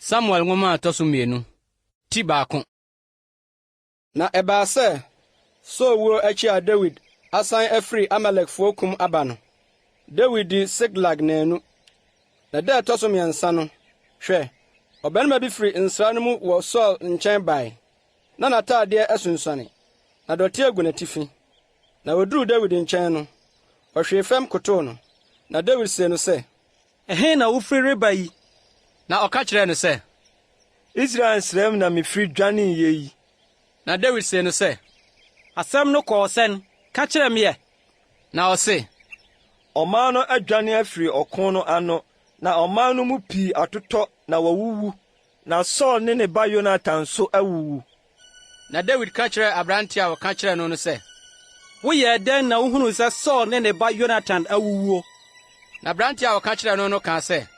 Samuel nwoma a ɛtɔ so mmienu, ti baako. Na ɛbaa sɛ, Saul wuo akyi a Dawid asan afiri Amalekfoɔ kum aba no, Dawid dii Siklag nnanu. Na da a ɛtɔ so mmiɛnsa no, hwɛ, ɔbarima bi firi nsra no mu wɔ Saul nkyɛn bae, na n'atadeɛ asunsuane, na dɔteɛ gu n'atifi. Na ɔduruu Dawid nkyɛn no, ɔhwee fam kotoo no. Na Dawid see no sɛ. Ɛhe na wofiri reba yi? Na ɔka kyerɛɛ no sɛ. Israel nsram na mifiri dwaneeɛ yi. Na Dawid see no sɛ. Asɛm no kɔɔ sɛn? Ka kyerɛ me ɛ! Na ɔse. Ɔman no adwane afiri ɔko no ano, na ɔman no mu pii atotɔ na wɔawuwu, na Saul ne ne ba Yonatan nso awuwu. Na Dawid ka kyerɛɛ aberante a ɔka kyerɛɛ no no sɛ. Woyɛɛ dɛn na wuhunuu sɛ Saul ne ne ba Yonatan awuwuo? Na aberante a ɔka kyerɛɛ no no kaa sɛ.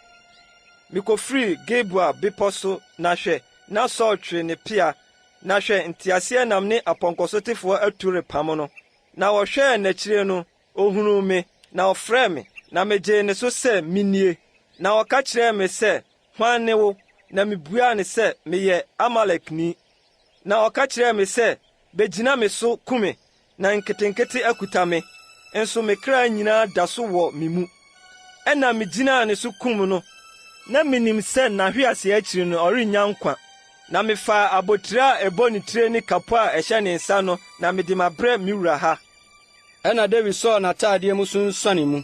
Mikofirii Gilboa bepɔ so, na hwɛ, na Saul twere ne pea, na hwɛ, nteaseɛnam ne apɔnkɔsotefoɔ atu repam no. Na ɔhwɛɛ n'akyire no, ohunuu me, na ɔfrɛɛ me, na megyee ne so sɛ, 'Menie. Na ɔka kyerɛɛ me sɛ, 'Hwan ne wo? Na mibuaa no sɛ, 'Meyɛ Amalekni. Na ɔka kyerɛɛ me sɛ, 'Begyina me so ku me, na nketenkete akuta me, nso me kra nyinaa da so wɔ me mu. Ɛnna migyinaa ne so kum no. Na minim sɛ n'ahwease akyiri no ɔrennya nkwa. Na mefaa abotiri a ɛbɔ ne tire ne kapo a ɛhyɛ ne nsa no na mede mabrɛ me wura ha. Ɛnna Dawid sɔɔ n'atadeɛ mu sunsuanee mu.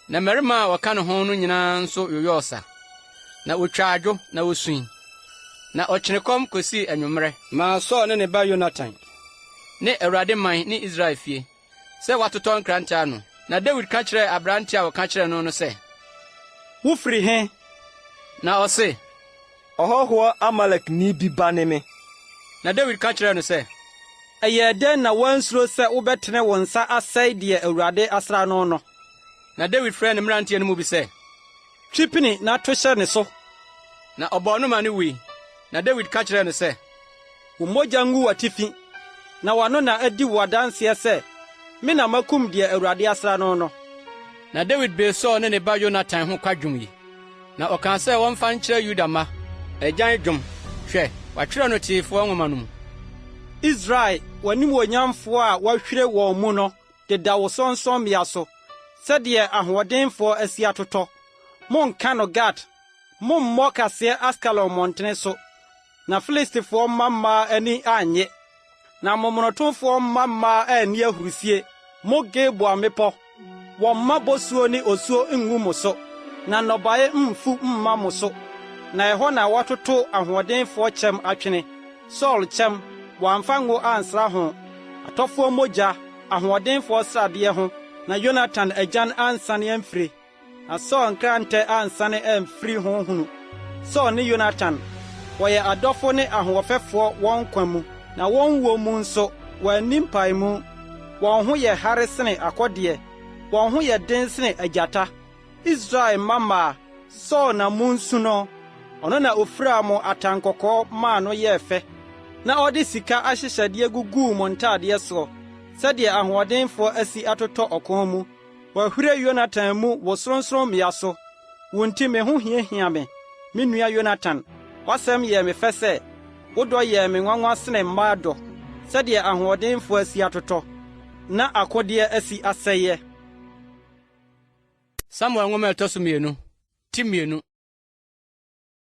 Na mmarima a wɔka ne ho no nyinaa nso yoyɔɔ sa, na wotwaa adwo na wosui. Na ɔkyene kɔm kosii anwummere. Maa Saul ne ne ba Yonatan. Ne Awurade man ne Israel fie, sɛ wɔatotɔ nkrante ano. Na Dawid ka kyerɛɛ aberante a ɔka kyerɛɛ no no sɛ. Wofiri he? Na ɔse. Ɔhɔhoɔ Amalekni bi ba ne me. Na Dawid ka kyerɛɛ no sɛ. Ɛyɛɛ dɛn na woansuro sɛ wobɛtene wo nsa asɛe deɛ Awurade asra no no? Na Dawid frɛɛ ne mmeranteɛ no mu bi sɛ. Twe pini na to hyɛ ne so! Na ɔbɔɔ no ma no wui. Na Dawid ka kyerɛɛ no sɛ. Wo mogya ngu w'atifi, na w'ano na adi wo adanseɛ sɛ, me na makum deɛ Awurade asra no no. Na Dawid bee Saul ne ne ba Yonatan ho kwadwom yi. Na ɔkaa sɛ wɔmfa nkyerɛ Yuda mma. Agyan dwom. Hwɛ, wɔatwerɛ no Teefoɔ Nwoma no mu. Israel, w'animuonyamfoɔ a wɔahwire wɔn mu no deda wo sorɔnsorɔmmea so, sɛdeɛ ahoɔdenfoɔ asi atotɔ. Monnka no Gat, mommmɔ kaseɛ Askalon mmɔntene so, na Filistifoɔ mma mmaa ani annye, na momonotofoɔ mma mmaa anni ahurisie, mo Gilboa mmepɔ. Wɔmma bosuo ne osuo ngu mo so, na nnɔbaeɛ mmfu mma mo so. Na ɛhɔ na wɔatoto ahoɔdenfoɔ kyɛm atwene, Saul kyɛm, wɔamfa ngo ansra ho, atɔfoɔ mogya, ahoɔdenfoɔ sradeɛ ho, na Yonatan agyan ansane amfire. Na Saul nkrantɛ ansane amfiri ho hunu. Saul ne Yonatan, wɔyɛ adɔfo ne ahoɔfɛfoɔ wɔn nkwa mu, na wɔn wuo mu nso, wɔanni mpaemu. Wɔn ho yɛ hare sene akɔdeɛ, wɔn ho yɛ den sene agyata. Israel mmammaa, Saul na monsu no, ɔno na ofiraa mo atankɔkɔɔ maa no yɛɛ fɛ, na ɔde sika ahyehyɛdeɛ guguu mo ntadeɛ soɔ, sɛdeɛ ahoɔdenfoɔ asi atotɔ ɔko mu. Wɔahwire Yonatan mu wo sorɔnsorɔmmea so. Wo nti me ho hiahia me, me nua Yonatan. W'asɛm yɛɛ me fɛ sɛ, wo dɔ yɛɛ me nwanwa sene mmaa dɔ, sɛdeɛ ahoɔdenfoɔ asi atotɔ, na akodeɛ asi asɛeɛ. Samuel Nwoma a Ɛtɔ So Mmienu, ti mmienu.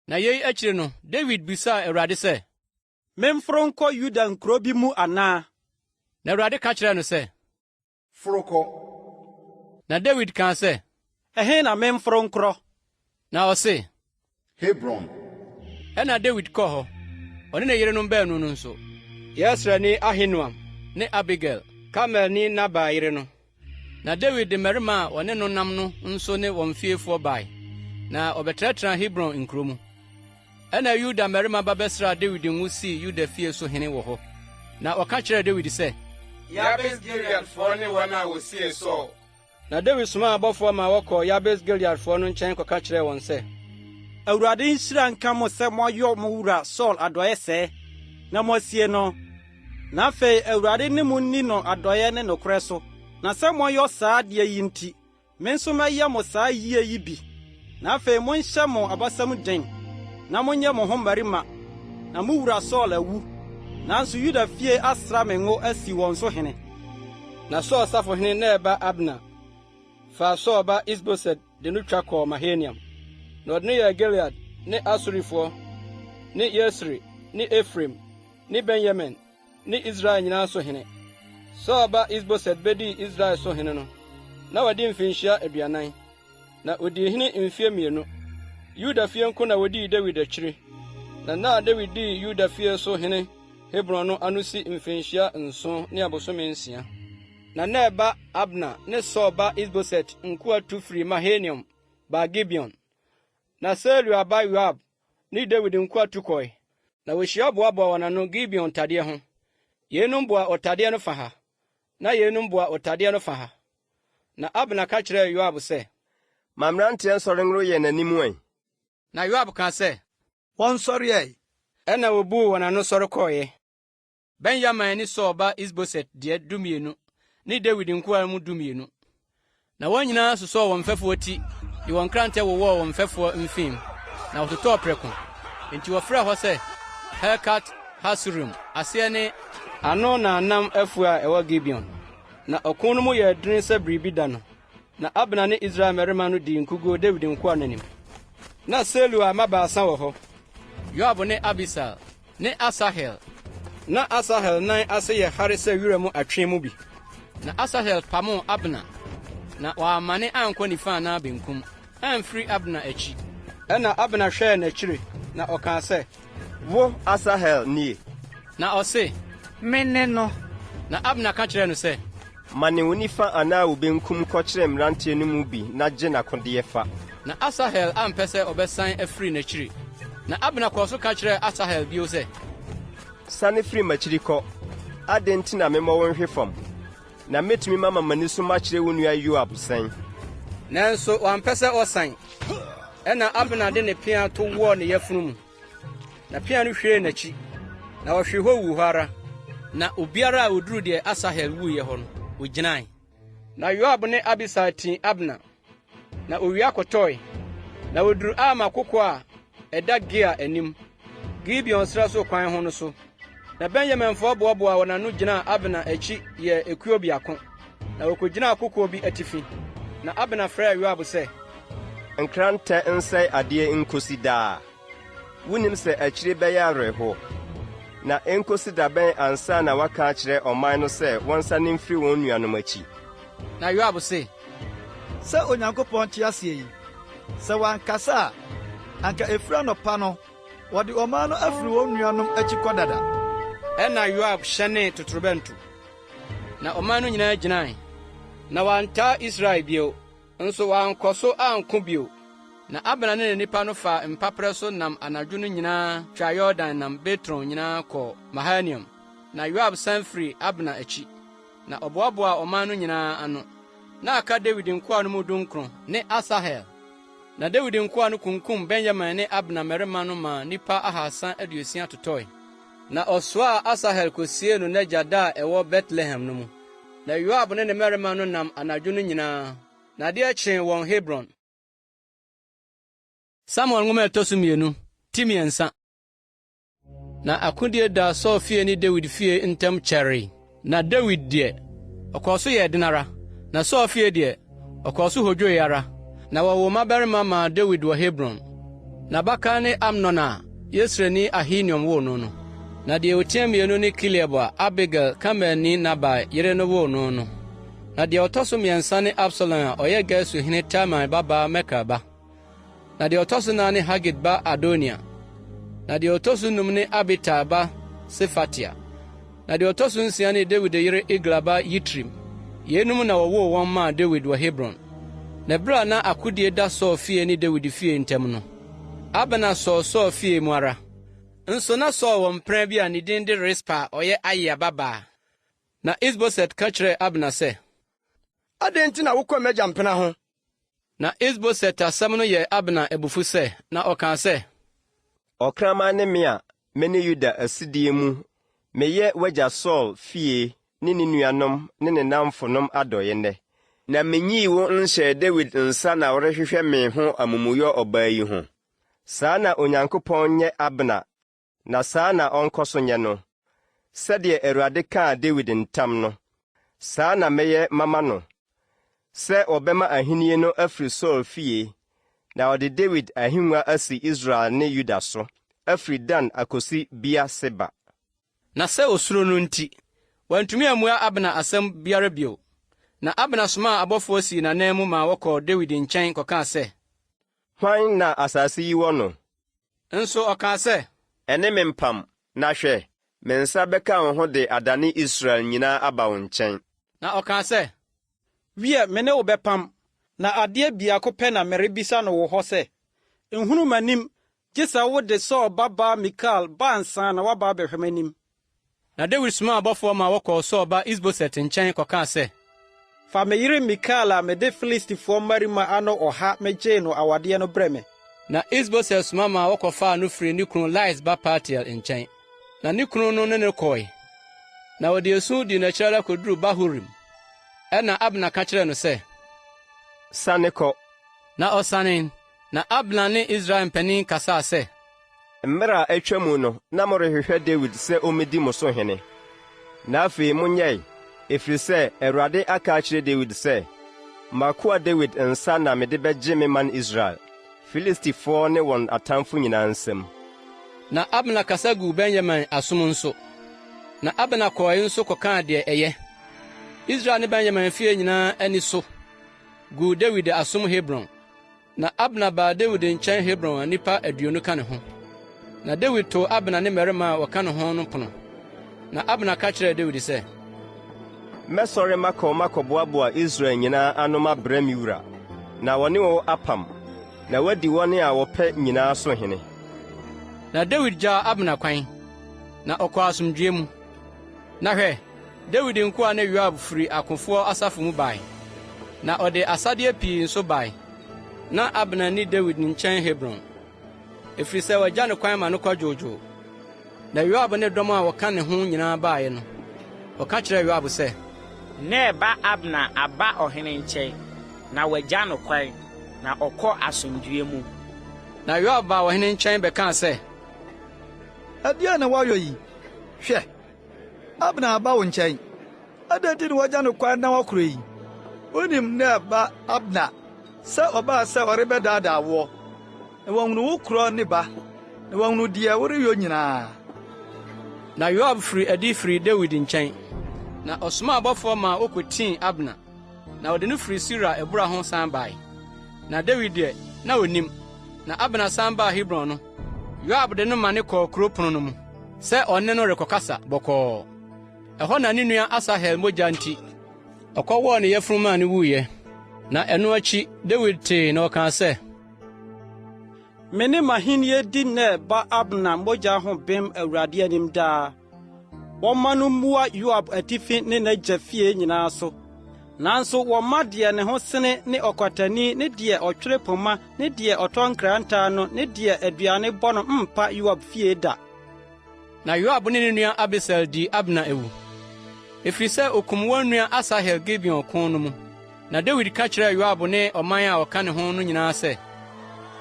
Na yei akyiri no, Dawid bisaa Awurade sɛ. Memforo nkɔ Yuda nkuro bi mu anaa? Na Awurade ka kyerɛɛ no sɛ. Foro kɔ. Na Dawid kaa sɛ. Ɛhe na memforo nkorɔ? Na ɔse. Hebron. Ɛnna Dawid kɔɔ hɔ, ɔne ne yerenom baanu no nso. Yesreelni Ahinoam. Ne Abigail. Karmelni Nabal yere no. Na Dawid de mmarima a wɔne no nam no nso ne wɔn fiefoɔ bae, na wɔbɛtenatenaa Hebron nkuro mu. Ɛnna Yuda mmarima ba bɛsraa Dawid ngo sii Yuda fie so hene wɔ hɔ. Na wɔka kyerɛɛ Dawid sɛ. Yabes Gileadfoɔ ne wɔn a wɔsiee Saul. Na Dawid somaa abɔfoɔ maa wɔkɔɔ Yabes Gileadfoɔ no nkyɛn kɔka kyerɛɛ wɔn sɛ. Awurade nhyira nka mo sɛ moayɔ mo wura Saul adɔeɛ sɛɛ, na moasie no. Na afei Awurade ne mo nni no adɔeɛ ne nokorɛ so, na sɛ moayɔ saa adeɛ yi nti, Me nso mɛyɛ mo saa yie yi bi, na afei monhyɛ mo abasa mu den. na monyɛ mo ho mmarima, na mo wura Saul awu, nanso Yuda fie asra me ngo asi wɔn so hene. Na Saul safohene Ner ba Abner faa Saul ba Is-Boset de no twa kɔɔ Mahanaim, na ɔde no yɛɛ Gilead ne Asurifoɔ ne Yesreel ne Efraim ne Benyamin ne Israel nyinaa so hene. Saul ba Is-Boset bedii Israel so hene no, na wadi mfirihyia 40, na odii hene mfe mmienu. Yuda fie nko na wodii Dawid akyiri, na nna a Dawid dii Yuda fie so hene Hebron no ano si mfirihyia nson ne abosome nsia. Na Ner ba Abner ne Saul ba Is-Boset nkoa tu firii Mahanaim baa Gibeon. Na Seruia ba Yoab ne Dawid nkoa tu kɔe, na wohyia boaboaa wɔn ano Gibeon tadeɛ ho. Yeinom boa ɔtadeɛ no fa ha, na yeinom boa ɔtadeɛ no fa ha. Na Abner ka kyerɛɛ Yoab sɛ. Ma mmeranteɛ nsɔre nworo yɛn anim ɛ. Na Yoab kaa sɛ. Wɔnsɔre ɛ! Ɛnna wobuu wɔn ano sɔre kɔeɛ. Benyamin ne Saul ba Isboset deɛ 12 ne Dawid nkoa mu 12. Na wɔn nyinaa sosɔɔ wɔn mfɛfoɔ ti de wɔn nkrantɛ wowɔɔ wɔn mfɛfoɔ mfem, na wɔtotɔɔ prɛko. Enti wɔfrɛɛ hɔ sɛ Helkat-Hasurim, aseɛ ne. Ano nnamnnam afuo a ɛwɔ Gibeon. Na ɔko no mu yɛɛ den sɛ biribi da no, na Abner ne Israel mmarima no dii nkoguo Dawid nkoa no anim. Na Seruia mma baasa wɔ hɔ, Yoab ne Abisai ne Asahel. Na Asahel nan ase yɛ hare sɛ wira mu atwe mu bi. Na Asahel pamoo Abner, na wammane ankɔ nifa anaa benkum, amfiri Abner akyi. Ɛnna Abner hwɛɛ n'akyiri, na ɔkaa sɛ. Wo, Asahel nie? Na ɔse. Mene no. Na Abner ka kyerɛɛ no sɛ. Mane wo nifa anaa wo benkum kɔkyere mmeranteɛ no mu bi na gye n'akodeɛ fa. Na Asahel ampɛ sɛ ɔbɛsan afiri n'akyiri. Na Abner kɔɔ so ka kyerɛɛ Asahel bio sɛ. Sane firi m'akyiri kɔ. Adɛn nti na memmɔ wo nhwe fam? Na mɛtumi mama m'ani so makyerɛ wo nua Yoab sɛn? Nanso wampɛ sɛ ɔsan. Ɛnna Abner de ne pea to wɔɔ ne yafunu mu. Na pea no hwiree n'akyi, na ɔhwee hɔ wuu hɔ ara. Na obiara a oduruu deɛ Asahel wuiɛ hɔ no, ogyinae. Na Yoab ne Abisai tii Abner, na owia kɔtɔe, na woduruu Ama koko a ɛda Gia anim, Gibeon serɛ so kwan ho no so. Na Benyaminfoɔ boaboaa wɔn ano gyinaa Abner akyi yɛɛ ekuo biako, na wɔkɔgyinaa kokoɔ bi atifi. Na Abner frɛɛ Yoab sɛ. Nkrantɛ nsɛe adeɛ nkosi daa? Wunnim sɛ akyiri bɛyɛ awerɛhow? Na enkosi da bɛn ansa na woaka akyerɛ ɔman no sɛ wɔnsane mfiri wɔn nuanom akyi? Na Yoab se. Sɛ Onyankopɔn te aseɛ yi, sɛ wankasa a, anka ɛfiri anɔpa no wɔde ɔman no afiri wɔn nuanom akyi kɔ dada. Ɛnna Yoab hyɛnee totorobɛnto, na ɔman no nyinaa gyinae, na wɔantaa Israel bio. Nso wɔankɔ so anko bio. Na Abner ne ne nnipa no faa mpaperɛ so nam anadwo no nyinaa twaa Yordan nam Bitron nyinaa kɔɔ Mahanaim. Na Yoab san firii Abner akyi, na ɔboaboaa ɔman no nyinaa ano. Na aka Dawid nkoa no mu dunkron ne Asahel. Na Dawid nkoa no kunkum Benyamin ne Abner mmarima no maa nnipa 360 totɔe. Na ɔsoaa Asahel kosiee no n'agya da a ɛwɔ Betlehem no mu. Na Yoab ne ne mmarima no nam anadwo no nyinaa, na adeɛ kyee wɔn Hebron. Samuel Nwoma a ɛtɔ so mmienu, ti mmiɛnsa. Na akodie daa Saul fie ne Dawid fie ntam kyɛree. Na Dawid deɛ, ɔkɔɔ so yɛɛ den ara, na Saul fie deɛ, ɔkɔɔ so hodwoe ara. Na wɔwoo mmabarima maa Dawid wɔ Hebron. N'abakan ne Amnon a Yesreelni Ahinoam woo no no. Na deɛ otia mmienu ne Kileab a Abigail, Karmelni Nabal yere no woo no no. Na deɛ ɔtɔ so mmiɛnsa ne Absalom a ɔyɛ Gesur hene Talmai babaa Makir ba. Na deɛ ɔtɔ so nan ne Hagit ba Adoniya. Na deɛ ɔtɔ so num ne Abital ba Sefatia. Na deɛ ɔtɔ so nsia ne Dawid yere Egla ba Yitream. Yeinom na wɔwoo wɔn maa Dawid wɔ Hebron. Na bere a na akodie da Saul fie ne Dawid fie ntam no, Abner sɔɔ Saul fie mu ara. Nso na Saul wɔ mpena bi a ne din de Rispa a ɔyɛ Aiya babaa. Na Isboset ka kyerɛɛ Abner sɛ. Adɛn nti na wokɔ m'agya mpena ho? Na Isboset asɛm no yɛɛ Abner abufu sɛ, na ɔkaa sɛ. Ɔkraman ne me a me ne Yuda asidie mu meyɛ w'agya Saul fie ne ne nuanom ne ne nnamfonom adɔeɛ nnɛ, na menyii wo nhyɛɛ Dawid nsa na worehwehwɛ me ho amumuyɔ ɔbaa yi ho? Saa na Onyankopɔn nyɛ Abner na saa na ɔnkɔ so nyɛ no. Sɛdeɛ Awurade kaa Dawid ntam no, saa na mɛyɛ mama no, sɛ wɔbɛma ahennie no afiri Saul fie, na wɔde Dawid ahennwa asi Israel ne Yuda so, afiri Dan akɔsi Beer-Seba. Na sɛ osuro no nti, wantumi ammua Abner asɛm biara bio. Na Abner somaa abɔfoɔ sii n'ananmu maa wɔkɔɔ Dawid nkyɛn kɔkaa sɛ. Hwan na asase yi wɔ no? Nso ɔkaa sɛ. Ɛne me mpam, na hwɛ, me nsa bɛka wo ho de adane Israel nyinaa aba wo nkyɛn. Na ɔkaa sɛ. Wiɛ, me ne wo bɛpam, na adeɛ biako pɛ na merebisa no wo hɔ sɛ, Nhunu m'anim Gye sɛ wode Saul babaa Mikal ba ansa na woaba abɛhwɛ m'anim. Na Dawid somaa abɔfoɔ maa wɔkɔɔ Saul ba Isboset nkyɛn kɔkaa sɛ. Fa me yere Mikal a mede Filistifoɔ mmarima ano ɔha megyee no awadeɛ no brɛ me. Na Isboset soma maa wɔkɔfaa no firii ne kunu Lais ba Paltiel nkyɛn. Na ne kunu no ne no kɔe, na wɔde esu dii n'akyi ara kɔduruu Bahurim. Ɛnna Abner ka kyerɛɛ no sɛ. Sane kɔ. Na ɔsanee, Na Abner ne Israel mpanin kasaa sɛ. Mmerɛ a atwa mu no na morehwehwɛ Dawid sɛ ɔmmɛdi mo so hene. Na afei monyɛe, ɛfiri sɛ Awurade aka akyerɛ Dawid sɛ, 'M'akoa Dawid nsa na mede bɛgye me man Israel, Filistifoɔ ne wɔn atamfo nyinaa nsam. Na Abner kasa guu Benyamin asom nso. Na Abner kɔe nso kɔkaa deɛ ɛyɛ, Israel ne Benyamin fie nyinaa ani so guu Dawid asom Hebron. Na Abner baa Dawid nkyɛn Hebron a nnipa 20 ka ne ho. Na Dawid too Abner ne mmarima a wɔka ne ho no pono. Na Abner ka kyerɛɛ Dawid sɛ. Mɛsɔre makɔ makɔboaboa Israel nyinaa ano mabrɛ me wura, na wɔne wo apam, na woadi wɔn a wɔpɛ nyinaa so hene. Na Dawid gyaa Abner kwan, na ɔkɔɔ asomdwoe mu. Na hwɛ, Dawid nkoa ne Yoab firi akofoɔ asafo mu bae, na ɔde asadeɛ pii nso bae. Na Abner nni Dawid nkyɛn Hebron, ɛfiri sɛ wɔagya no kwan ma no kɔ dwoodwoo. Na Yoab ne dɔm a wɔka ne ho nyinaa baeɛ no, wɔka kyerɛɛ Yoab sɛ. Ner ba Abner aba ɔhene nkyɛn, na wɔagya no kwan, na ɔkɔ asomdwoeɛ mu. Na Yoab baa ɔhene nkyɛn bɛkaa sɛ. Ɛdeɛn na woayɔ yi? Hwɛ! Abner aba wo nkyɛn. Adɛn nti na woagya no kwan na wakɔ yi? Wunim Ner ba Abner sɛ ɔbaa sɛ ɔrebɛdaadaa woɔ, na wahunu wo korɔ ne ba, na wahunu deɛ woreyɔ nyinaa. Na Yoab firii adi firii Dawid nkyɛn, na ɔsomaa abɔfoɔ maa wɔkɔtii Abner, na wɔde no firii Sira abura ho san bae. Na Dawid deɛ, na ɔnnim. Na Abner san baa Hebron no, Yoab de no mane kɔɔ kurow pon no mu sɛ ɔne no rekɔkasa bɔkɔɔ. Ɛhɔ na ne nua Asahel mogya nti, ɔkɔwɔɔ ne yafunu maa no wuiɛ. Na ɛno akyi Dawid tee na ɔkaa sɛ. Me ne m'ahenni di Ner ba Abner mogya ho bem Awurade anim daa. Wɔmma no mmua Yoab atifi ne n'agya fie nyinaa so. Nanso wɔmma deɛ ne ho sene ne ɔkwatani ne deɛ ɔtwere poma ne deɛ ɔtɔ nkrantɛ ano ne deɛ aduane bɔ no mmpa Yoab fie da. Na Yoab ne ne nua Abisai dii Abner awu, ɛfiri sɛ okum wɔn nua Asahel Gibeon ko no mu. Na Dawid ka kyerɛɛ Yoab ne ɔman a wɔka ne ho no nyinaa sɛ.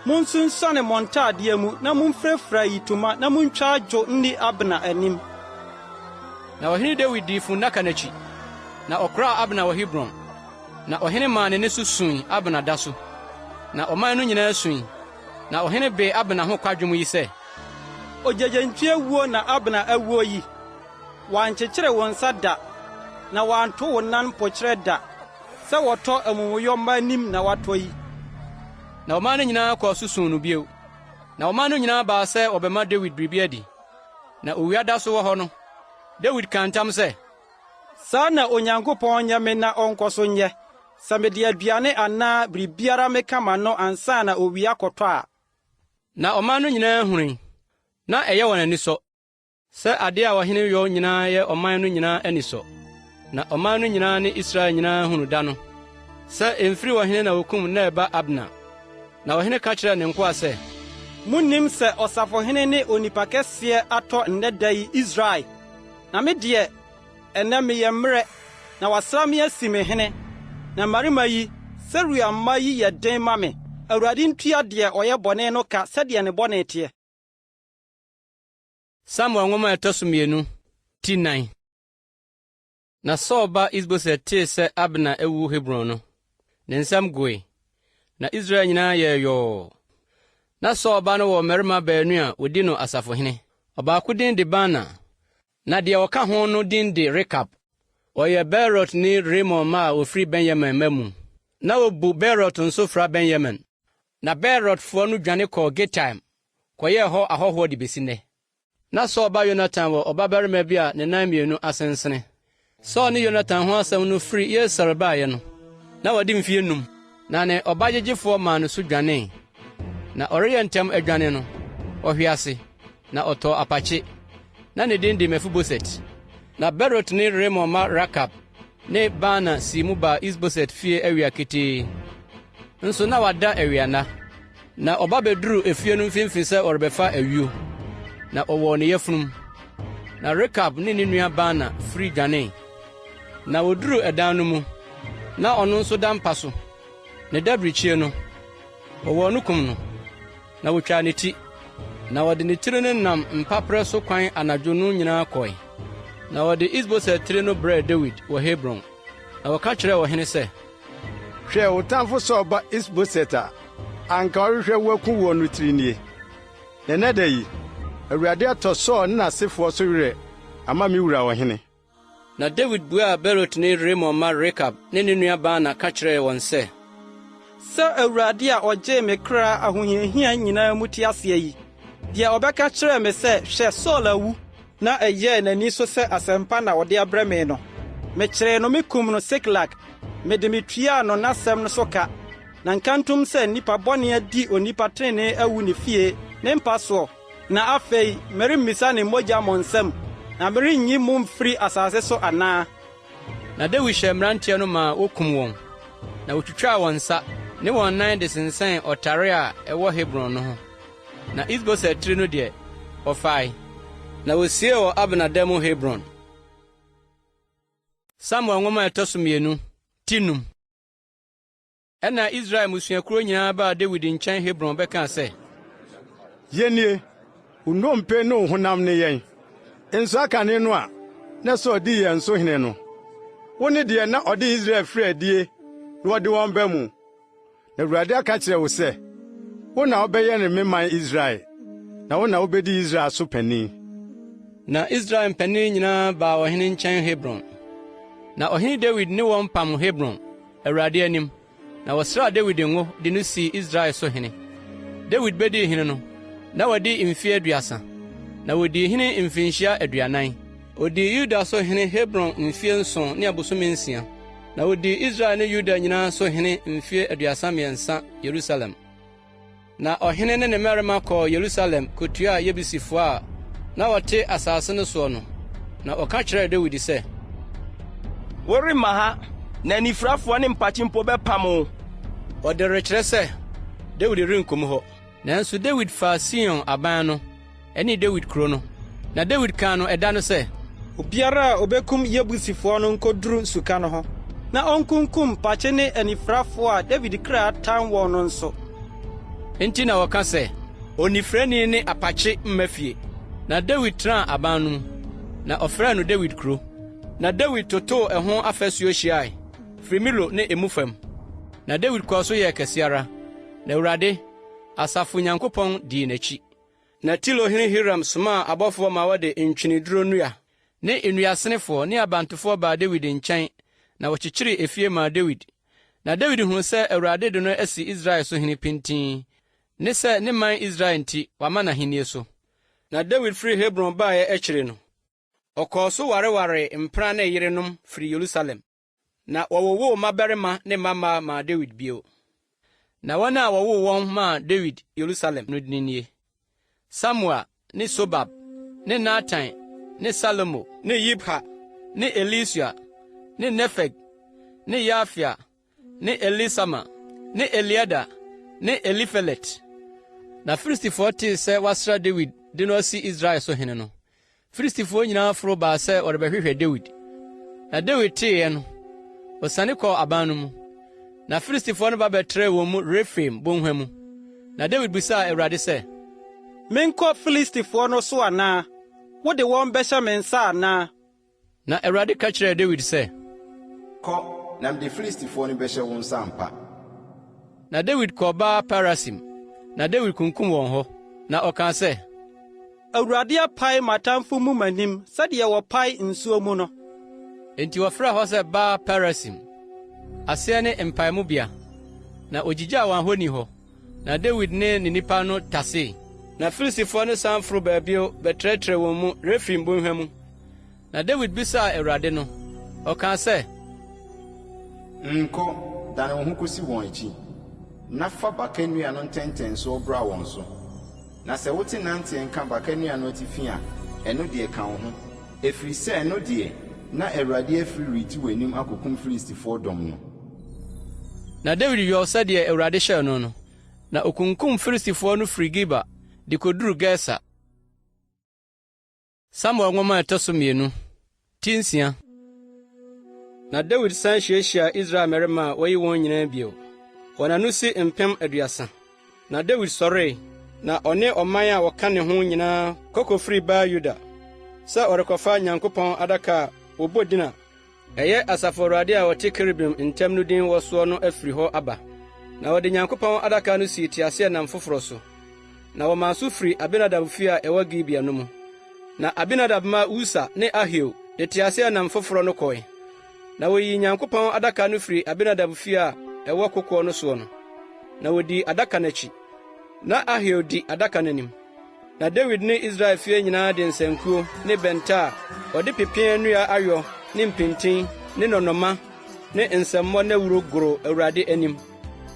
Monsunsuane mo ntadeɛ mu na momfirafira ayitoma na muntwa adwo nni Abner anim. Na ɔhene Dawid dii funnaka no akyi, na ɔkoraa Abner wɔ Hebron. Na ɔhene maa ne nne so sui Abner da so, na ɔman no nyinaa sui. Na ɔhene bee Abner ho kwadwom yi sɛ. Ogyegyentwie wuo na Abner awuo yi. Wɔankyekyere wo nsa da, na wɔanto wo nan mpokyerɛ da, sɛ wɔtɔ amumuyɔ mma anim na wɔatɔ yi. Na ɔman no nyinaa kɔɔ so suu no bio. Na ɔman no nyinaa baa sɛ wɔbɛma Dawid biribi adi. Na owia da so wɔ hɔ no, Dawid kaa ntam sɛ. Saa na Onyankopɔn nyɛ me na ɔnkɔ so nyɛ, sɛ mede aduane anaa biribiara meka m'ano ansa na owia akɔtɔ a. Na ɔman no nyinaa hunui, na ɛyɛ wɔn anisɔ. Sɛ ade a ɔhene yɔ nyinaa yɛ ɔman no nyinaa anisɔ, na ɔman no nyinaa ne Israel nyinaa hunu da no sɛ emfiri ɔhene na wokum Ner ba Abner. Na ɔhene ka kyerɛɛ ne nkoa sɛ. Munnim sɛ ɔsafohene ne onipa kɛseɛ atɔ nnɛ da yi Israel? Na me deɛ, ɛnnɛ meyɛ mmerɛ, na wɔasra me asi me hene. Na mmarima yi, Seruia mma yi yɛ den ma me. Awurade ntua deɛ ɔyɛ bɔne no ka sɛdeɛ ne bɔne teɛ. Samuel nwoma a ɛtɔ so mmienu, ti nan. Na Saul ba Isboset tee sɛ Abner awu Hebron no, ne nsam goe, na Israel nyinaa yɛɛ yɔɔ. Na Saul ba no wɔ mmarima baanu a wodi no asafohene. Ɔbaako din de Baana, na deɛ ɔka ho no din de Rekab. Wɔyɛ Beerotni Rimon mma a wɔfiri Benyamin mma mu. Na wobu Beerot nso fra Benyamin. Na Beerotfoɔ no dwane kɔɔ Gitaim kɔyɛɛ hɔ ahɔhoɔ de besi nnɛ. Na Saul ba Yonatan wɔ ɔbabarima bi a ne nan mmienu asensene. Saul ne Yonatan ho asɛm no firi Yesreel baeɛ no, na wadi mfeɛ num, na ne ɔbagyegyefoɔ maa no so dwanee. Na ɔreyɛ ntɛm adwane no, ɔhwee ase, na ɔtɔɔ apakye. Na ne din de Mefiboset. Na Beerotni Rimon mma Rakab ne Baana sii mu baa Isboset fie awia ketee. Nso na wada awianna. Na ɔba beduruu efie no mfimfini sɛ ɔrebɛfa ayuo, na ɔwɔɔ ne yafunum. Na Rekab ne ne nua Baana firi dwanee. Na woduruu ɛdan no mu, na ɔno nso da mpa so. Ne daberekyie no, wɔwɔɔ no kum no, na wotwaa ne ti. Na wɔde ne tiri no nam mpaperɛ so kwan anadwo no nyinaa kɔe. Na wɔde Isboset tiri no brɛɛ Dawid wɔ Hebron, na wɔka kyerɛɛ ɔhene sɛ, Hwɛ, wo tamfo Saul ba Is-Boset a anka ɔrehwehwɛ wo akum wo no tiri nie. Na ɛnnɛ da yi, Awurade atɔ Saul ne n'asefoɔ so werɛ ama me wura ɔhene. Na Dawid buaa Beerotni Rimon mma Rekab ne ne nua Baana ka kyerɛɛ wɔn sɛ. Sɛ Awurade a ɔgyee me kra ahohiahia nyinaa mu te aseɛ yi, deɛ ɔbɛka kyerɛɛ me sɛ, 'Hwɛ, Saul awu, na ɛyɛɛ n'ani so sɛ asɛmpa na ɔde abrɛ me no, mekyeree no mikum no Siklag, mede mituaa no n'asɛm no so ka, na nkantom sɛ nnipa bɔne adi onipa trenee awu ne fie, ne mpa soɔ. Na afei meremmisa ne mogya mo nsam, na merenyi mo mfiri asase so anaa? Na Dawid hyɛɛ mmeranteɛ no maa wokum wɔn, na wotwitwaa wɔn nsa ne wɔn nan de sensɛn ɔtare a ɛwɔ Hebron no ho. Na Isboset tiri no deɛ, wɔfae, na wosiee wɔ Abner da mu Hebron. Samuel Nwoma a ɛtɔ so mmienu, ti num. Ɛnna Israel mmusuakuo nyinaa baa Dawid nkyɛn Hebron bɛkaa sɛ. Yɛn nie, wo nnompe ne wo honam ne yɛn. Nso akane no a na Saul di yɛn so hene no, wone deɛ na ɔde Israel firi adie na ɔde wɔn ba mu. Na Awurade aka akyerɛ wo sɛ, 'Wo na wobɛyɛne me man Israel, na wo na wubedi Israel so panyin. Na Israel mpanin nyinaa baa ɔhene nkyɛn Hebron. Na ɔhene Dawid ne wɔn pam Hebron, Awurade anim, na wɔsraa Dawid ngo de no sii Israel so hene. Dawid bedii hene no, na wadi mfe 30, na odii hene mfirihyia 40. Odii Yuda so hene Hebron mfe nson ne abosome nsia. Na odii Israel ne Yuda nyinaa so hene mfe 33 Yerusalem. Na ɔhene ne ne mmarima kɔɔ Yerusalem kotuaa Yebusifo a na wɔte asase no soɔ no, na wɔka kyerɛɛ Dawid sɛ. Woremma ha, na anifurafoɔ ne mpakye mpo bɛpam wo. Wɔde rekyerɛ sɛ Dawid renkɔ mu hɔ. Nanso Dawid faa Sion aban no ne Dawid kuro no. Na Dawid kaa no ɛda no sɛ. Obiara a obekum Yebusifoɔ no nkoduru nsuka no ho, na onkunkum mpakye ne anifirafoɔ a Dawid kra tan wɔn no nso. Enti na wɔka sɛ, Onifirani ne apakye mma fie. Na Dawid tenaa aban no mu, na ɔfrɛɛ no Dawid kuro. Na Dawid totoo ɛho afasuo hyiae, firi Milo ne emu fam. Na Dawid kɔɔ so yɛɛ kɛse ara, na Awurade, asafo Nyankopɔn, dii n'akyi. Na Tiro hene Hiram somaa abɔfoɔ ma wɔde ntweneduro nnua ne nnuasenefoɔ ne abantofoɔ baa Dawid nkyɛn na wɔkyekyeree efie maa Dawid. Na Dawid hunuu sɛ Awurade de no asi Israel so hene pintinn, ne sɛ ne man Israel nti wama n'ahennie so. Na Dawid firi Hebron baeɛ akyiri no, ɔkɔɔ so warewaree mpena ne yerenom firii Yerusalem. Na wɔwowoo mmabarima ne mmammaa maa Dawid bio. Na wɔn a wɔwoo wɔn maa Dawid Yerusalem no din nie: Samua ne Sobab ne Natan ne Salomo. Ne Yibhar ne Elisua ne Nefeg ne Yafia ne Elisama ne Eliada ne Elifelet. Na Filistifoɔ tee sɛ wɔasra Dawid de no asi Israel so hene no, Filistifoɔ nyinaa foro baa sɛ wɔrebɛhwehwɛ Dawid. Na Dawid teeɛ no, ɔsiane kɔɔ aban no mu. Na Filistifoɔ no ba bɛtrɛɛ wɔn mu Refaim bɔnhwa mu. Na Dawid bisaa Awurade sɛ, Menkɔ Filistifoɔ no so anaa? Wode wɔn bɛhyɛ me nsa anaa? Na Awurade ka kyerɛɛ Dawid sɛ, Kɔ, na mede Filistifoɔ no bɛhyɛ wo nsa ampa. Na Dawid kɔɔ Baal-Perasim, na Dawid kunkum wɔn hɔ. Na ɔkaa sɛ. Awurade apae m'atamfo mu m'anim sɛdeɛ wɔpae nsuo mu no. Enti wɔfrɛɛ hɔ sɛ Baal-Perasim, aseɛ ne Mpaemubea. Na ogyigyaa wɔn ahoni hɔ. Na Dawid ne ne nnipa no tasee. Na Filistifoɔ no san foro baa bio bɛtrɛtrɛɛ wɔn mu Refaim bɔnhwa mu. Na Dawid bisaa Awurade no, ɔkaa sɛ. Nkɔ, dane wo ho kɔsi wɔn akyi, na fa baka nnua no ntɛntɛnsoɔ bra wɔn so. Na sɛ wote nanteɛ nka baka nnua no atifi a, ɛno deɛ ka wo ho, ɛfiri sɛ ɛno deɛ, na Awurade afiri redi w'anim akɔkum Filistifoɔ dɔm no. Na Dawid yɔɔ sɛdeɛ Awurade hyɛɛ no no, na okunkum Filistifoɔ no firi Geba de kɔduruu Geser. Samuel Nwoma a ɛtɔ so mmienu, ti nsia. Na Dawid san hyiahyiaa Israel mmarima a wayi wɔn nyinaa bio. Wɔn ano si 30,000. Na Dawid sɔree, na ɔne ɔman a wɔka ne ho nyinaa kɔ kofirii Baal Yuda, sɛ ɔrekɔfa Nyankopɔn adaka a wɔbɔ din a ɛyɛ Asafo Awurade a ɔte kerubim ntam no din wɔ soɔ no afiri hɔ aba. Na wɔde Nyankopɔn adaka no sii teaseɛnam foforɔ so, na wɔmaa so firii Abinadab fie a ɛwɔ Gibea no mu. Na Abinadab mma Usa ne Ahio de teaseɛnam foforɔ no kɔe. Na wɔyii Nyankopɔn adaka no firii Abinadab fie a ɛwɔ kokoɔ no soɔ no, na wɔdii adaka no akyi. Na Ahio di adaka no anim. Na Dawid ne Israel fie nyinaa de nsankuo ne bɛnta a wɔde pepeaa nnua ayɔ ne mpintin ne nnɔnnɔmma ne nsɛmmɔ nnawuro goroo Awurade anim.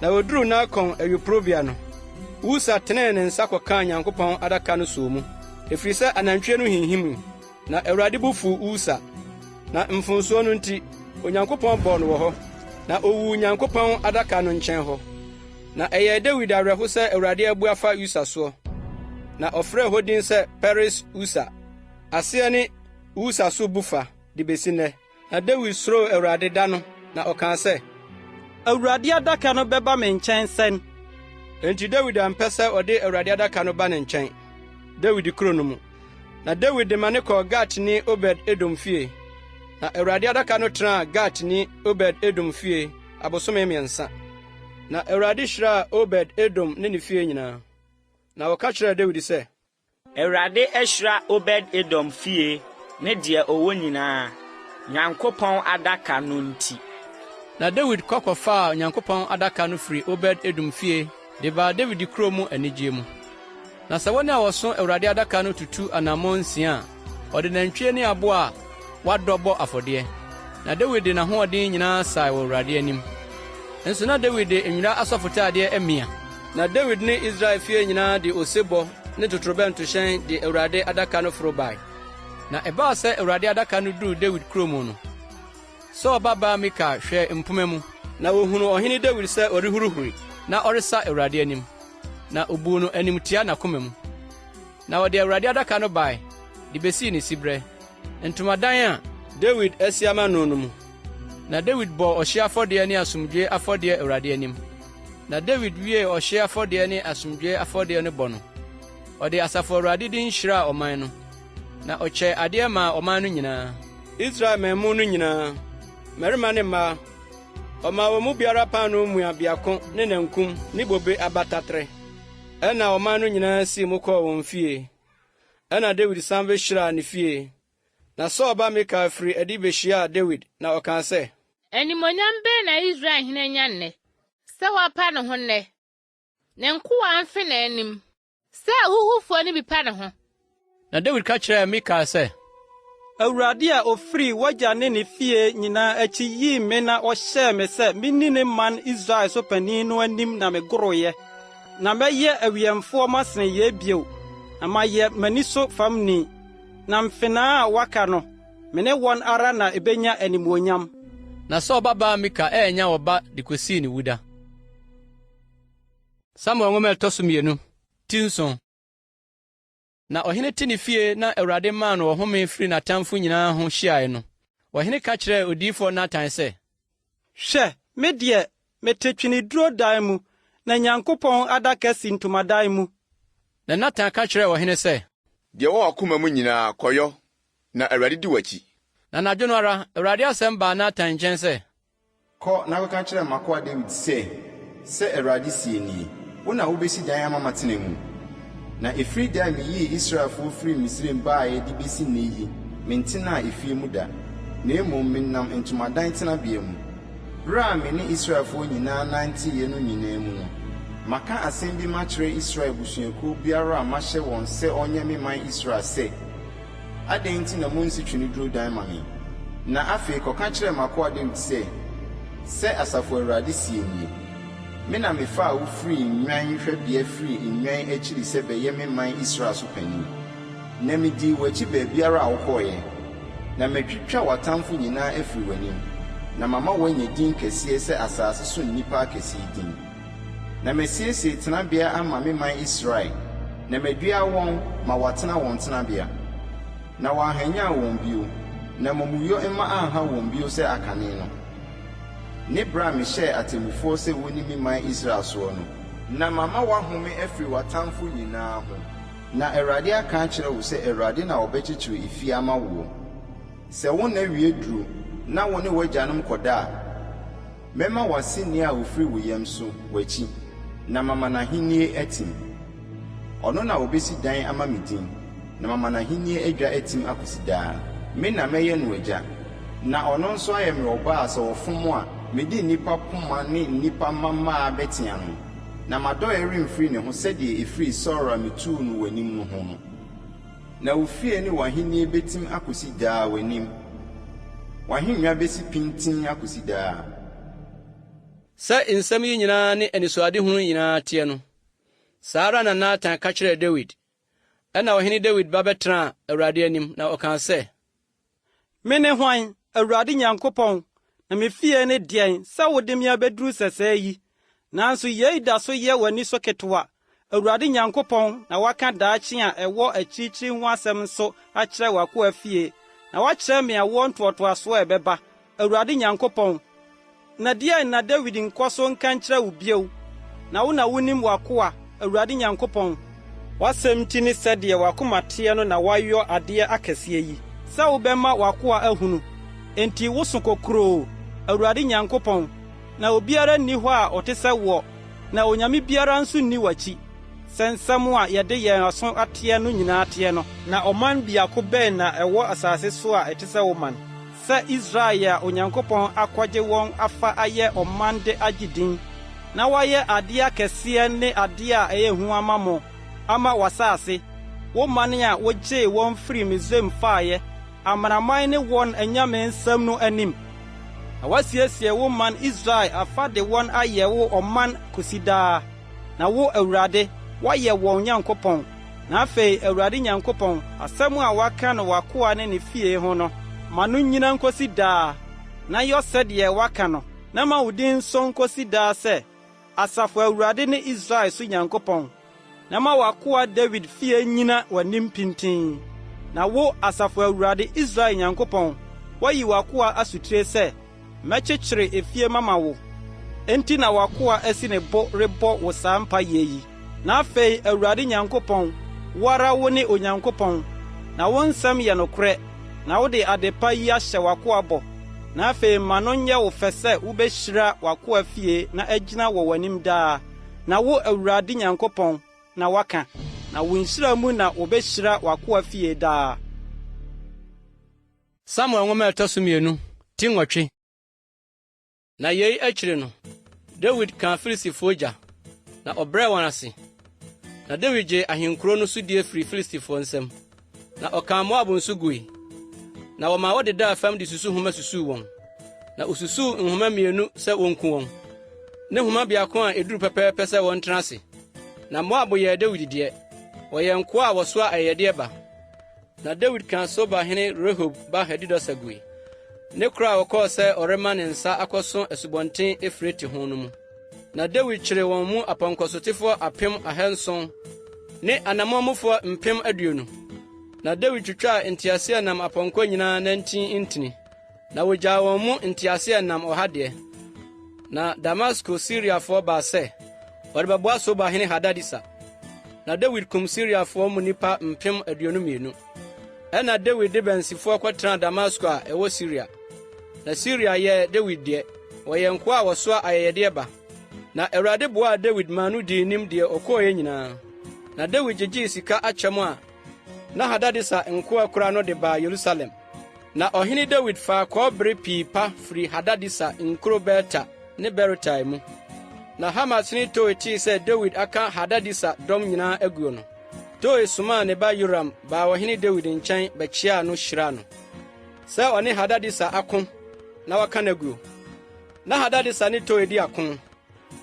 Na woduruu Nakon ayuporobea no, Usa tenee ne nsa kɔkaa Nyankopɔn adaka no soo mu, efiri sɛ anantwie no hinhimii. Na Awurade bo fuw Usa, na mfomsoɔ no nti, Onyankopɔn bɔɔ no wɔ hɔ, na owuu Nyankopɔn adaka no nkyɛn hɔ. Na ɛyɛɛ Dawid awerɛho sɛ Awurade abu afa Usa soɔ, na ɔfrɛɛ hɔ din sɛ Peres-Usa, aseɛ ne Usa so bu fa, de besi nnɛ. Na Dawid suroo Awurade da no, na ɔkaa sɛ. Awurade adaka no bɛba me nkyɛn sɛn? Enti Dawid ampɛ sɛ ɔde Awurade adaka no ba ne nkyɛn, Dawid kuro no mu. Na Dawid de mane kɔɔ Gatni Obed-Edom fie. Na Awurade adaka no tenaa Gatni Obed-Edom fie abosome mmiɛnsa. Na Awurade hyiraa Obed-Edom ne ne fie nyinaa. Na wɔka kyerɛɛ Dawid sɛ. Awurade ahyira Obed-Edom fie ne deɛ ɔwɔ nyinaa, Nyankopɔn adaka no nti. Na Dawid kɔ kɔfaa Onyankopɔn adaka no firii Obed-Edom fie de baa Dawid kurow mu anigye mu. Na sɛ wɔn a wɔso Awurade adaka no tutu anammɔn nsia a, ɔde nantwie ne aboa a wadɔ bɔ afɔdeɛ. Na Dawid de n'ahoɔden nyinaa sae wɔ Awurade anim. Nso na Dawid de nwera asɔfotadeɛ amia. Na Dawid ne Israel fie nyinaa de osebɔ ne totorobɛntohyɛn de Awurade adaka no foro bae. Na ɛbaa sɛ Awurade adaka no duruu Dawid kurow mu no, Saul babaa Mikal hwɛɛ mpomma mu. Na ohunuu ɔhene Dawid sɛ ɔrehurihuri na ɔresa Awurade anim, na obuu no animtiaa n'akoma mu. Na wɔde Awurade adaka no bae de besii ne siberɛ, ntomadan a. Dawid asi ama no no mu. Na Dawid bɔɔ ɔhyeɛ afɔdeɛ ne asomdwoeɛ afɔdeɛ Awurade anim. Na Dawid wiee ɔhyeɛ afɔdeɛ ne asomdwoeɛ afɔdeɛ no bɔ no, ɔde Asafo Awurade din hyiraa ɔman no. Na ɔkyɛɛ adeɛ maa ɔman no nyinaa. Israel man mu no nyinaa, mmarima ne mmaa, ɔmaa wɔn mu biara paanoo mua biako ne nankum ne bobe aba taterɛ. Ɛnna ɔman no nyinaa sii mu kɔɔ wɔn fie. Ɛnna Dawid san behyiraa ne fie. Na Saul ba Mikal firii adi behyiaa Dawid, na ɔkaa sɛ. Animuonyam bɛn na Israel hene anya nnɛ, sɛ wapa ne ho nnɛ? Ne nkoa mfe n'anim. Sɛ ahuhufoɔ no bi pa ne ho. Na Dawid ka kyerɛɛ Mikal sɛ. Awurade a ofirii w'agya ne ne fie nyinaa akyi yii me na ɔhyɛɛ me sɛ minni ne man Israel so panyin no anim na megoroeɛ. Na mɛyɛ awiɛmfoɔ masene yei bio, na mayɛ m'ani so famni. Na mfenaa a wɔaka no, me ne wɔn ara na ebenya animuonyam. Na Saul babaa Mikal annya ɔba de kosii ne wuda. Samuel Nwoma a ɛtɔ so mmienu, ti nson. Na ɔhene te ne fie na Awurade maa no ɔhome firii n'atamfo nyinaa ho hyiae no, ɔhene ka kyerɛɛ odiyifoɔ Natan sɛ. Hwɛ, me deɛ, Mete tweneduro dan mu, na Nyankopɔn adaka si ntomadan mu. Na Natan ka kyerɛɛ ɔhene sɛ. Deɛ ɛwɔ w'akoma mu nyinaa, kɔyɔ, na Awurade di w'akyi. Na anadwo no ara, Awurade asɛm baa Natan nkyɛn sɛ. Kɔ na kɔka kyerɛ m'akoa Dawid sɛ, 'Sɛ Awurade seɛ nie, Wo na wobɛsi dan ama matena mu? Na ɛfiri da a meyii Israelfoɔ firii Misraim baeɛ de bɛsi nnɛ yi, mentenaa efie mu da, na mmom menam ntomadan tenabea mu. Berɛ a me ne Israelfoɔ nyinaa nanteeɛ no nyinaa mu no, maka asɛm bi makyerɛ Israel abusuakuo biara a mahyɛ wɔn sɛ wɔnyɛ me man Israel sɛ, Adɛn nti na munsi tweneduro dan ma me? Na afei kɔka kyerɛ m'akoa Dawid sɛ, 'Sɛ Asafo Awurade seɛ nie, Me na mefaa wo firii nnwan hwɛbea firii nnwan akyiri sɛ bɛyɛ me man Israel so panin. Na medii w'akyi baabiara a wokɔeɛ, na matwitwa w'atamfo nyinaa afiri w'anim, na mama woanya din kɛseɛ sɛ asase so nnipa akɛseɛ din. Na masiesie tenabea ama me man Israel, na madua wɔn ma wɔatena wɔn tenabea, na wɔanhwanyan wɔn bio, na amumuyɔ mma anha wɔn bio sɛ akane no, ne berɛ a mehyɛɛ atemmufoɔ sɛ wɔnni me man Israel soɔ no. Na mama woahome afiri w'atamfo nyinaa ho. Na Awurade aka akyerɛ wo sɛ Awurade na ɔbɛkyekyere efie ama woɔ. Sɛ wo nna wie duru na wo ne w'agyanom kɔda a, Mɛma w'aseni a ofiri wo yam so w'akyi, na mama n'ahenni atim. Ɔno na obesi dan ama me din, na mama n'ahenni adwa atim akosi daa. Me na mɛyɛ no agya, na ɔno nso ayɛ me ɔba a sɛ ɔfom a, mede nnipa poma ne nnipa mma mmaa bɛtea no. Na m'adɔe remfiri ne ho sɛdeɛ ɛfirii Saul a mituu no w'anim no ho no. Na wo fie ne w'ahenni betim akosi daa w'anim, w'ahennwa besi pintinn akosi daa. Sɛ nsɛm yi nyinaa ne anisoadehunu yi nyinaa teɛ no, saa ara na Natan ka kyerɛɛ Dawid. Ɛnna Ɔhene Dawid ba bɛtenaa Awurade anim, na ɔkaa sɛ. Mene hwan, Awurade Nyankopɔn, na me fie ne deɛn, sɛ wode me abɛduru sɛsɛɛ yi? Nanso yei da so yɛ w'ani so ketewa, Awurade Nyankopɔn, na woaka daakye a ɛwɔ akyirikyiri ho asɛm nso akyerɛ w'akoa fie, na woakyerɛ me awoɔ ntoatoasoɔ a ɛbɛba, Awurade Nyankopɔn. Na deɛn na Dawid nkɔ so nka nkyerɛ wo bio? Na wo na wonim w'akoa, Awurade Nyankopɔn. W'asɛm nti ne sɛdeɛ w'akoma teɛ no na woayɔ adeɛ akɛseɛ yi, sɛ wobɛma w'akoa ahunu. Enti woso kokuroo, Awurade Nyankopɔn, na obiara nni hɔ a ɔte sɛ woɔ, na onyame biara nso nni w'akyi, sɛ nsɛm a yɛde yɛn aso ateɛ no nyinaa teɛ no. Na ɔman biako bɛn na ɛwɔ asase so a ɛte sɛ wo man, sɛ Israel a Onyankopɔn akɔgye wɔn afa ayɛ ɔman de agye din, na wɔayɛ adeɛ akɛseɛ ne adeɛ a ɛyɛ hu ama mo, ama w'asase, wo man a wogyee wɔn firii Misraim faeɛ, amanaman ne wɔn anyame nsam no anim? Na woasiesie wo man Israel afa de wɔn ayɛ wo ɔman kosi daa, na wo, Awurade, woayɛ wɔn Nyankopɔn. Na afei, Awurade Nyankopɔn, asɛm a woaka no w'akoa ne ne fie ho no, ma no nnyina nkosi daa, na yɔ sɛdeɛ woaka no, na ma wo din nsɔ nkosi daa sɛ, Asafo Awurade ne Israel so Nyankopɔn, na ma w'akoa Dawid fie nnyina w'anim pintinn. Na wo, Asafo Awurade, Israel Nyankopɔn, woayi w'akoa asotire sɛ, 'Mɛkyekyere efie mama wo. Enti na w'akoa asi ne bo rebɔ wo saa mpaeɛ yi. Na afei, Awurade Nyankopɔn, wo ara wone Onyankopɔn, na wo nsɛm yɛ nokorɛ, na wode ade pa yi ahyɛ w'akoa bɔ. Na afei ma no nyɛ wo fɛ sɛ wubehyira w'akoa fie na agyina wɔ w'anim daa. Na wo, Awurade Nyankopɔn, na woaka, na wo nhyira mu na wobehyira w'akoa fie daa. Samuel Nwoma a Ɛtɔ So Mmienu, ti nwɔtwe. Na yei akyiri no, Dawid kaa Filistifoɔ gya, na ɔbrɛɛ wɔn ase. Na Dawid gyee ahenkuro no sodie firii Filistifoɔ nsam, na ɔkaa Moab nso gui. Na wɔmaa wɔdedaa fam de susuhoma susuu wɔn. Na osusuu nhoma mmienu sɛ wonku wɔn, ne nhoma biako a eduru pɛpɛɛpɛ sɛ wɔntena ase. Na Moab yɛɛ Dawid deɛ, wɔyɛɛ nkoa a wɔsoa ayɛyɛdeɛ ba. Na Dawid kaa Soba hene Rehob ba Hadadeser gui, ne koro a ɔkɔɔ sɛ ɔrema ne nsa akɔso Asubɔnten Eufrate ho no mu. Na Dawid kyeree wɔn mu apɔnkɔsotefoɔ 7,000 ne anammɔnmufoɔ 20,000. Na Dawid twitwaa nteaseɛnam apɔnkɔ nyinaa nantin ntini, na wogyaa wɔn mu nteaseɛnam ɔha deɛ. Na Damasko Siriafoɔ baa sɛ wɔrebɛboa Soba hene Hadadeser. Na Dawid kum Siriafoɔ mu nnipa 22,000. Ɛnna Dawid de bansifoɔ kɔtenaa Damasko a ɛwɔ Siria. Na Siria yɛɛ Dawid deɛ, wɔyɛ nkoa a wɔsoa ayɛyɛdeɛ ba. Na Awurade boaa Dawid maa no dii nim deɛ ɔkɔeɛ nyinaa. Na Dawid gyegyee sika akyɛm a na Hadadeser nkoa kura no de baa Yerusalem. Na ɔhene Dawid faa kɔbere pii pa firii Hadadeser nkuro Beta ne Berotai mu. Na Hamathene Toi tee sɛ Dawid aka Hadadeser dɔm nyinaa aguo no, Toi somaa ne ba Yoram baa ɔhene Dawid nkyɛn bɛkyeaa no hyiraa no, sɛ ɔne Hadadeser ako na waka no aguo. Na Hadadeser ne Toi di ako.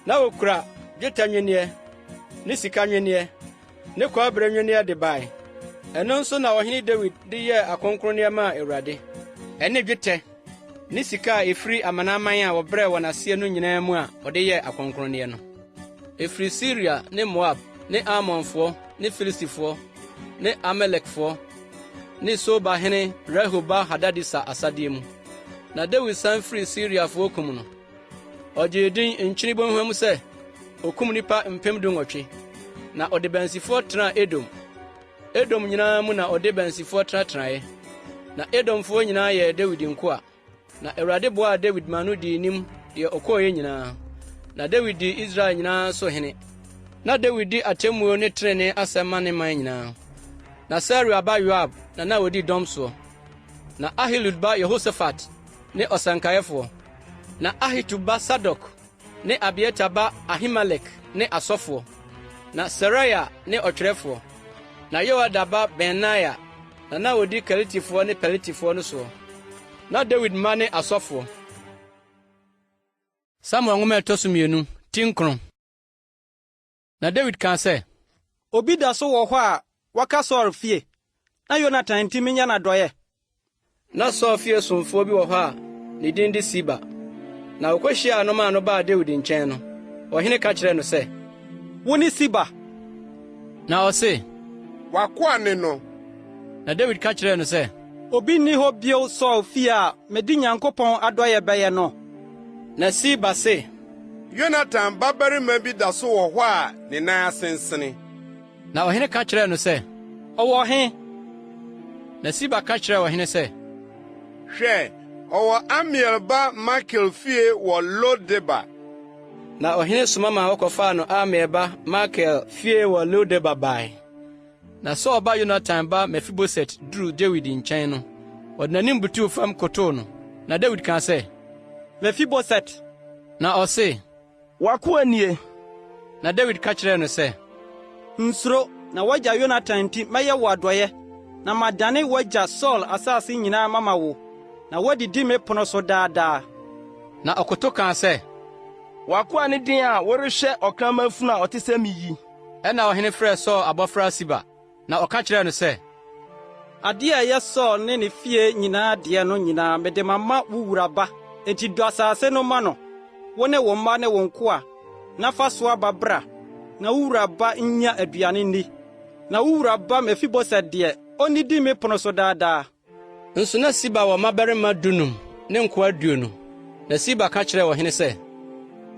Na wokura dwetɛ nnwenneɛ ne sika nnwenneɛ ne kɔbere nnwenneɛ de bae. Ɛno nso na ɔhene Dawid de yɛɛ akronkronneɛ maa Awurade, ɛne dwetɛ ne sika a efiri amanaman a wɔbrɛɛ wɔn aseɛ no nyinaa mu a ɔde yɛɛ akronkronneɛ no. Efiri Siria ne Moab ne Amonfoɔ ne Filistifoɔ ne Amalekfoɔ ne Soba hene Rehob ba Hadadeser asadeɛ mu. Na Dawid san firii Siriafoɔ kum no. Ɔgyee din Nkyene Bɔnhwa mu sɛ okum nnipa 18,000, na ɔde bansifoɔ tenaa Edom. Edom nyinaa mu na ɔde bansifoɔ tenatenaeɛ. Na Edomfoɔ nyinaa yɛɛ Dawid nkoa. Na Awurade boaa Dawid ma no dii nim deɛ ɔkɔeɛ nyinaa. Na Dawid dii Israel nyinaa so hene. Na Dawid di atemmuo ne tenenee asɛm ma ne man nyinaa. Na Seruia ba Yoab na na ɔdi dɔm soɔ. Na Ahilud ba Yehosafat ne ɔsɛnkaeɛfoɔ. Na Ahitub ba Sadok ne Abiatar ba Ahimelek ne asɔfoɔ. Na Seraia ne ɔtwerɛfoɔ. Na Yoiada ba Benaia na na ɔdi Keretifoɔ ne Peletifoɔ no soɔ. Na Dawid mma ne asɔfoɔ. Samuel Nwoma a ɛtɔ so mmienu, ti nkron. Na Dawid kaa sɛ. Obi da so wɔ hɔ a waka Saul fie, na Yonatan nti menyɛ no adɔeɛ? Na Saul fie somfoɔ bi wɔ hɔ a ne din de Siba. Na okohyiaa no maa no baa Dawid nkyɛn no, ɔhene ka kyerɛɛ no sɛ, Wone Siba? Na ɔse, W'akoa ne no. Na Dawid ka kyerɛɛ no sɛ, Obi nni hɔ bio Saul fie a mede Nyankopɔn adɔeɛ bɛyɛ no? Na Siba se, Yonatan babarima bi da so wɔ hɔ a ne nan asensene. Na ɔhene ka kyerɛɛ no sɛ, Ɔwɔ he? Na Siba ka kyerɛɛ ɔhene sɛ, Hwɛ, ɔwɔ Amiel ba Makir fie wɔ Lo-debar. Na ɔhene soma maa wɔkɔfaa no Amiel ba Makir fie wɔ Lo-debar bae. Na Saul ba Yonatan ba Mefiboset duruu Dawid nkyɛn no, ɔde n'anim butuw fam kotow no. Na Dawid kaa sɛ, Mefiboset! Na ɔse, W'akoa nie. Na Dawid ka kyerɛɛ no sɛ, Nsuro, na w'agya Yonatan nti mɛyɛ wo adɔeɛ, na madane w'agya Saul asase nyinaa mama wo, na woadidi me pono so daa daa. Na ɔkoto kaa sɛ, W'akoa ne den a worehwɛ ɔkraman funu a ɔte sɛ me yi? Ɛnna ɔhene frɛɛ Saul abɔfra Siba, na ɔka kyerɛɛ no sɛ, Ade a ɛyɛ Saul ne ne fie nyinaa deɛ no nyinaa mede mama wo wura ba. Enti dɔ asase no ma no, wo ne wo mma ne wo nkoa, na fa so aba bra, na wo wura ba nnya aduane nni. Na wo wura ba Mefiboset deɛ, onnidi me pono so daa daa. Nso na Siba wɔ mmabarima dunum ne nkoa 20. Na Siba ka kyerɛɛ ɔhene sɛ,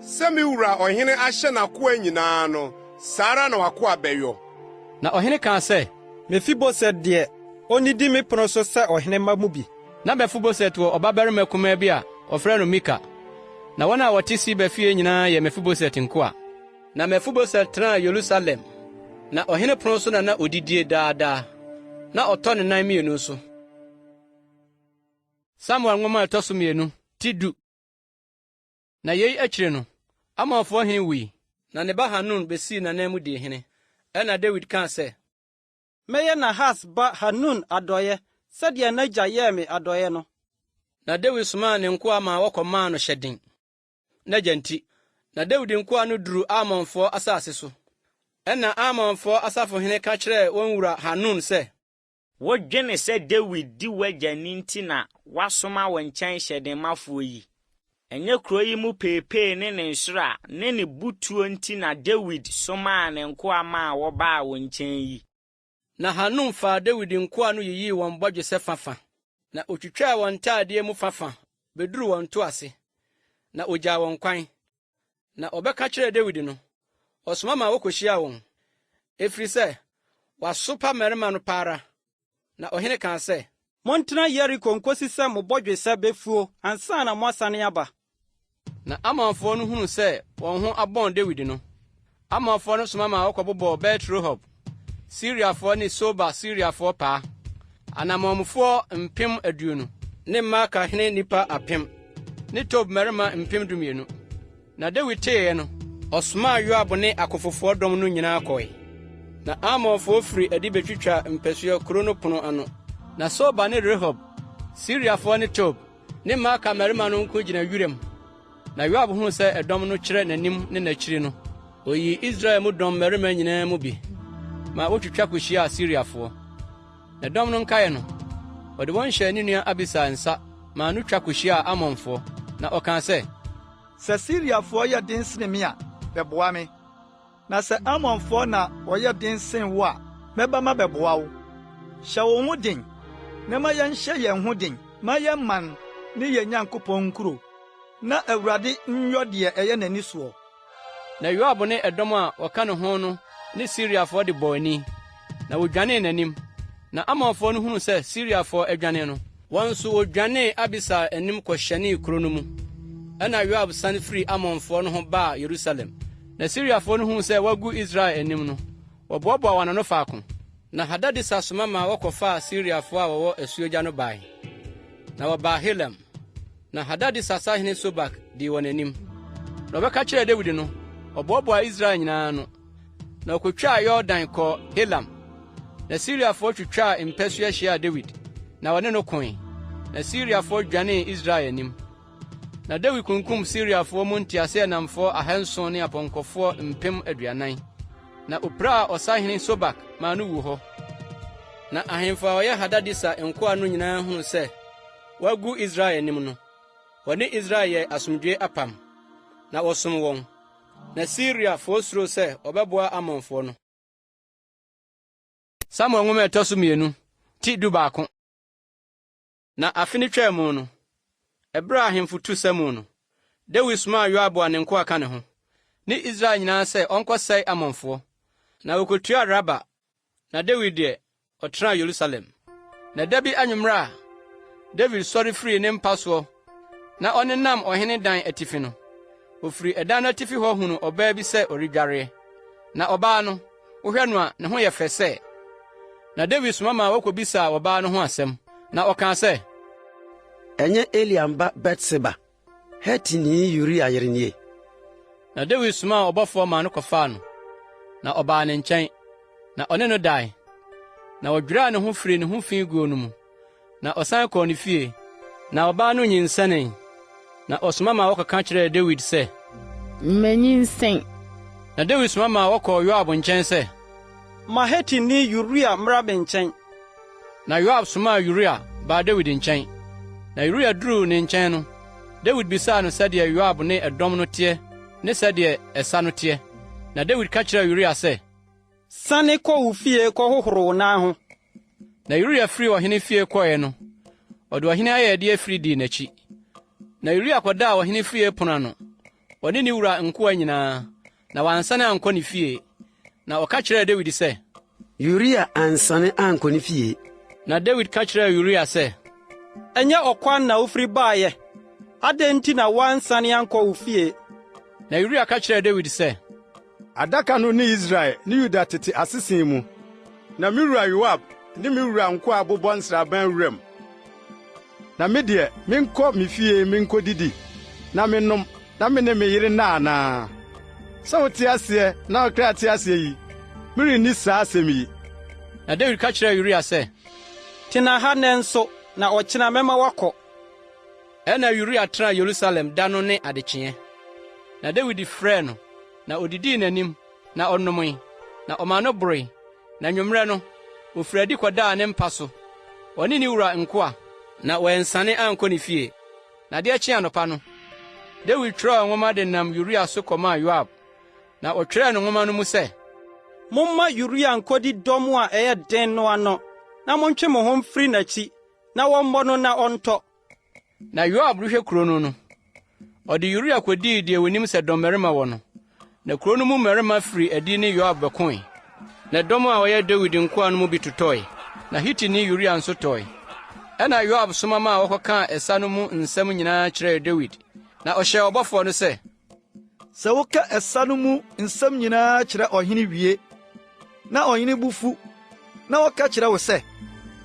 Sɛ me wura ɔhene ahyɛ n'akoa nyinaa no, saa ara na w'akoa bɛyɔ. Na ɔhene kaa sɛ, Mefiboset deɛ, onnidi me pono so sɛ ɔhene mma mu bi. Na Mefiboset wɔ ɔbabarima kumaa bi a wɔfrɛ no Mika. Na wɔn a wɔte Siba fie nyinaa yɛ Mefiboset nkoa. Na Mefiboset tenaa Yerusalem, na ɔhene pon so na na odidie daa daa. Na ɔtɔ ne nan mmienu so. Samuel Nwoma a ɛtɔ so mmienu, ti du. Na yei akyiri no, Amonfoɔ hene wui, na ne ba Hanun besii n'ananmu dii hene. Ɛnna Dawid kaa sɛ. Mɛyɛ Nahas ba Hanun adɔeɛ sɛdeɛ n'agya yɛɛ me adɔeɛ no. Na Dawid somaa ne nkoa maa wɔkɔmaa no hyɛden. n'agya nti. Na Dawid nkoa no duruu Amonfoɔ asase so. Ɛnna Amonfoɔ asafohene ka kyerɛɛ wɔn wura Hanun sɛ. Wodwene sɛ Dawid di w'agya ni nti na wasoma wo nkyɛn hyɛdenmafoɔ yi? Ɛnyɛ kuro yi mu peepee ne ne nsra ne ne butuo nti na Dawid somaa ne nkoa maa wɔbaa wo nkyɛn yi? Na Hanun faa Dawid nkoa no yiyii wɔn bɔdwesɛ fa-fa, na otwitwaa wɔn ntadeɛ mu fa-fa beduruu wɔn ntoase, na ogyaa wɔn kwan. Na ɔbɛka kyerɛɛ Dawid no, ɔsoma ma wokohyiaa wɔn, ɛfiri sɛ wɔasopa mmarima no pa ara. Na ɔhene kaa sɛ. Montena Yeriko nkosi sɛ mo bɔdwesɛ befuo ansa na moasane aba. Na Amonfoɔ no hunuu sɛ wɔn ho abɔn Dawid no, Amonfoɔ no soma maa wɔkɔbobɔɔ Bet-Rehob Siriafoɔ ne Soba Siriafoɔ paa, anammɔnmufoɔ 20,000 ne Maaka hene nnipa 1,000 ne Tob mmarima 12,000. Na Dawid teeɛ no, ɔsomaa Yoab ne akofofoɔ dɔm no nyinaa kɔe. Na Amonfoɔ firii adi betwitwaa mpasua kuro no pono ano. Na Soba ne Rehob, Siriafoɔ ne Tob, ne Maaka mmarima no nko gyina wiram. Na Yoab huu sɛ ɛdɔm no kyerɛ n'anim ne n'akyiri no, oyii Israel mu dɔm mmarima nyinaa mu bi ma wotwitwa kohyiaa Siriafoɔ. Na dɔm no nkae no, ɔde wɔn hyɛɛ ne nua Abisai nsa maa no twa kohyiaa Amonfoɔ, na ɔkaa sɛ, Sɛ Siriafoɔ yɛ den sene me a, bɛboa me, na sɛ Amonfoɔ na wɔyɛ den sen wo a, mɛba mabɛboa wo. Hyɛ wo ho den, na ma yɛnhyɛ yɛn ho den ma yɛn man ne yɛn Nyankopɔn nkuro, na Awurade nyɔ deɛ ɛyɛ n'ani soɔ. Na Yoab ne ɛdɔm a wɔka ne ho no ne Siriafoɔ de bɔɔ ani, na wɔdwanee n'anim. Na Amonfoɔ no hunuu sɛ Siriafoɔ adwane no, wɔn nso wɔdwanee Abisai anim kɔhyɛnee kuro no mu. Ɛnna Yoab sane firii Amonfoɔ no ho baa Yerusalem. Na Siriafoɔ no hunuu sɛ wɔagu Israel anim no, wɔboaboaa wɔn ano faako. Na Hadadeser soma maa wɔkɔfaa Siriafoɔ a wɔwɔ asuogya no bae, na wɔbaa Helam. Na Hadadeser sahene Sobak dii wɔn anim. Na wɔbɛka kyerɛɛ Dawid no, ɔboaboaa Israel nyinaa ano, na ɔkotwaa Yordan kɔɔ Helam. Na Siriafoɔ twitwaa mpasua hyiaa Dawid, na wɔne no koe. Na Siriafoɔ dwanee Israel anim. Na Dawid kunkum Siriafoɔ mu nteaseɛnamfoɔ ahanson ne apɔnkɔfoɔ 40,000. Na opiraa ɔsahene Sobak maa no wuu hɔ. Na ahemfo a wɔyɛ Hadadeser nkoa no nyinaa hunuu sɛ wɔagu Israel anim no, wɔne Israel yɛɛ asomdwoe apam, na wɔsom wɔn. Na Siriafoɔ suroo sɛ wɔbɛboa Amonfoɔ no. Samuel nwoma a ɛtɔ so mmienu, ti 11. Na afe no twaa mu no, ɛberɛ a ahemfo tu sa mu no, Dawid somaa Yoab a ne nkoa ka ne ho, ne Israel nyinaa sɛ ɔnkɔsɛe Amonfoɔ. Na wɔkɔtuaa Raba, na Dawid deɛ, ɔtenaa Yerusalem. Na da bi anwummere a Dawid sɔre firii ne mpa soɔ na ɔnenam ɔhene dan atifi no, ɔfiri ɛdan no atifi hɔ hunuu ɔbaa bi sɛ ɔredwareɛ. Na ɔbaa no, wohwɛ no a, ne ho yɛ fɛ sɛ. Na Dawid soma maa wɔkɔbisaa ɔbaa no ho asɛm, na ɔkaa sɛ, Ɛnyɛ Eliam ba Batseba, Hetini Uria yere nie? Na Dawid somaa ɔbɔfoɔ maa no kɔfaa no, na ɔbaa ne nkyɛn, na ɔne no dae. Na ɔdweraa ne ho firii ne ho fi guo no mu, na ɔsan kɔɔ ne fie. Na ɔbaa no nyinsɛnee, na ɔsoma maa wɔkɔka kyerɛɛ Dawid sɛ, Manyinsɛn. Na Dawid soma maa wɔkɔɔ Yoab nkyɛn sɛ, Ma Hetini Uria mmra me nkyɛn. Na Yoab somaa Uria baa Dawid nkyɛn. Na Uria duruu ne nkyɛn no, Dawid bisaa no sɛdeɛ Yoab ne ɛdɔm no teɛ ne sɛdeɛ ɛsa no teɛ. Na Dawid ka kyerɛɛ Uria sɛ, Sane kɔ wo fie kɔhohoro wo nan ho. Na Uria firii ɔhene fie kɔeɛ no, ɔde ɔhene ayɛyɛdeɛ afiri dii n'akyi. Na Uria kɔdaa ɔhene fie pono ano, ɔne ne wura nkoa nyinaa, na wansane ankɔ ne fie. Na ɔka kyerɛɛ Dawid sɛ. Uria ansane ankɔ ne fie. Na Dawid ka kyerɛɛ Uria sɛ. Ɛnyɛ ɔkwan na wofiri baeɛ? Adɛn nti na woansane ankɔ wo fie? Na Uria ka kyerɛɛ Dawid sɛ. Adaka no ne Israel ne Yuda tete asese mu, na me wura Yoab ne me wura nkoa abobɔ nsraban wuram. Na me deɛ, menkɔ me fie minkodidi na mennom na me ne me yere nna anaa? Sɛ wote aseɛ na wo kra te aseɛ yi, merenni saa asɛm yi. Na Dawid ka kyerɛɛ Uria sɛ, Tena ha nnɛ nso, na ɔkyena mɛma woakɔ. Ɛnna Uria tenaa Yerusalem da no ne adekyeeɛ. Na Dawid frɛɛ no, na odidii n'anim, na ɔnomee, na ɔmaa no boroe. Na anwummerɛ no, ɔfirii adi kɔdaa ne mpa so, ɔne ne wura nkoa, na wansane ankɔ ne fie. Na adeɛ kyee anɔpa no, Dawid twerɛɛ nwoma de nam Uria so kɔmaa Yoab, na ɔtwerɛɛ no nwoma no mu sɛ. Momma Uria nkɔdi dɔm a ɛyɛ den no ano, na montwe mo ho mfiri n'akyi, na wɔmmɔ no na ɔntɔ. Na Yoab rehwɛ kuro no no, Ɔde Uria kodii deɛ onim sɛ dɔmmarima wɔ no. Na kurow no mu mmarima firii adi ne Yoab bɛkoe. Na dɔm a wɔyɛ Dawid nkoa no mu bi totɔe, na Hitini Uria nso tɔe. Ɛnna Yoab soma maa wɔkɔkaa ɛsa no mu nsɛm nyinaa kyerɛɛ Dawid. Na ɔhyɛɛ ɔbɔfoɔ no sɛ, Sɛ woka ɛsa no mu nsɛm nyinaa kyerɛ ɔhene wie, na ɔhene bo fu, na ɔka kyerɛ wo sɛ,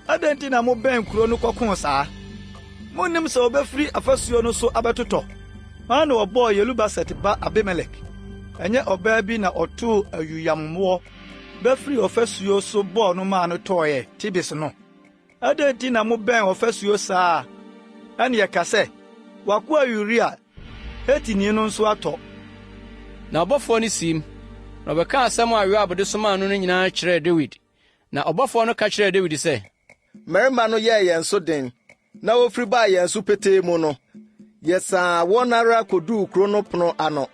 'Adɛn nti na mobɛn kurow no kɔkoo saa? Munnim sɛ wobefiri afasuo no so abɛtotɔ? Hwan na ɔbɔɔ Yerubaset ba Abimelek? Ɛnyɛ ɔbaa bi na ɔtoo awiyammoɔ bɛfirii ɔfasuo so bɔɔ no maa no tɔeɛ Tebes no? Adɛn nti na mobɛn ɔfasuo saa a? Ɛnneɛ ka sɛ, 'W'akoa Uria Hetini no nso atɔ. Na ɔbɔfoɔ no siim, na ɔbɛkaa asɛm a Yoab de somaa no no nyinaa kyerɛɛ Dawid. Na ɔbɔfoɔ no ka kyerɛɛ Dawid sɛ. Mmarima no yɛɛ yɛn so den, na wofiri baa yɛn so petee mu no, yɛsaa wɔn ara koduu kuro no pono ano.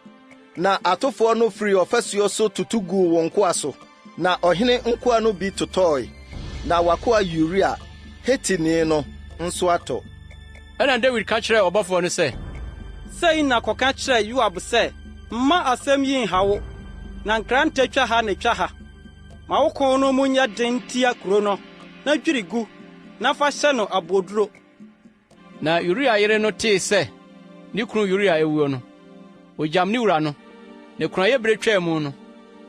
Na atofoɔ no firii ɔfasuo so tutu guu wo nkoa so, na ɔhene nkoa no bi totɔe, na w'akoa Uria, Hetini no, nso atɔ. Ɛnna Dawid ka kyerɛɛ ɔbɔfoɔ no sɛ. Sei na kɔka kyerɛ Yoab sɛ, 'Mma asɛm yi nha wo, na nkrantɛ twa ha na twa ha. Ma wo ko no mu nyɛ den ntia kuro no, na dwiri gu, na fa hyɛ no aboɔduro. Na Uria yere no tee sɛ ne kunu Uria awuo no, ogyam ne wura no. Na kunayɛ bere twaa mu no,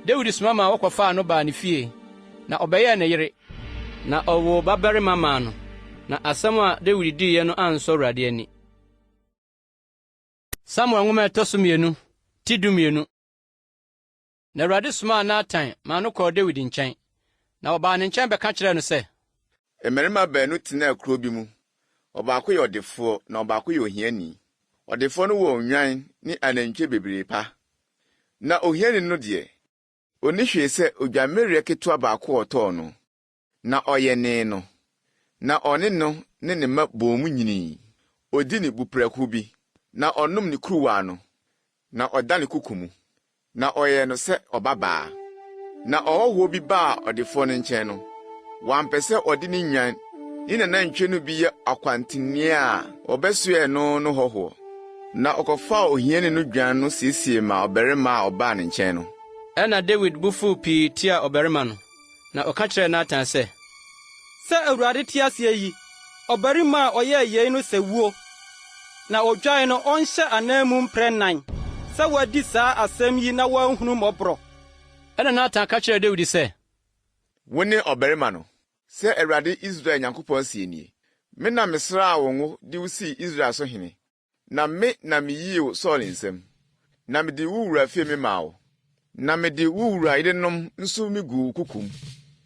Dawid soma maa wɔkɔfaa no baa ne fie, na ɔbɛyɛɛ ne yere. Na ɔwoo babarima maa no. Na asɛm a Dawid diiɛ no ansɔ Awurade ani. Samuel Nwoma a ɛtɔ so mmienu, ti 12. Na Awurade somaa Natan maa no kɔɔ Dawid nkyɛn. Na ɔbaa ne nkyɛn bɛka kyerɛɛ no sɛ. Mmarima baanu tenaa kurow bi mu. Ɔbaako yɛ ɔdefoɔ, na ɔbaako yɛ ohiani. Ɔdefoɔ no wɔ nnwan ne anantwie bebree pa. Na ohiani no deɛ, onni hwee sɛ odwammereɛ ketewa baako a ɔtɔɔ no. Na ɔyɛnee no, na ɔne no ne ne mma boom nyinii. Odi ne buprɛko bi, na ɔnom ne kuruwa ano, na ɔda ne koko mu, na ɔyɛɛ no sɛ ɔbabaa. Na ɔhɔhoɔ bi baa ɔdefoɔ no nkyɛn no, wampɛ sɛ ɔde ne nnwan ne n'anantwie no bi yɛ akwantenee a wɔbɛsoɛɛ no no hɔhoɔ. Na ɔkɔfaa ohiani no dwan no siesie maa ɔbarima a ɔbaa ne nkyɛn no. Ɛnna Dawid bo fuw pii tiaa ɔbarima no. Na ɔka kyerɛɛ Natan sɛ, Sɛ Awurade te aseɛ yi, ɔbarima a ɔyɛɛ yei no sɛ wuo, na odwan no ɔnhyɛ ananmu mprɛ nnan, sɛ wadi saa asɛm yi na wanhunu mmɔborɔ. Ɛnna Natan ka kyerɛɛ Dawid sɛ. Wone ɔbarima no! Sɛ Awurade Israel Nyankopɔn seɛ nie, 'Me na mesraa wo ngo de wo sii Israel so hene, Na me na miyii wo Saul nsam, na mede wo wura fie memaa wo, na mede wo wura yerenom nso miguu wo kokom,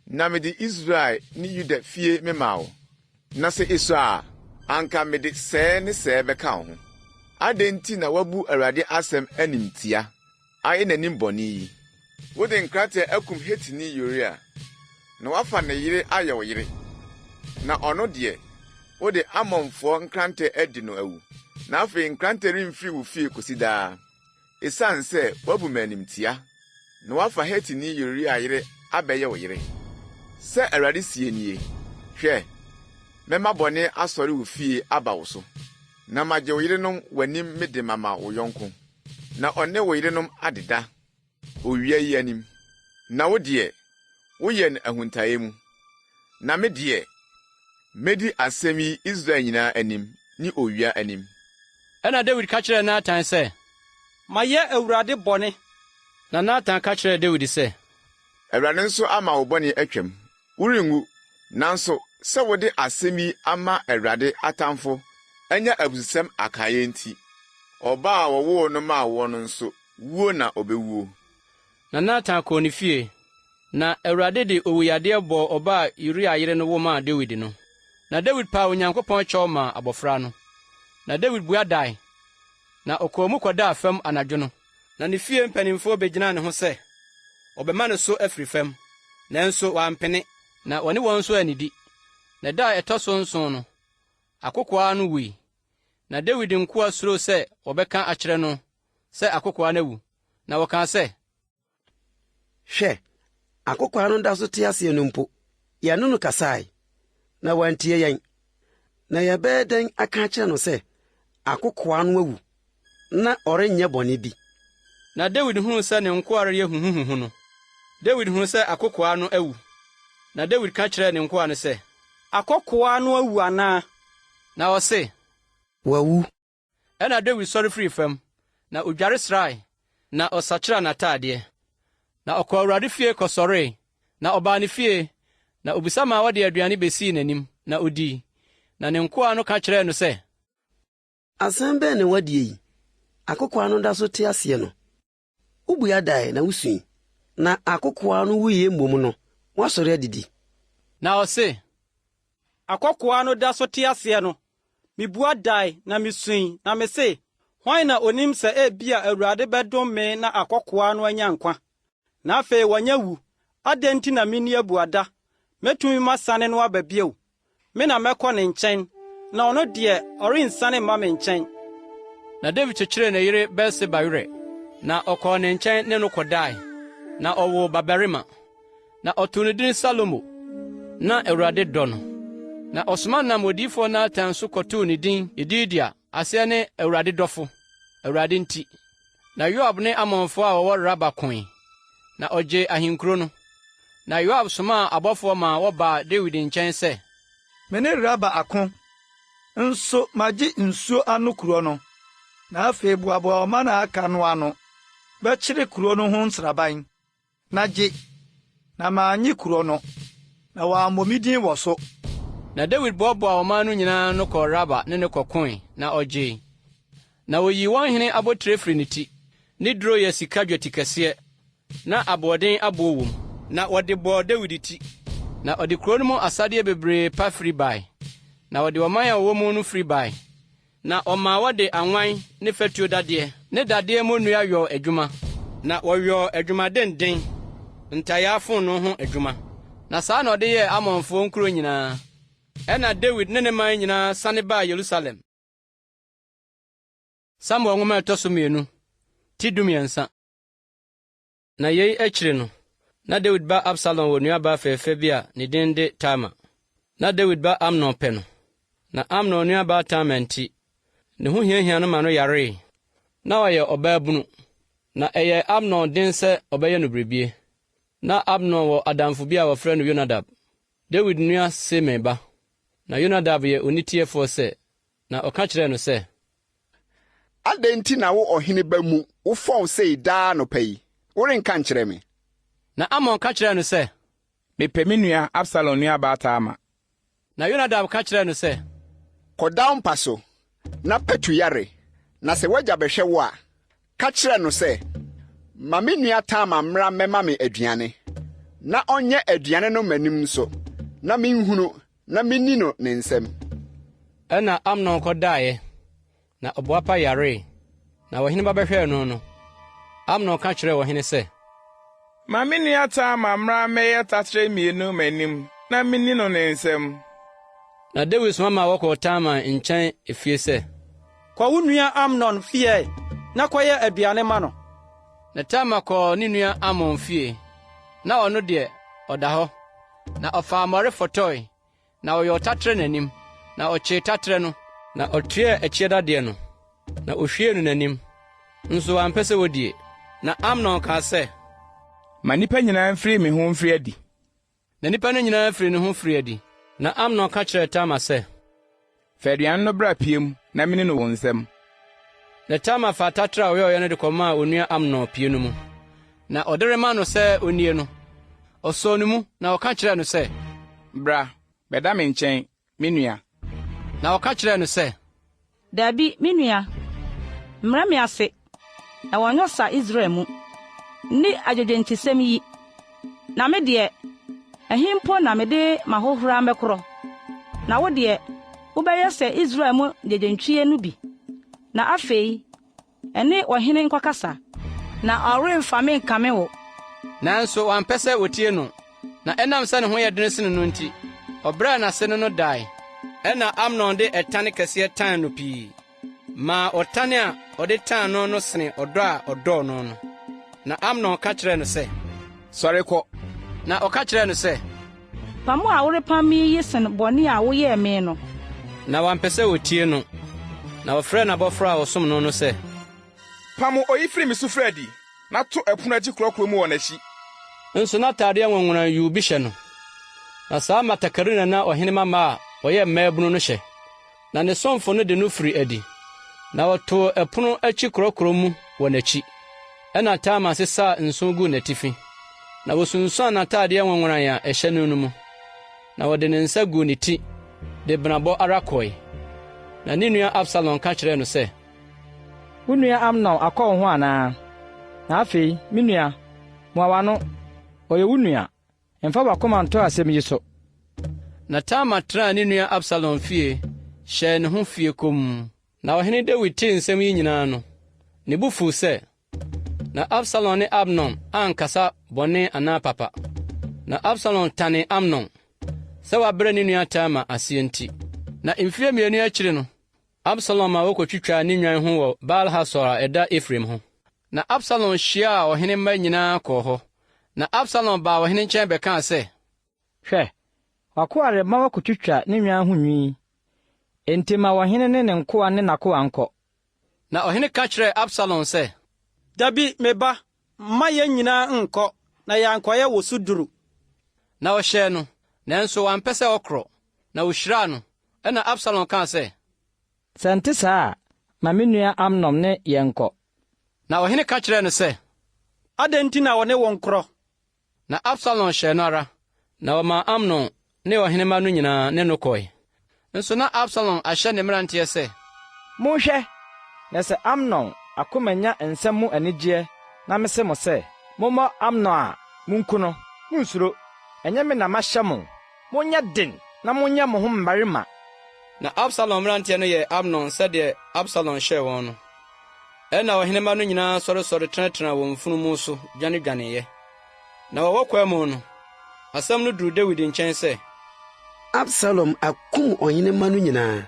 na mede Israel ne Yuda fie memaa wo. Na sɛ esua a, anka mede sɛɛ ne sɛɛ bɛka wo ho. Adɛn nti na woabu Awurade asɛm animtia ayɛ n'anim bɔne yi? Wode nkrantɛ akum Hetini Uria, na woafa ne yere ayɛ wo yere, na ɔno deɛ, wode Amonfoɔ nkrantɛ adi no awu, na afei nkrantɛ remfiri wo fie kɔsi daa, ɛsiane sɛ woabu me animtia, na woafa Hetini Uria yere abɛyɛ wo yere. Sɛ Awurade seɛ nie, Hwɛ, mɛma bɔne asɔre wo fie aba wo so, na magye wo yerenom w'anim mede mama wo yɔnko. Na ɔne wo yerenom adeda owia yi anim, na wo deɛ, woyɛ no ahuntaeɛ mu. Na me deɛ, mɛdi asɛm yi Israel nyinaa anim ne owia anim. Ɛnna Dawid ka kyerɛɛ Natan sɛ. Mayɛ Awurade bɔne. Na Natan ka kyerɛɛ Dawid sɛ. Awurade nso ama wo bɔne atwam, Worenwu. Nanso sɛ wode asɛm yi ama Awurade atamfo anya abususɛm akaeɛ nti, ɔba a wɔwoo no maa woɔ no nso, wuo na ɔbɛwuo. Na Natan kɔɔ ne fie. Na Awurade de owuyadeɛ bɔɔ ɔba a Uria yere no wo maa Dawid no. Na Dawid paa Onyankopɔn kyɛw maa abɔfra no. Na Dawid bua dae, na ɔkɔɔ mu kɔdaa fam anadwo no. Na ne fie mpanimfoɔ bɛgyinaa ne ho sɛ wɔbɛma no so afiri fam, nanso wampene. Na ɔne wɔn nso annidi. Na da a ɛtɔ so nson no, akokoaa no wui. Na Dawid nkoa suroo sɛ wɔbɛka akyerɛ no sɛ akokoaa no awu, na wɔkaa sɛ. Hwɛ, akokoaa no da so te aseɛ no mpo, yɛne no kasae, na wantie yɛn. Na yɛbɛyɛ dɛn aka akyerɛ no sɛ akokoaa no awu? na ɔrenyɛ bɔne bi. Na Dawid huu sɛ ne nkoa reyɛ huhuhuhu no, Dawid huu sɛ akokoaa no awu. Na Dawid ka kyerɛɛ ne nkoa no sɛ, Akokoaa no awu anaa? Na ɔse, Wawu. Ɛnna Dawid sɔre firii fam, na odware srae, na ɔsakyeraa n'ataadeɛ. Na ɔkɔɔ Awurade fie kɔsɔree, na ɔbaa ne fie, na obisa maa wɔde aduane besii n'anim, na odii. Na ne nkoa no ka kyerɛɛ no sɛ. Asɛm bɛn na woadie yi? Akokoaa no da so te aseɛ no, wobua dae na wusui, na akokoaa no wuiɛ mmom no, woasɔre adidi. Na ɔse. Akɔkoaa no da so te aseɛ no, mibua dae na misui, na mise, 'Hwan na onim sɛ ebia Awurade bɛdom me na akɔkoaa no anya nkwa? Na afei wanya wu, adɛn nti na minni abuada? Metumi masane no aba bio? Me na mɛkɔ ne nkyɛn, na ɔno deɛ, ɔrensiane mma me nkyɛn. Na Dawid kyekyeree ne yere Batseba werɛ, na ɔkɔɔ ne nkyɛn ne no kɔdae, na ɔwoo babarima. Na ɔtoo no din Salomo. Ná Awurade dɔ no. Na ɔsoma nam odiyifoɔ Natan so kɔtoo ne din Yedidia, aseɛ ne Awurade dɔfo, Awurade nti. Na Yoab ne Amonfoɔ a wɔwɔ Raba koe, na ɔgyee ahenkuro no. Na Yoab somaa abɔfoɔ maa wɔbaa Dawid nkyɛn sɛ. Me ne Raba ako, nso magye nsuo ano kuro no. Na afei boaboa ɔman a aka no ano bɛkyere kuro no ho nsraban. Na gye, na mannye kurow no, na wɔammɔ me din wɔ so. Na Dawid boaboaa ɔman no nyinaa ano kɔɔ Raba ne no kɔkoe, na ogyee. Na oyii wɔn hene abotire firii ne ti, ne duro yɛ sika dwetikɛseɛ, na aboɔden aboɔ wom, na wɔde bɔɔ Dawid ti. Na ɔde kurow no mu asadeɛ bebree pa firi bae, na ɔde ɔman a wɔwɔ mu no firi bae. Na ɔmaa wɔde anwan ne fatuo dadeɛ ne dadeɛ mmonnua yɔɔ adwuma, na wɔyɔɔ adwuma denden, ntayaa fononoo ho adwuma. Na saa na ɔde yɛɛ Amonfoɔ nkuro nyinaa. Ɛnna Dawid ne ne man nyinaa sane baa Yerusalem. Samuel Nwoma a ɛtɔ so mmienu, ti 13. Na yei akyiri no, na Dawid ba Absalom wɔ nuabaa fɛɛfɛ bi a ne din de Tamar. Na Dawid ba Amnon pɛ no. Na Amnon nuabaa Tamar nti, ne ho hiahiaa no ma no yaree. Na ɔyɛ ɔbaabunu, na ɛyɛɛ Amnon den sɛ ɔbɛyɛ no biribie. Na Amnon wɔ adamfo bi a wɔfrɛ no Yonadab, Dawid nua Simei ba. Na Yonadab yɛ oniteɛfoɔ sɛ, na ɔka kyerɛɛ no sɛ. Adɛn nti na wo ɔhene ba mu wofɔw sei daa anɔpa yi? Worenka nkyerɛ me? Na Amnon ka kyerɛɛ no sɛ. Mepɛ me nua Absalom nuabaa Tamar. Na Yonadab ka kyerɛɛ no sɛ. Kɔda wo mpa so, na patu yare, na sɛ w'agya bɛhwɛ wo a, ka kyerɛ no sɛ, 'Ma me nua Tamar mmra mmɛma me aduane, na ɔnyɛ aduane no m'anim nso, na minhunu, na minni no ne nsam. Ɛnna Amnon kɔdaeɛ, na ɔboapa yaree. Na ɔhene ba bɛhwɛɛ no no, Amnon ka kyerɛɛ ɔhene sɛ. Ma me nua Tamar mmra mmɛyɛ taterɛ mmienu m'anim na minni no ne nsam. Na Dawid soma maa wɔkɔɔ Tamar nkyɛn efie sɛ. Kɔ wo nua Amnon fie na kɔyɛ aduane ma no. Na Tamar kɔɔ ne nua Amnon fie, na ɔno deɛ, ɔda hɔ. Na ɔfaa mmɔre fɔtɔe, na ɔyɔɔ taterɛ n'anim, na ɔkyee taterɛ no, na ɔtoɛɛ ɛkyeɛ dadeɛ no, na ohwiee no n'anim, nso wampɛ sɛ wodie. Na Amnon kaa sɛ, Ma nnipa nyinaa mfiri me ho mfiri adi. Na nnipa no nyinaa firii ne ho firii adi. Na Amnon ka kyerɛɛ Tamar sɛ, Fa aduan no bra pie mu na minni no wo nsam. Na Tamar faa taterɛ a ɔyɔeɛ no de kɔmaa onua Amnon pie no mu. Na ɔde rema no sɛ onnie no, ɔsɔɔ no mu, na ɔka kyerɛɛ no sɛ. Bra, bɛda me nkyɛn, me nua. Na ɔka kyerɛɛ no sɛ. Dabi, me nua, mmrɛ me ase, na wɔnyɛ sa Israel mu. Nni adwedwenkyesɛm yi, na me deɛ, ɛhe mpo na mede m'ahohora mɛkorɔ? Na wo deɛ, wobɛyɛ sɛ Israel mu nnyegyentwie no bi. Na afei, ɛne ɔhene nkɔkasa, na ɔremfa me nkame wo. Nanso wampɛ sɛ otie no, na ɛnam sɛ ne ho yɛ den sen no nti, ɔbrɛɛ n'ase ne no dae. Ɛnna Amnon de ɛtan kɛseɛ tan no pii, maa ɔtan a ɔde tan no no sene ɔdɔ a ɔdɔɔ no no. Na Amnon ka kyerɛɛ no sɛ, Sɔre kɔ! Na ɔka kyerɛɛ no sɛ, Pam a worepam me yi sen bɔne a woyɛɛ me no. Na wampɛ sɛ otie no, na ɔfrɛɛ n'abɔfra a ɔsom no no sɛ. Pam oyi firi me so firi adi, na to ɛpono akyi korɔkorɔ mu wɔ n'akyi. Nso na atadeɛ nworonnworan yuu bi hyɛ no, na saa mmatakari na na ɔhene mmammaa a wɔyɛ mmaabunu no hyɛ. Na ne somfo no de no firii adi, na wɔtoo ɛpono akyi korɔkorɔ mu wɔ n'akyi. Ɛnna Tamar sesaa nsõ guu n'atifi, na wosunsuan n'atadeɛ nworonnworan a ɛhyɛ no no mu, na ɔde ne nsa guu ne ti de benabɔ ara kɔe. Na ne nua Absalom ka kyerɛɛ no sɛ, Wo nua Amnon akɔ wo ho anaa? Na afei, me nua, mua w'ano, ɔyɛ wo nua. Mfa w'akoma nto asɛm yi so. Na Tamar tenaa ne nua Absalom fie hyɛɛ ne ho fie komm. Na ɔhene Dawid tee nsɛm yi nyinaa no, ne bo fuw sɛ. Na Absalom ne Amnon ankasa bɔne anaa papa. Na Absalom tanee Amnon, sɛ wabrɛ ne nua Tamar aseɛ nti. Na mfeɛ mmienu akyiri no, Absalom ma wokotwitwaa ne nnwan ho wɔ Baal-Hasor a ɛda Efraim ho. Na Absalom hyiaa ɔhene mma nyinaa kɔɔ hɔ. Na Absalom baa ɔhene nkyɛn bɛkaa sɛ. Hwɛ, w'akoa rema wɔakotwitwa ne nnwan ho nwi. Enti ma ɔhene ne ne nkoa ne n'akoa nkɔ. Na ɔhene ka kyerɛɛ Absalom sɛ. Dabi, me ba, mma yɛn nyinaa nnkɔ, na yɛankɔyɛ wo so duru. Na ɔhyɛɛ no, nanso wampɛ sɛ ɔkorɔ, na ohyiraa no. Ɛnna Absalom kaa sɛ. Sɛ ɛnte saa a, ma me nua Amnon ne yɛn nkɔ. Na ɔhene ka kyerɛɛ no sɛ. Adɛn nti na ɔne wo nkorɔ? Na Absalom hyɛɛ no ara, na ɔmaa Amnon ne ɔhene mma no nyinaa ne no kɔe. Nso na Absalom ahyɛ ne mmeranteɛ sɛ. Monhwɛ, na sɛ Amnon akoma nya nsɛm mu anigyeɛ na mese mo sɛ, 'Mommɔ Amnon' a, munku no. Munnsuro, ɛnyɛ me na mahyɛ mo? Monyɛ den na monyɛ mo ho mmarima. Na Absalom mmeranteɛ no yɛɛ Amnon sɛdeɛ Absalom hyɛɛ wɔn no. Ɛnna ɔhene mma no nyinaa sɔresɔre tenatenaa wɔn mfunumu so dwanedwaneeɛ. Na wɔwɔ kwa mu no, asɛm no duruu Dawid nkyɛn sɛ. Absalom akum ɔhene mma no nyinaa,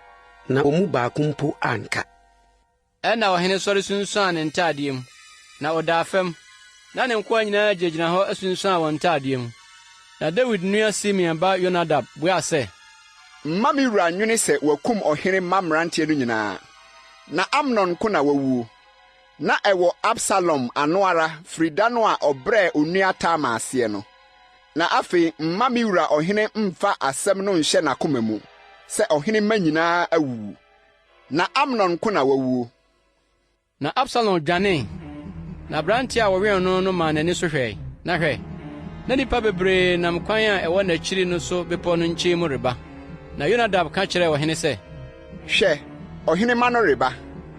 na wɔn mu baako mpo anka. Ɛnna ɔhene sɔre sunsuan ne ntadeɛ mu, na ɔdaa fam, na ne nkoa nyinaa gyinagyina hɔ asunsuan wɔn ntadeɛ mu. Na Dawid nua Simea ba Yonadab buaa sɛ. Mma me wura nnwene sɛ wɔakum ɔhene mma mmeranteɛ no nyinaa, na Amnon nko na wawuo. Na ɛwɔ Absalom ano ara firi da no a ɔbrɛɛ onua Tamar aseɛ no. Na afei mma me wura ɔhene mmfa asɛm no nhyɛ n'akoma mu sɛ ɔhene mma nyinaa awuwu. Na Amnon nko na wawuo. Na Absalom dwanee, na aberante a wɔwɛn no no maa n'ani so hwɛe, na hwɛ, na nnipa bebree nam kwan a ɛwɔ n'akyiri no so bepɔw no nkyɛn mu reba. Na Yonadab ka kyerɛɛ ɔhene sɛ. Hwɛ, ɔhene mma no reba,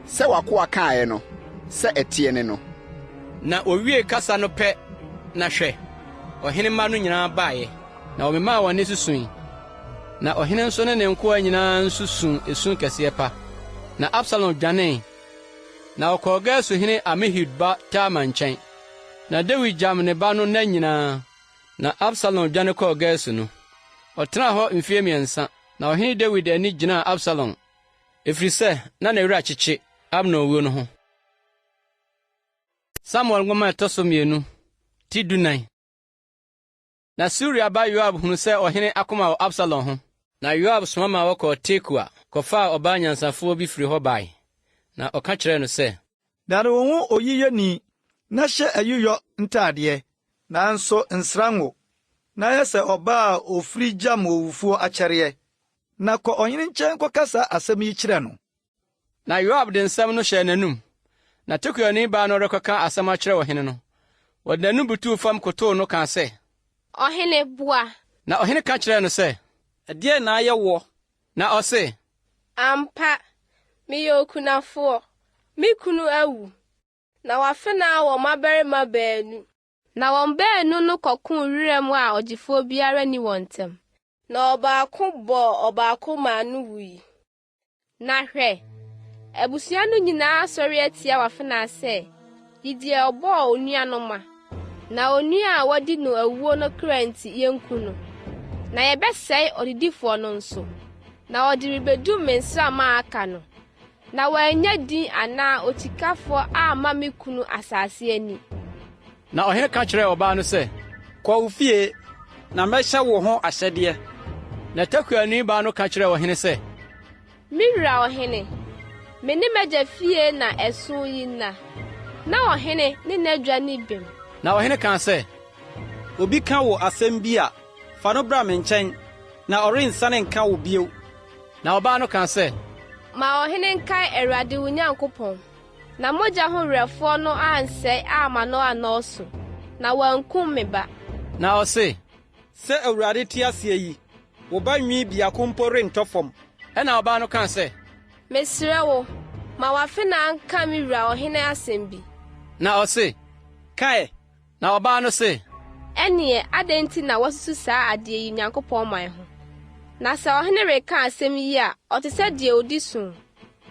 sɛ w'akoa kaeɛ no, sɛ ɛteɛ ne no. Na owiee kasa no pɛ, na hwɛ, ɔhene mma no nyinaa baeɛ. Na wɔmemaa wɔn nne so sui, na ɔhene nso ne ne nkoa nyinaa nso suu esu kɛseɛ pa. Na Absalom dwanee, na ɔkɔɔ Gesur hene Amihud ba Talmai nkyɛn. Na Dawid gyam ne ba no nna nyinaa. Na Absalom dwane kɔɔ Gesur no, ɔtenaa hɔ mfeɛ mmiɛnsa. Na ɔhene Dawid ani gyinaa Absalom, ɛfiri sɛ na ne werɛ akyekye Amnon wuo no ho. Samuel Nwoma a ɛtɔ so mmienu, ti dunan. Na Seruia ba Yoab hunu sɛ ɔhene akoma wɔ Absalom ho. Na Yoab soma ma wɔkɔɔ Tekoa kɔfaa ɔbaa nyansafoɔ bi firi hɔ bae, na ɔka kyerɛɛ no sɛ. Dane wo ho oyiyɛni na hyɛ ayiyɔ ntadeɛ. Nanso nsra ngo, na yɛ sɛ ɔbaa a ɔfiri gyam owufoɔ akyɛreɛ. Na kɔ ɔhene nkyɛn kɔka saa asɛm yi kyerɛ no. Na Yoab de nsɛm no hyɛɛ n'anom. Na Tekoani baa no rekɔka asɛm akyerɛ ɔhene no, ɔde n'anim butuw fam kotow no kaa sɛ. Ɔhene, bua! Na ɔhene ka kyerɛɛ no sɛ. Ɛdeɛn na ayɛ woɔ? Na ɔse. Ampa, meyɛ okunafoɔ, me kunu awu, na w'afenaa wɔ mmabarima baanu. Na wɔn baanu no kɔkoo wiram a ɔgyefoɔ biara nni wɔn ntam. Na ɔbaako bɔɔ ɔbaako maa no wui. Na hwɛ, abusua no nyinaa asɔre atia w'afenaa sɛ, 'Yi deɛ ɔbɔɔ onua no ma, na onua a wadi no awuo no kra nti yɛnku no, na yɛbɛsɛe ɔdedifoɔ no nso. Na ɔde rebɛdum me nsram a aka no, na wannya din anaa okyikafoɔ amma me kunu asase ani. Na ɔhene ka kyerɛɛ ɔbaa no sɛ. Kɔ wo fie, na mɛhyɛ wo ho ahyɛdeɛ. Na Tekoani baa no ka kyerɛɛ ɔhene sɛ. Me wura ɔhene, me ne m'agya fie na ɛso yi nna. Na ɔhene ne n'adwa nni bem. Na ɔhene kaa sɛ, Obi ka wo asɛm bi a, fa no bra me nkyɛn, na ɔrensane nka wo bio. Na ɔbaa no kaa sɛ, Ma ɔhene nkae Awurade wo Nyankopɔn, na mogya ho werɛfoɔ no ansɛe amma no annɔɔso, na wankum me ba. Na ɔse, Sɛ Awurade te aseɛ yi, wo ba nwi biako mpo rentɔ fam. Ɛnna ɔbaa no kaa sɛ, Mesrɛ wo, ma w'afenaa nka me wura ɔhene asɛm bi. Na ɔse, Ka ɛ! Na ɔbaa no se, Ɛnneɛ, adɛn nti na woasusu saa adeɛ yi Nyankopɔn man ho? Na sɛ ɔhene reka asɛm yi a, ɔte sɛ deɛ ɔdi sõ,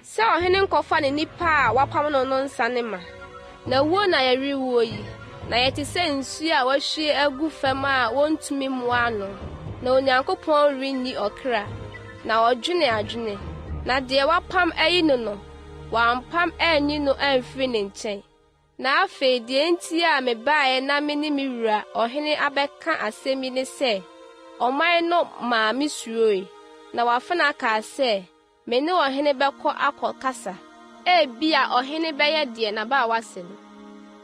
sɛ ɔhene nkɔfa ne nipa a wapam no no nsane mma. Na wuo na yɛrewuo yi, na yɛte sɛ nsuo a wɔahwie agu fam a wɔntumi mmoa ano, na Onyankopɔn renyi ɔkra, na ɔdwene adwene, na deɛ wapam ayi no no, wampam anyi no amfiri ne nkyɛn. Na afei deɛ enti a mebaeɛ na me ne me wura ɔhene abɛka asɛm yi ne sɛ, ɔman no maa mesuroe, na w'afenaa kaa sɛ, 'Me ne ɔhene bɛkɔ akɔkasa. Ebia ɔhene bɛyɛ deɛ n'abaawa se no,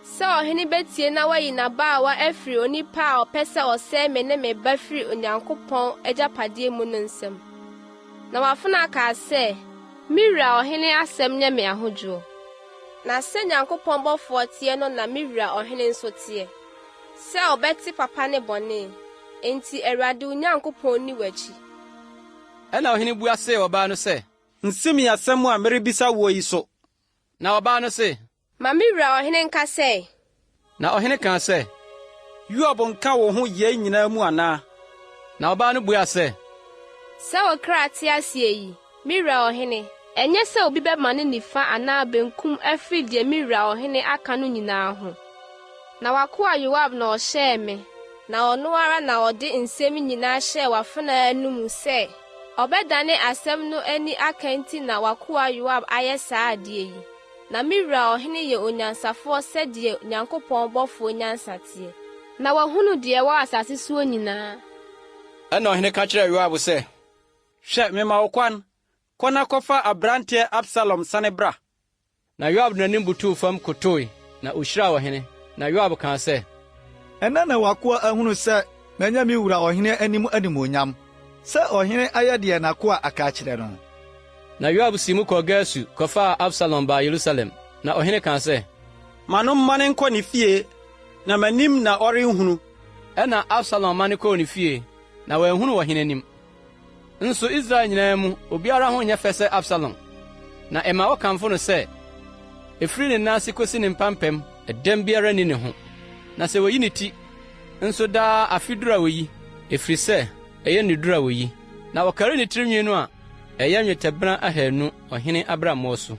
sɛ ɔhene bɛtie na wayi n'abaawa afiri onipa a ɔpɛ sɛ ɔsɛe me ne me ba firi Onyankopɔn agyapadeɛ mu no nsam. Na w'afenaa kaa sɛ, 'Me wura ɔhene asɛm nyɛ me ahodwoɔ. Na sɛ Nyankopɔn bɔfoɔ teɛ no na me wura ɔhene nso teɛ, sɛ ɔbɛte papa ne bɔne, enti Awurade wo Nyankopɔn nni w'akyi. Ɛnna ɔhene bua see ɔbaa no sɛ. Nsi me asɛm a merebisa woɔ yi so. Na ɔbaa no se. Ma me wura ɔhene nkasa ɛ. Na ɔhene kaa sɛ. Yoab nka wo ho yei nyinaa mu anaa? Na ɔbaa no buaa sɛ. Sɛ wo kra te aseɛ yi, Me wura ɔhene, ɛnyɛ sɛ obi bɛmane nifa anaa benkum afiri deɛ me wura ɔhene aka no nyinaa ho. Na w'akoa Yoab na ɔhyɛɛ me, na ɔno ara na ɔde nsɛm yi nyinaa hyɛɛ w'afenaa anomu sɛ ɔbɛdane asɛm no ani aka nti na w'akoa Yoab ayɛ saa adeɛ yi. Na me wura ɔhene yɛ onyansafoɔ sɛdeɛ Nyankopɔn bɔfoɔ nyansa teɛ. Na wahunu deɛ ɛwɔ asase soɔ nyinaa. Ɛnna ɔhene ka kyerɛɛ Yoab sɛ, Hwɛ, mema wo kwan, kɔ na kɔfa aberanteɛ Absalom sane bra. Na Yoab de n'anim butuw fam kotoe, na ohyiraa ɔhene. Na Yoab kaa sɛ. Ɛnnɛ na w'akoa ahunu sɛ manya me wura ɔhene anim animuonyam, sɛ ɔhene ayɛ deɛ n'akoa aka akyerɛ no. Na Yoab sii mu kɔɔ Gesur kɔfaa Absalom baa Yerusalem. Na ɔhene kaa sɛ. Ma no mmane nkɔ ne fie, na m'anim na ɔrenhunu. Ɛnna Absalom mane kɔɔ ne fie, na wanhunu ɔhene anim. Nso Israel nyinaa mu, obiara ho nyɛ fɛ sɛ Absalom, na ɛma wɔkamfo no sɛ, efiri ne nan ase kosi ne mpampam, ɛdɛm biara nni ne ho. Na sɛ woyi ne ti nso daa afe duru a woyi, efiri sɛ ɛyɛ nneduru a woyi. Na wɔkari ne tirinwi no a, ɛyɛ nnwetɛbena ahannu ɔhene abrammoɔ so.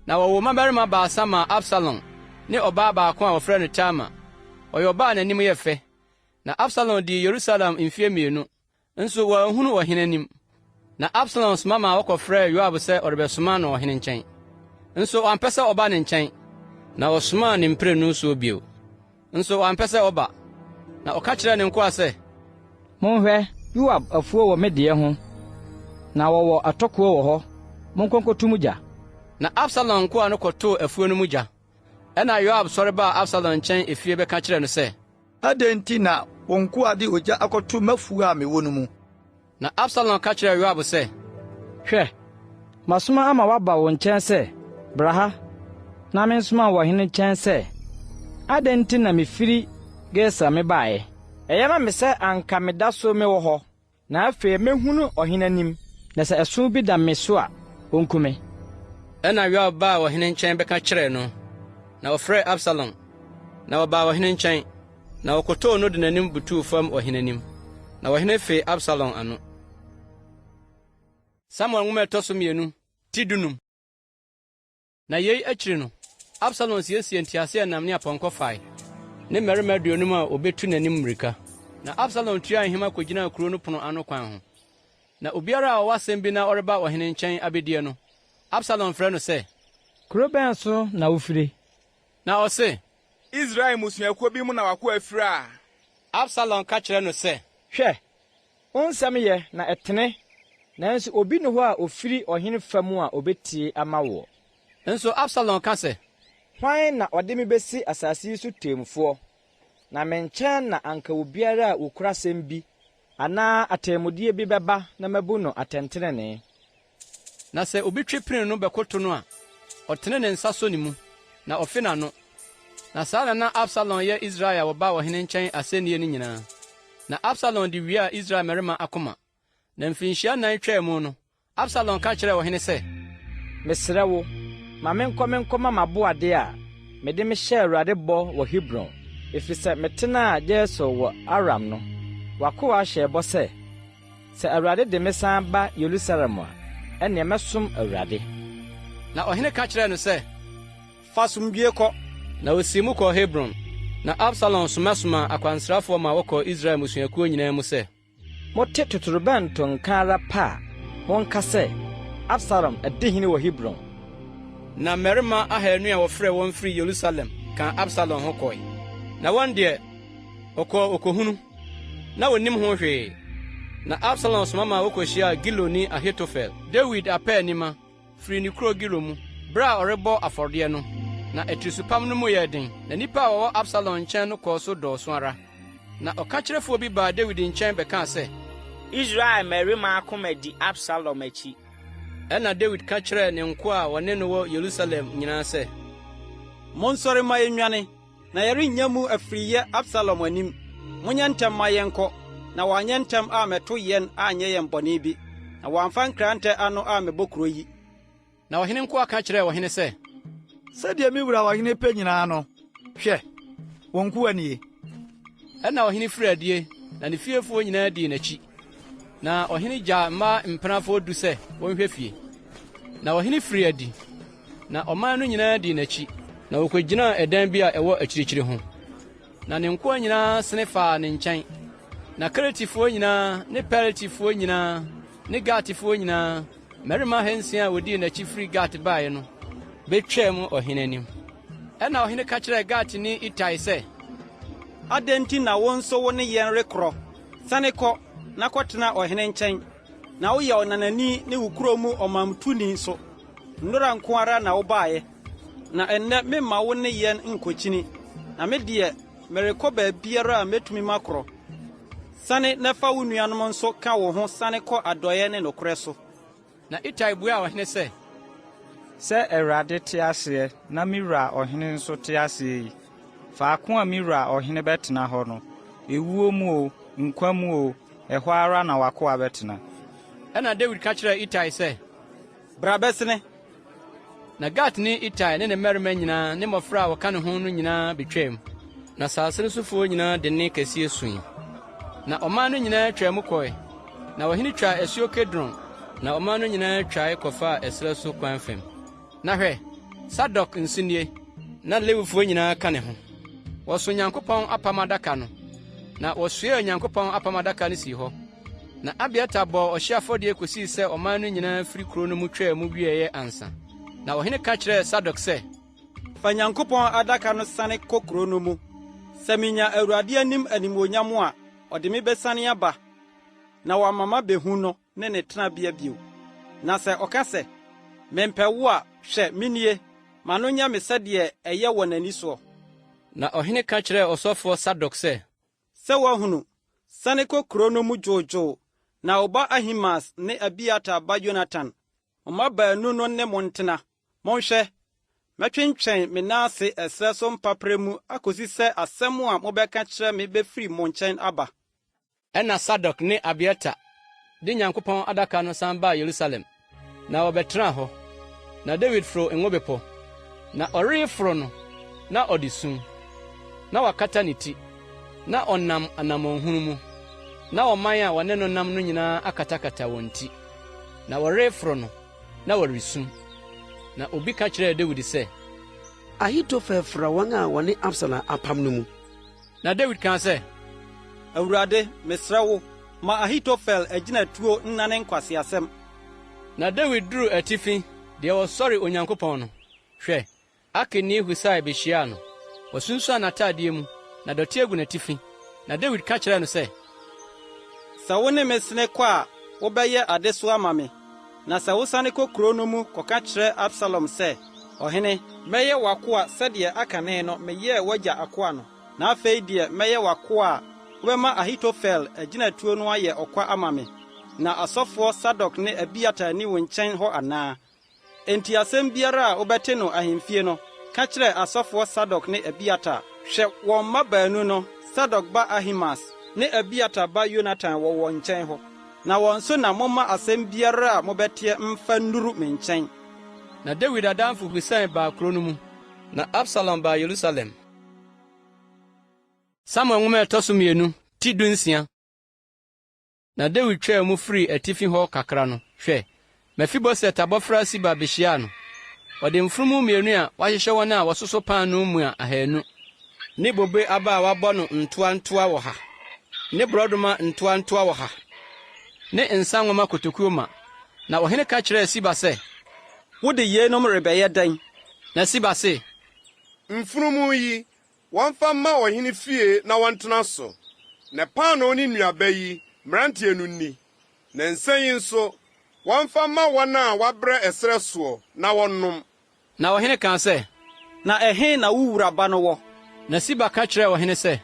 Na wɔwoo mmabarima baasa maa Absalom ne ɔbaa baako a wɔfrɛ no Tamar. Ɔyɛ ɔbaa a n'anim yɛ fɛ. Na Absalom dii Yerusalem mfeɛ mmienu. Nso wɔanhunu ɔhene anim. Na Absalom soma maa wɔkɔfrɛɛ Yoab sɛ ɔrebɛsoma no ɔhene nkyɛn. Nso wampɛ sɛ ɔba ne nkyɛn. Na ɔsomaa ne mprenu soɔ bio. Nso wampɛ sɛ ɔba. Na ɔka kyerɛɛ ne nkoa sɛ. Monhwɛ, Yoab afuo wɔ me deɛ ho, na wɔwɔ atɔkoɔ wɔ hɔ, monkɔ nkɔto mu gya. Na Absalom nkoa no kɔtoo afuo no mu gya. Ɛnna Yoab sɔre baa Absalom nkyɛn efie bɛka kyerɛɛ no sɛ. Adɛn nti na wo nkoa de ogya akɔto m'afuw a mewɔ no mu? Na Absalom ka kyerɛɛ Yoab sɛ, Hwɛ, masoma ama wɔaba wo nkyɛn sɛ, 'Bra ha, na mensomaa wo ɔhene nkyɛn sɛ, Adɛn nti na mifiri Gesur mebae? Ɛyɛ ma me sɛ anka meda so mewɔ hɔ Na afei mɛhunu ɔhene anim, na sɛ ɛso bi da me so a, ɔnku me. Ɛnna Yoab baa ɔhene nkyɛn bɛka kyerɛɛ no, na ɔfrɛɛ Absalom, na ɔbaa ɔhene nkyɛn, na ɔkotow no de n'anim butuw fam ɔhene anim, na ɔhene fee Absalom ano. Samuel Nwoma a Ɛtɔ So Mmienu, ti dunum. Na yei akyiri no, Absalom siesiee nteaseɛnam ne apɔnkɔ fae, ne mmarima aduonum a wobetu n'anim mmirika. Na Absalom tuaa nhema kogyinaa kurow no pon ano kwan ho. Na obiara a ɔwɔ asɛm bi na ɔreba ɔhene nkyɛn abedie no, Absalom frɛ no sɛ. Kuro bɛn so na wofire? Na ɔse. Israel mmusuakuo bi mu na w'akoa fire a. Absalom ka kyerɛ no sɛ. Hwɛ, Wo nsɛm yɛ, na ɛtene, nanso obi nni hɔ a ɔfiri ɔhene fa mu a ɔbɛtie ama woɔ. Nso Absalom ka sɛ. Hwan na ɔde me besi asase yi so temmufoɔ? Na me nkyɛn na anka obiara a okura asɛm bi anaa atemmudeɛ bi bɛba na mabu no atɛntenenee. Na sɛ obi twe pini no bɛkoto no a, ɔtene ne nsa sɔ ne mu, na ɔfe n'ano. Na saa na na Absalom yɛ Israel a wɔba ɔhene nkyɛn asɛnnie no nyinaa. Na Absalom de wiaa Israel mmarima akoma. Na mfirinhyia nnan twaa mu no, Absalom ka kyerɛɛ ɔhene sɛ, Mesrɛ wo, ma menkɔ menkɔma m'aboade a mede mehyɛɛ Awurade bɔ wɔ Hebron, efisɛ metenaa Gesur wɔ Aram no, w'akoa hyɛɛ bɔ sɛ, 'Sɛ Awurade de me san ba Yerusalem a, ɛnneɛ mɛsom Awurade. Na ɔhene ka kyerɛɛ no sɛ, Fa asomdwoe kɔ. Na osii mu kɔɔ Hebron. Na Absalom somasomaa akwansrafoɔ ma wɔkɔɔ Israel mmusuakuo nyinaa mu sɛ. Mote totorobɛnto nka ara pɛ a, monka sɛ, 'Absalom adi hene wɔ Hebron! Na mmarima ahaanu a wɔfrɛɛ wɔn firii Yerusalem kaa Absalom ho kɔe. Na wɔn deɛ, wɔkɔɔ okohunu, na wɔnnim ho hwee. Na Absalom soma maa wokohyiaa Giloni Ahitofel, Dawid apaanima, firii ne kuro Gilo mu, berɛ a ɔrebɔ afɔdeɛ no. Na atirisopam no mu yɛɛ den, na nnipa a wɔwɔ Absalom nkyɛn no kɔɔ so dɔɔso ara. Na ɔkakyerɛfoɔ bi baa Dawid nkyɛn bɛkaa sɛ. Israel mmarima akoma di Absalom akyi. Ɛnna Dawid ka kyerɛɛ ne nkoa a wɔne no wɔ Yerusalem nyinaa sɛ. Monsɔre mma yennwane, na yɛrennya mu afiriyɛ Absalom anim. Monyɛ ntɛm mma yɛnkɔ, na wanyɛ ntɛm ammɛto yɛn anyɛ yɛn bɔne bi, na wamfa nkrantɛ ano ammɛbɔ kuro yi. Na ɔhene nkoa ka kyerɛɛ ɔhene sɛ. Sɛdeɛ me wura ɔhene pɛ nyinaa no, hwɛ, wo nkoa nie. Ɛnna ɔhene firii adie, na ne fiefoɔ nyinaa dii n'akyi. Na ɔhene gyaa mmaa mpenafoɔ du sɛ wɔnhwɛ fie. Na ɔhene firii adi, na ɔman no nyinaa dii n'akyi, na wɔkɔgyinaa ɛdan bi a ɛwɔ akyirikyiri ho. Na ne nkoa nyinaa sene faa ne nkyɛn, na Keretifoɔ nyinaa ne Peletifoɔ nyinaa ne Gatifoɔ nyinaa, mmarima ahansia a wɔdii n'akyi firi Gat baeɛ no, betwaam ɔhene anim. Ɛnna ɔhene ka kyerɛɛ Gatni Itai sɛ, Adɛn nti na wo nso wo ne yɛn rekorɔ? Sane kɔ, na kɔtena ɔhene nkyɛn, na woyɛ ɔnanani ne wo kurow mu ɔmamtuni nso. Nnora nko ara na wobaeɛ, na ɛnnɛ meremma wo ne yɛn nkɔkyini, na me deɛ, merekɔ baabiara a mɛtumi makorɔ. Sane na fa wo nuanom nso ka wo ho sane kɔ adɔeɛ ne nokorɛ so. Na Itai buaa ɔhene sɛ. Sɛ Awurade te aseɛ na me wura ɔhene nso te aseɛ yi, faako a me wura ɔhene bɛtena hɔ no, ewuo mu oo, nkwa mu oo, ɛhɔ ara na w'akoa bɛtena. Ɛnna Dawid ka kyerɛɛ Itai sɛ, Bra bɛsene. Na Gatni Itai ne ne mmarima nyinaa ne mmɔfra a wɔka ne ho no nyinaa betwaam. Na asase no sofoɔ nyinaa de nne kɛseɛ sui. Na ɔman no nyinaa twaa mu kɔe. Na ɔhene twaa asuo Kidron, na ɔman no nyinaa twae kɔfaa ɛserɛ so kwan fam. Na hwɛ, Sadok nso nie, na Lewifoɔ nyinaa ka ne ho. Wɔso Onyankopɔn apam adaka no, na wɔsoɛɛ Onyankopɔn apam adaka no sii hɔ. Na Abiatar bɔɔ ɔhyeɛ afɔdeɛ kɔsii sɛ ɔman no nyinaa firi kuro no mu twaa mu wieeɛ ansa. Na ɔhene ka kyerɛɛ Sadok sɛ. Fa Nyankopɔn adaka no sane kɔ kuro no mu. Sɛ menya Awurade anim animuonyam a, ɔde me bɛsiane aba, na wama mabehu no ne ne tenabea bio. Na sɛ ɔka sɛ, 'Mempɛ wo' a, hwɛ, menie, ma no nyɛ me sɛdeɛ ɛyɛ wɔ n'ani soɔ. Na ɔhene ka kyerɛɛ ɔsɔfoɔ Sadok sɛ. Sɛ woahunu, sane kɔ kurow no mu dwoodwoo, na wo ba Ahimaas ne Abiatar ba Yonatan, mo mma baanu no ne mo ntena. Monhwɛ, mɛtwentwɛn me nan ase ɛserɛ so mpaperɛ mu akosi sɛ asɛm a mobɛka kyerɛ me befiri mo nkyɛn aba. Ɛnna Sadok ne Abiatar de Nyankopɔn adaka no san baa Yerusalem, na wɔbɛtenaa hɔ. Na Dawid foroo Ngo Bepɔ, na ɔreforo no, na ɔde su. Na wakata ne ti, na ɔnam anammɔnhunu mu. Na ɔman a wɔne no nam no nyinaa akatakata wɔn ti. Na wɔreforo no, na wɔresu. Na obi ka kyerɛɛ Dawid sɛ. Ahitofel fra wɔn a wɔne Absalom apam no mu. Na Dawid kaa sɛ. Awurade, mesrɛ wo, ma Ahitofel agyinatuo nnane nkwaseasɛm. Na Dawid duruu atifi, deɛ wɔsɔre Onyankopɔn no, hwɛ, Arkini Husai behyiaa no. Wasunsuan n'atadeɛ mu, na dɔteɛ gu n'atifi. Na Dawid ka kyerɛɛ no sɛ. Sɛ wo ne me sene kɔ a, wobɛyɛ adesoa ama me. Na sɛ wosane kɔ kurow no mu kɔka kyerɛ Absalom sɛ. Ɔhene, mɛyɛ w'akoa sɛdeɛ akane no meyɛɛ w'agya akoa no, na afei deɛ mɛyɛ w'akoa a wobɛma Ahitofel agyinatuo no ayɛ ɔkwa ama me. Na asɔfoɔ Sadok ne Abiatar nni wo nkyɛn hɔ anaa? Enti asɛm biara a wobɛte no ahemfie no, ka kyerɛ asɔfoɔ Sadok ne Abiatar. Hwɛ, wɔn mma baanu no, Sadok ba Ahimaas ne Abiatar ba Yonatan wɔ wɔn nkyɛn hɔ. Na wɔn so na momma asɛm biara a mobɛteɛ mfa nnuru me nkyɛn. Na Dawid adamfo Husai baa kurow no mu, na Absalom baa Yerusalem. Samuel Nwoma a ɛtɔ so mmienu, ti dunsia. Na Dawid twaa mu firii atifi hɔ kakra no, hwɛ, Mefiboset abɔfra Siba behyiaa no. Ɔde mfunumu mmienu a wɔahyehyɛ wɔn a wɔsoso paanoo mua ahaanu, ne bobe aba a wɔabɔ no ntoantoa ɔha, ne borɔdɔma ntoantoa ɔha, ne nsa nwoma kotokuo ma. Na ɔhene ka kyerɛɛ Siba sɛ, Wode yeinom rebɛyɛ dɛn? Na Siba se, Mfunumu yi, Wɔmfa mma ɔhene fie na wɔntena so, na paanoo ne nnuaba yi, mmeranteɛ no nni, na nsã yi nso, wɔmfa mma wɔn a wɔabrɛ ɛserɛ soɔ, na wɔnnom. Na ɔhene kaa sɛ, Na ɛhe na wo wura ba no wɔ? Na Siba ka kyerɛɛ ɔhene sɛ,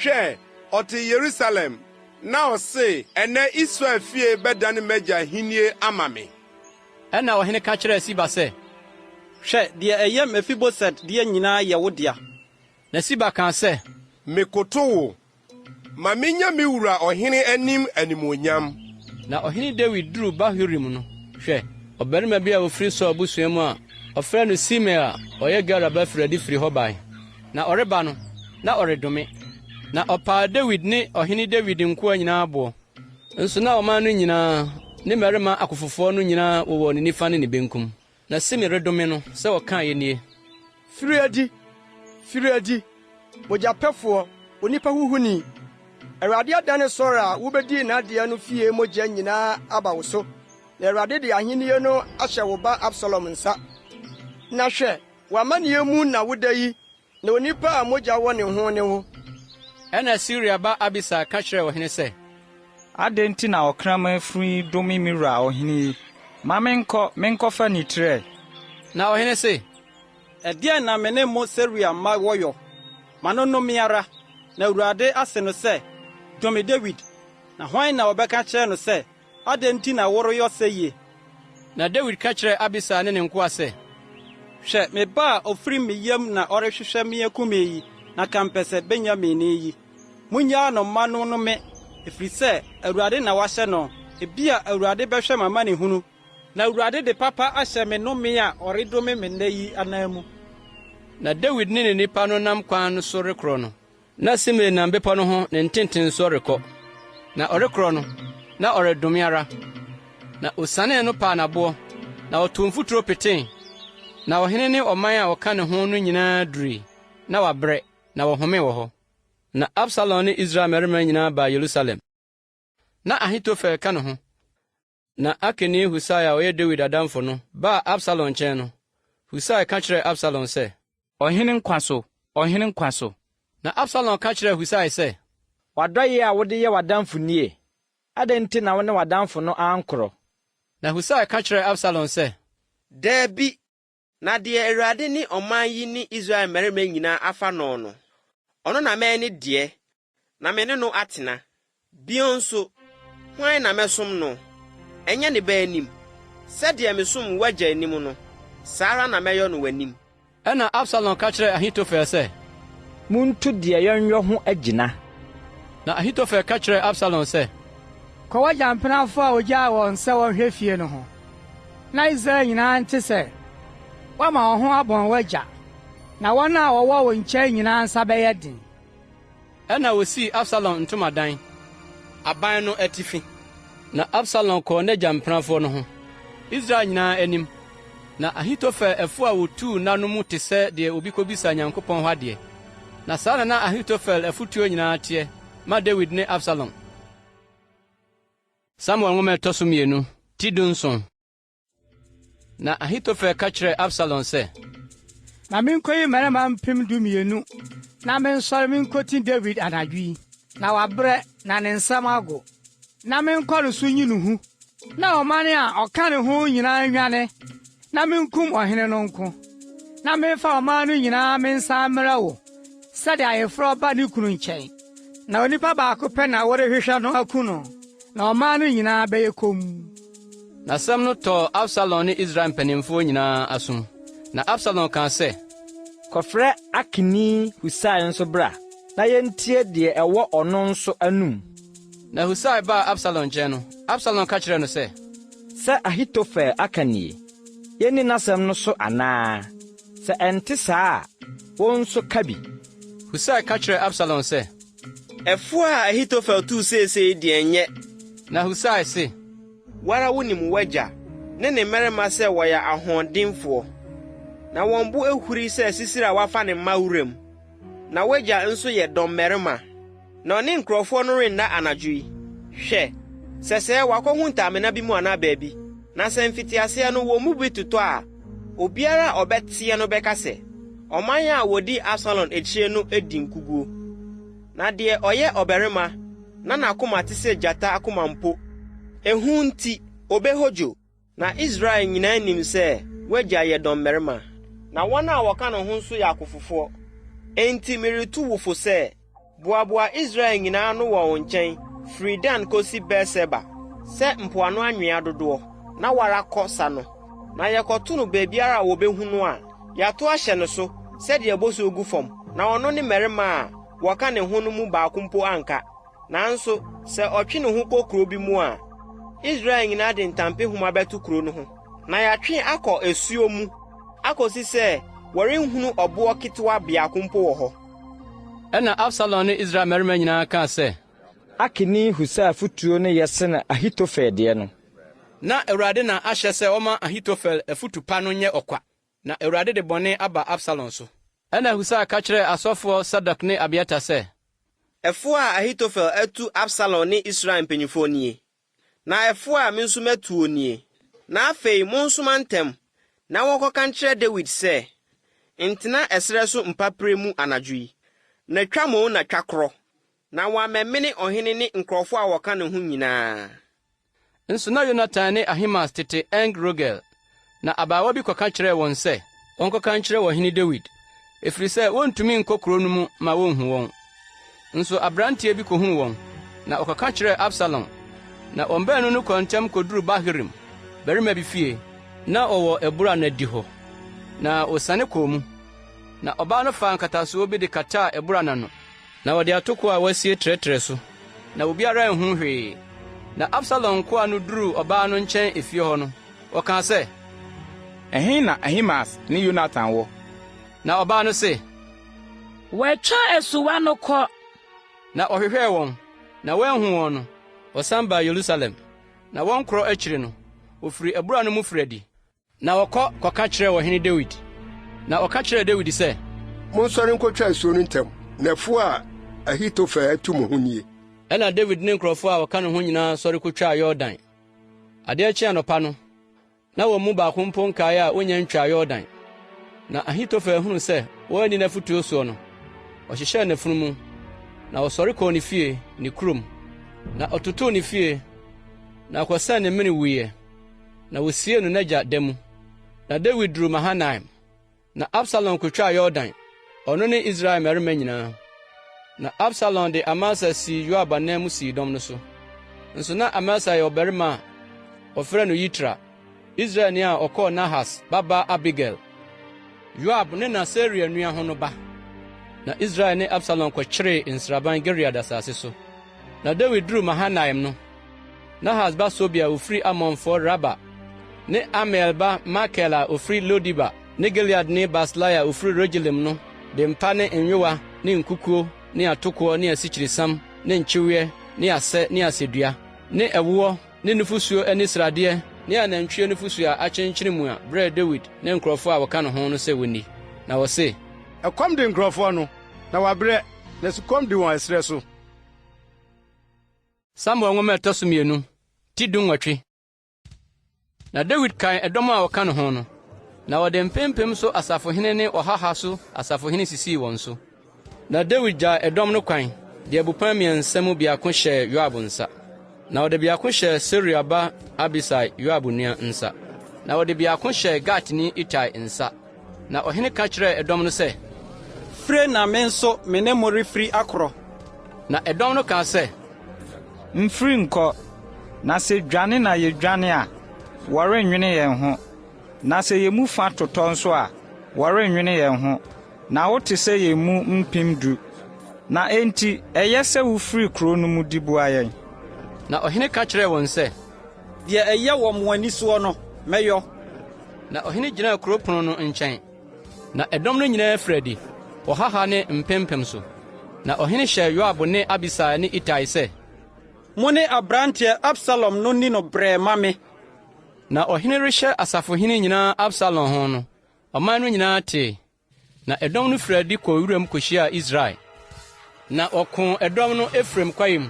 Hwɛ, ɔte Yerusalem, na ɔse, 'Ɛnnɛ Israel fie bɛdane m'agya ahennie ama me. Ɛnna ɔhene ka kyerɛɛ Siba sɛ. Hwɛ, deɛ ɛyɛ Mefiboset deɛ nyinaa yɛ wo dea. Na Siba kaa sɛ. Mekoto wo, ma minnya me wura ɔhene anim animuonyam. Na ɔhene Dawid duruu Bahurim no, hwɛ, ɔbarima bi a ɔfiri Saul abusua mu a wɔfrɛ no Simei a ɔyɛ Gera ba firii adi firi hɔ bae. Na ɔreba no, na ɔredome. Na ɔpaa Dawid ne ɔhene Dawid nkoa nyinaa boɔ. Nso na ɔman no nyinaa ne mmarima akofofoɔ no nyinaa wowɔ ne nifa ne ne benkum. Na Simei redome no sɛ ɔkaeɛ nie. Firi adi! Firi adi, mogyapɛfoɔ, onipa huhuni! Awurade adane Saul a wubedii n'adeɛ no fie mogya nyinaa aba wo so, na Awurade de ahenni no ahyɛ wo ba Absalom nsa. Na hwɛ, w'amanneɛ mu na woda yi, Na onipa a mogya wɔ ne ho ne wo. Ɛnna Seruia ba Abisai ka kyerɛɛ ɔhene sɛ. Adɛn nti na ɔkraman funu yi dome me wura ɔhene yi? Ma menkɔ, menkɔfa ne tiri ɛ! Na ɔhene se. Ɛdeɛn na me ne mo Seruia mma wɔ yɔ? Ma no nnome ara! Na Awurade ase no sɛ, 'Dome Dawid! Na hwan na ɔbɛka akyerɛ no sɛ, Adɛn nti na woreyɔ seyie? Na Dawid ka kyerɛɛ Abisai ne ne nkoa sɛ. Hwɛ, me ba a ɔfiri me yam na ɔrehwehwɛ me aku me yi, na kampɛsɛ Benyaminni yi. Monnyaa no mma no nnome, ɛfiri sɛ Awurade na wahyɛ no. Ebia Awurade bɛhwɛ m'amanehunu, na Awurade de papa ahyɛ me nnome a ɔredome me nnɛ yi ananmu. Na Dawid ne ne nnipa no nam kwan no so rekorɔ no, Na Simei nam bepɔ no ho ne ntentensoɔ rekɔ, na ɔrekorɔ no, na ɔredome ara. Na osianee no paa no aboɔ, na ɔtoo mfuturo petee. Na ɔhene ne ɔman a wɔka ne ho no nyinaa durui, na wɔabrɛ, na wɔhomee wɔ hɔ. Na Absalom ne Israel mmarima nyinaa baa Yerusalem. Na Ahitofel ka ne ho. Na Arkini Husai a ɔyɛ Dawid adamfo no baa Absalom nkyɛn no, Husai ka kyerɛɛ Absalom sɛ. Ɔhene nkwa so, ɔhene nkwa so! Na Absalom ka kyerɛɛ Husai sɛ. W'adɔeɛ a wode yɛ w'adamfo nie? Adɛn nti na wo ne w'adamfo no ankorɔ? Na Husai ka kyerɛɛ Absalom sɛ. Dabi, Na deɛ Awurade ne ɔman yi ne Israel mmarima nyinaa afa no no, ɔno na mɛyɛ ne deɛ na me ne no atena. Bio nso, hwan na mɛsom no? Ɛnyɛ ne ba anim? Sɛdeɛ mesom w'agya anim no, saa ara na mɛyɔ no w'anim. Ɛnna Absalom ka kyerɛɛ Ahitofel sɛ. Muntu deɛ yɛnyɔ ho agyina. Na Ahitofel ka kyerɛɛ Absalom sɛ. Kɔ w'agya mpenafo a ogyaa wɔn sɛ wɔnhwɛ fie no ho, na Israel nyinaa nte sɛ woama wo ho abɔn w'agya, na wɔn a wɔwɔ wo nkyɛn nyinaa nsa bɛyɛ den. Ɛnna wosii Absalom ntomadan, aban no atifi. Na Absalom kɔɔ n'agya mpenafoɔ no ho, Israel nyinaa anim. Na Ahitofel ɛfo a otuu nna no mu te sɛ deɛ obi kɔbisa Nyankopɔn hɔ adeɛ. Na saa na na Ahitofel afotuo nyinaa teɛ ma Dawid ne Absalom. Samuel Nwoma a ɛtɔ so mmienu, ti dunson. Na Ahitofel ka kyerɛɛ Absalom sɛ. Ma minkoyi mmarima 12,000 na mensɔre minkoti Dawid anadwo yi, na wabrɛ na ne nsam agow, na menkɔ no so nyi no hu, na ɔman a ɔka ne ho nyinaa nnwane, na minkum ɔhene no nko. na memfa ɔman no nyinaa mensan mmrɛ wo sɛdeɛ ayeforɔ ba ne kunu nkyɛn. Na onipa baako pɛ na worehwehwɛ no aku no, na ɔman no nyinaa bɛyɛ komm. Na asɛm no tɔɔ Absalom ne Israel mpanimfoɔ nyinaa asom. Na Absalom kaa sɛ, Kɔfrɛ Arkini Husai nso bra, na yentie deɛ ɛwɔ ɔno nso anom. Na Husai baa Absalom nkyɛn no, Absalom ka kyerɛɛ no sɛ, Sɛ Ahitofel aka nie, yenni n'asɛm no so anaa? Sɛ ɛnte saa a, wo nso ka bi. Husai ka kyerɛɛ Absalom sɛ, Ɛfo a Ahitofel tuu seesei yi deɛ ɛnyɛ. Na Husai se, Wo ara wunim w'agya ne ne mmarima sɛ wɔyɛ ahoɔdenfoɔ, na wɔn bo ahuri sɛ sisire a wafa ne mma wuram. Na w'agya nso yɛ dɔmmarima, na ɔne nkurɔfoɔ no renna anadwo yi. Hwɛ, sɛsɛɛ wakɔhunta amena bi mu anaa baabi, na sɛ mfitiaseɛ no wɔn mu bi totɔ a, obiara a ɔbɛteɛ no bɛka sɛ, 'Ɔman a wɔdi Absalom akyire no adi nkoguo. Na deɛ ɔyɛ ɔbarima na n'akoma te sɛ gyata akoma mpo, ehu nti, obehodwo. Na Israel nyinaa nim sɛ w'agya yɛ dɔmmarima, na wɔn a wɔka ne ho nso yɛ akofofoɔ. Enti meretu wo fo sɛ, boaboa Israel nyinaa ano wɔ wo nkyɛn firi Dan kɔsi Beer-Seba sɛ mpoano anwea dodoɔ, na wo ara kɔ sa no. Na yɛkɔto no baabiara a wɔbɛhu no a, yɛato ahyɛ no so sɛdeɛ bosuo gu fam, na ɔno ne mmarima a wɔka ne ho no mu baako mpo anka. Nanso sɛ ɔtwe ne ho kɔ kurow bi mu a, Israel nyinaa de ntampehoma bɛto kurow no ho, na yɛatwe akɔ asuo mu akosi sɛ wɔrenhunu ɔboɔ ketewa biako mpo wɔ hɔ. Ɛnna Absalom ne Israel mmarima nyinaa kaa sɛ, Arkini Husai afotuo no yɛ sene Ahitofel deɛ no. Na Awurade na ahyɛ sɛ wɔmma Ahitofel afotu pa no nyɛ ɔkwa. Na Awurade de bɔne aba Absalom so. Ɛnna Husai ka kyerɛɛ asɔfoɔ Sadok ne Abiatar sɛ. Ɛfo a Ahitofel atu Absalom ne Israel mpanimfoɔ nie, na ɛfo a me nso matuo nie. Na afei monsoma ntɛm na wɔnkɔka nkyerɛ Dawid sɛ, 'Ntena ɛserɛ so mpaperɛ mu anadwo yi, na twa mmon na twa korɔ, na wɔammɛmene ɔhene ne nkurɔfoɔ a wɔka ne ho nyinaa. Nso na Yonatan ne Ahimaas tete En-Rogel, na abaawa bi kɔka kyerɛɛ wɔn sɛ wɔnkɔka nkyerɛ ɔhene Dawid, ɛfiri sɛ wɔntumi nkɔ kuro no mu ma wɔnhu wɔn. Nso aberanteɛ bi kɔhuu wɔn, na ɔkɔka kyerɛɛ Absalom. Na wɔn baanu no kɔɔ ntɛm kɔduruu Bahurim barima bi fie, na ɔwɔ abura no adihɔ, na wɔsiane kɔɔ mu. Na ɔbaa no faa nkatasoɔ bi de kataa abura no ano. Na wɔde atoko a wɔasie trɛtrɛɛ so, na obiara anhu hwee. Na Absalom nkoa no duruu ɔbaa no nkyɛn efie hɔ no, wɔkaa sɛ. Ɛhe na Ahimaas ne Yonatan wɔ? Na ɔbaa no se. Wɔatwa asuwa no kɔ. Na ɔhwehwɛɛ wɔn, na wanhu wɔn no, ɔsan baa Yerusalem. Na wɔn korɔ akyiri no, wɔfirii abura no mu firii adi. Na wɔkɔ kɔka kyerɛɛ ɔhene Dawid. Na ɔka kyerɛɛ Dawid sɛ. Monsɔre nkotwa asuo no ntɛm, na ɛfo a Ahitofel atu mo ho nie. Ɛnna Dawid ne nkurɔfo a wɔka ne ho nyinaa sɔre kotwaa Yordan. Adeɛ kyee anɔpa no, na wɔn mu baako mpo nkae a onnya ntwaa Yordan. Na Ahitofel hunuu sɛ wɔanni n'afotuo soɔ no, ɔhyehyɛɛ n'afunumu, na ɔsɔre kɔɔ ne fie, ne kurom. Na ɔtotoo ne fie, na ɔkɔsɛn ne mene wuiɛ. Na wosiee no n'agya da mu. Na Dawid duruu Mahanaim. Na Absalom kotwaa Yordan, ɔno ne Israel mmarima nyinaa. Na Absalom de Amasa sii Yoab ananmu sii dɔm no so. Nso na Amasa yɛ ɔbarima a wɔfrɛ no Yitra, Israelni a ɔkɔɔ Nahas babaa Abigail, Yoab ne na Seruia nua ho no ba. Na Israel ne Absalom kɔkyeree nsraban Gilead asase so. Na Dawid duruu Mahanaim no, Nahas ba Sobi a ofiri Amonfoɔ Raba ne Amiel ba Makir a ofiri Lo-debar ne Gileadni Barsilai a ofiri Rogelim no de mpa ne nyowa ne nkukuo ne atokoɔ ne asikyiresiam ne nkyeweɛ ne asɛ ne asɛdua ne ɛwoɔ ne nufosuo ani sradeɛ ne anantwie nufosuo a akyenkyene mua brɛɛ Dawid ne nkurɔfoɔ a wɔka ne ho no sɛ wɔnni. Na wɔse. Ɛkɔm de nkurɔfoɔ no, na wɔabrɛ, na sukɔm de wɔn ɛserɛ so. Samuel nwoma a ɛtɔ so mienu, ti dunwɔtwe. Na Dawid kan ɛdɔm a wɔka ne ho no, na ɔde mpempem so asafohene ne ɔha ha so asafohene sisii wɔn so. Na Dawid gyaa ɛdɔm no kwan de abupɛn mmiɛnsa mu biako hyɛɛ Yoab nsa, na ɔde biako hyɛɛ Seruia ba Abisai, Yoab nua nsa, na ɔde biako hyɛɛ Gatni Itai nsa. Na ɔhene ka kyerɛɛ ɛdɔm no sɛ, Fire na me nso me ne mo refiri akorɔ. Na ɛdɔm no kaa sɛ, Mfiri nkɔ, na sɛ dwane na yedwane a, wɔrennwene yɛn ho, na sɛ yɛn mu fa totɔ nso a, wɔrennwene yɛn ho, na wote sɛ yɛn mu mpemdu. Na enti ɛyɛ sɛ wofiri kuro no mu di boa yɛn. Na ɔhene ka kyerɛɛ wɔn sɛ, Deɛ ɛyɛ wɔ mo ani soɔ no, mɛyɔ. Na ɔhene gyinaa kuro pono no nkyɛn, na ɛdɔm no nyinaa firii adi, ɔha ha ne mpempem so. Na ɔhene hyɛɛ Yoab ne Abisai ne Itai sɛ, Mo ne aberanteɛ Absalom no nni no brɛɛ mma me. Na ɔhene rehyɛ asafohene nyinaa Absalom ho no, ɔman no nyinaa tee. Na ɛdɔm no firii adi kɔɔ wuram kohyiaa Israel. Na wɔkoo ɛdɔm no Efraim kwae mu,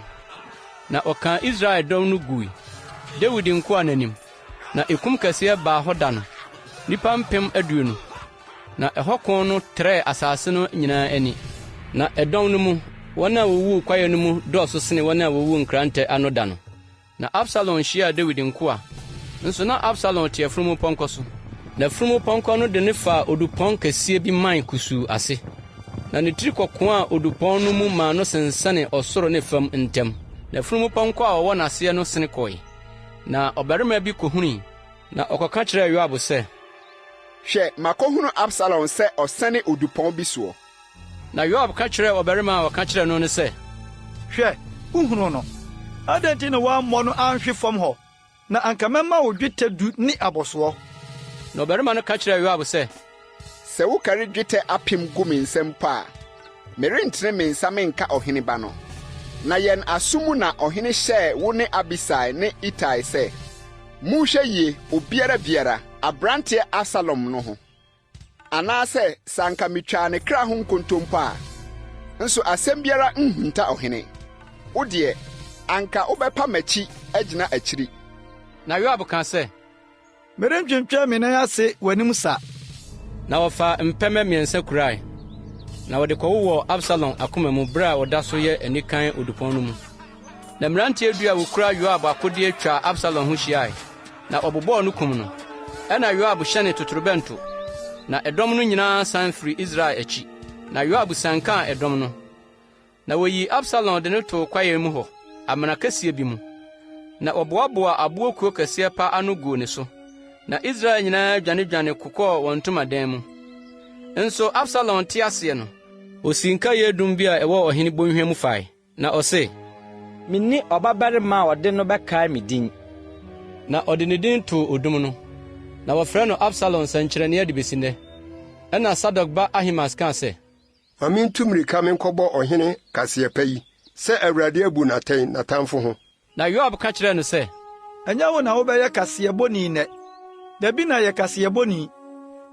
na wɔkaa Israel dɔm no gui, Dawid nkoa no anim. Na ekum kɛseɛ baa hɔ da no, nnipa 20,000. Na ɛhɔ ko no trɛɛ asase no nyinaa ani. Na ɛdɔm no mu, wɔn a wowuu kwaeɛ no mu dɔɔso sene wɔn a wowuu nkrantɛ ano da no. Na Absalom hyiaa Dawid nkoa. Nso na Absalom te afunumupɔnkɔ so. Na afunumupɔnkɔ no de no faa odupɔn kɛseɛ bi mman kusuu ase. Na ne tiri kɔkoaa odupɔn no mu maa no sensɛnee ɔsoro ne fam ntam. Na afunumupɔnkɔ a ɔwɔ n'aseɛ no sene kɔe. Na ɔbarima bi kohunui, na ɔkɔka kyerɛɛ Yoab sɛ, Hwɛ, makɔhunu Absalom sɛ ɔsɛne odupɔn bi soɔ. Na Yoab ka kyerɛɛ ɔbarima a ɔka kyerɛɛ no no sɛ, Hwɛ, wuhunuu no. Adɛn nti na woammɔ no anhwe fam hɔ? Na anka mɛma wo dwetɛ du ne abɔsoɔ. Na ɔbarima no ka kyerɛɛ Yoab sɛ, Sɛ wokari dwetɛ apem gu me nsam mpo a, merentene me nsa menka ɔhene ba no. Na yɛn aso mu na ɔhene hyɛɛ wo ne Abisai ne Itai sɛ, 'Monhwɛ yie, obiara biara, aberanteɛ Absalom no ho. Anaasɛ sɛ anka mitwaa ne kra ho nkontompo a, nso asɛm biara nhunta ɔhene. Wo deɛ, anka wobɛpa m'akyi agyina akyiri. Na Yoab kaa sɛ, Merentwentwɛn me nan ase w'anim sa. Na wɔfaa mpɛmɛ mmiɛnsa kurae, na wɔde kɔwowɔɔ Absalom akoma mu bere a ɔda so yɛ anikan odupɔn no mu. Na mmeranteɛ du a wɔkura Yoab akodeɛ twaa Absalom ho hyiae, na wɔbobɔɔ no kum no. Ɛnna Yoab hyɛnee totorobɛnto, na ɛdɔm no nyinaa san firii Israel akyi, na Yoab siankaa ɛdɔm no. Na wɔyii Absalom de no too kwaeɛ mu hɔ, amena kɛseɛ bi mu, na wɔboaboaa aboɔ kuo kɛseɛ pa ano guu ne so. Na Israel nyinaa dwanedwane kokɔɔ wɔn ntomadan mu. Nso Absalom te aseɛ no, osii nkaeɛ dum bi a ɛwɔ ɔhene bɔnhwa mu fae. Na ɔse. Minni ɔbabarima a ɔde no bɛkae me din. Na ɔde ne din too odum no. Na wɔfrɛ no Absalom nsɛnkyerɛnneɛ de besi nnɛ. Ɛnna Sadok ba Ahimaas kaa sɛ. Ma mintu mmirika menkɔbɔ ɔhene kaseɛ pa yi, sɛ Awurade abu no atɛn n'atamfo ho. Na Yoab ka kyerɛɛ no sɛ. Ɛnyɛ wo na wobɛyɛ kaseɛbɔni nnɛ. Dabi na yɛ kaseɛbɔni,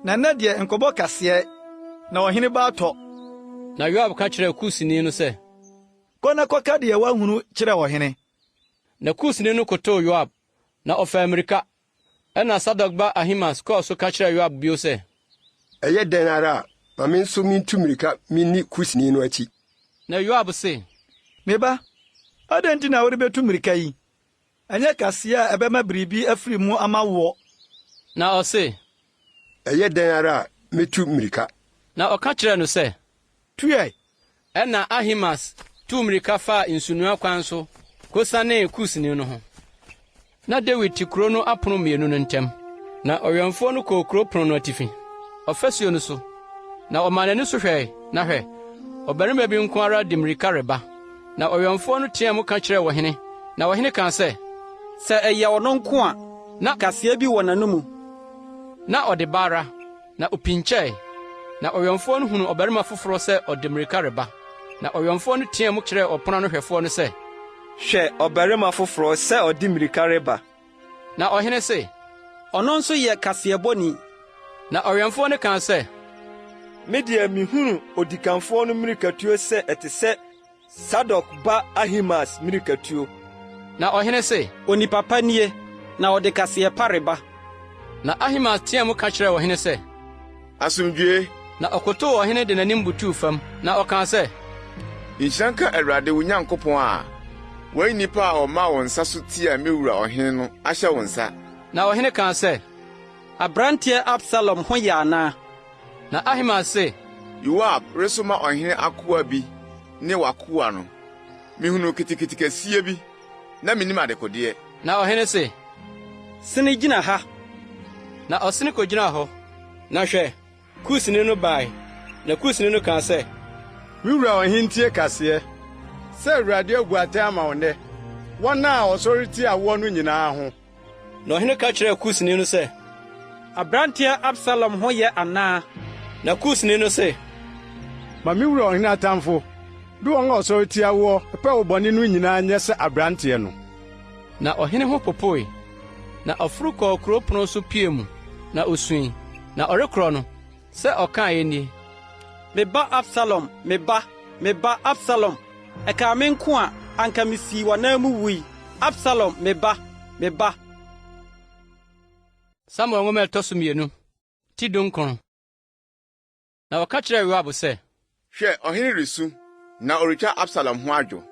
na nnɛ deɛ nkɔbɔ kaseɛ, na ɔhene ba atɔ. Na Yoab ka kyerɛɛ Kusni no sɛ. Kɔ na kɔka deɛ woahunu kyerɛ ɔhene. Na Kusni no kotow Yoab, na ɔfaa mmirika. Ɛnna Sadok ba Ahimaas kɔɔ so ka kyerɛɛ Yoab bio sɛ. Ɛyɛ dɛn ara a, ma me nso mintu mmirika minni Kusni no akyi. Na Yoab se. Me ba, adɛn nti na worebetu mmirika yi? Ɛnyɛ kaseɛ a ɛbɛma biribi afiri mu ama woɔ. Na ɔse. Ɛyɛ dɛn ara a, metu mmirika. Na ɔka kyerɛɛ no sɛ. Tu ɛ! Ɛnna Ahimaas tuu mmirika faa nsunoa kwan so kosianee Kusni no ho. Na Dawid te kurow no apon mmienu no ntam. Na ɔwɛmfoɔ no kɔɔ kurow pon no atifi, ɔfasuo no so, na ɔmaa n'ani so hwɛe, na hwɛ, ɔbarima bi nko ara de mmirika reba. Na ɔwɛmfoɔ no teɛɛ mu ka kyerɛɛ ɔhene, na ɔhene kaa sɛ, Sɛ ɛyɛ ɔno nko a, Na kaseɛ bi wɔ n'anomu. Na ɔde ba ara. Na opinkyɛe, na ɔwɛmfoɔ no hunuu ɔbarima foforɔ sɛ ɔde mmirika reba. Na ɔwɛmfoɔ no teɛɛ mu kyerɛɛ ɔpono ano hwɛfoɔ no sɛ, Hwɛ ɔbarima foforɔ sɛ ɔde mmirika reba! Na ɔhene se, Ɔno nso yɛ kaseɛbɔni. Na ɔwɛmfoɔ no kaa sɛ, Me deɛ mehunu odikanfoɔ no mmirikatuo sɛ ɛte sɛ Sadok ba Ahimaas mmirikatuo. Na ɔhene se, Onipa pa nie, na ɔde kaseɛ pa reba. Na Ahimaas teɛɛ mu ka kyerɛɛ ɔhene sɛ, Asomdwoe! Na ɔkotow ɔhene de n'anim butuw fam, na ɔkaa sɛ, Nhyira nka Awurade wo Nyankopɔn a wayi nnipa a wɔmaa wɔn nsa so tiaa me wura ɔhene no ahyɛ wo nsa. Na ɔhene kaa sɛ, Aberanteɛ Absalom ho yɛ anaa? Na Ahimaas se, Yoab resoma ɔhene akoa bi ne w'akoa no, mihunuu kitikiti kɛseɛ bi, na minnim adekodeɛ. Na ɔhene se, Sene gyina ha. Na ɔsene kogyinaa hɔ. Na hwɛ, Kusni no bae, na Kusni no kaa sɛ. Me wura ɔhene ntie kaseɛ, sɛ Awurade abu atɛn ama wo nnɛ, wɔn a wɔsɔre tia woɔ no nyinaa ho. Na ɔhene ka kyerɛɛ Kusni no sɛ. Aberanteɛ Absalom ho yɛ anaa? Na Kusni no se. Ma me wura ɔhene atamfo de wɔn a wɔsɔre tia woɔ pɛ wo bɔne no nyinaa nyɛ sɛ aberanteɛ no. Na ɔhene ho popoe, na ɔforo kɔɔ kurow pon so pia mu, na osui. Na ɔrekorɔ no, sɛ ɔkae nie. Me ba Absalom, me ba, me ba Absalom! Ɛkaa me nko a, anka misii w'anan mu wui. Absalom, me ba, me ba! Samuel Nwoma a ɛtɔ so mmienu, ti dunkron. Na wɔka kyerɛɛ Yoab sɛ. Hwɛ, ɔhene resu, na ɔretwa Absalom ho adwo.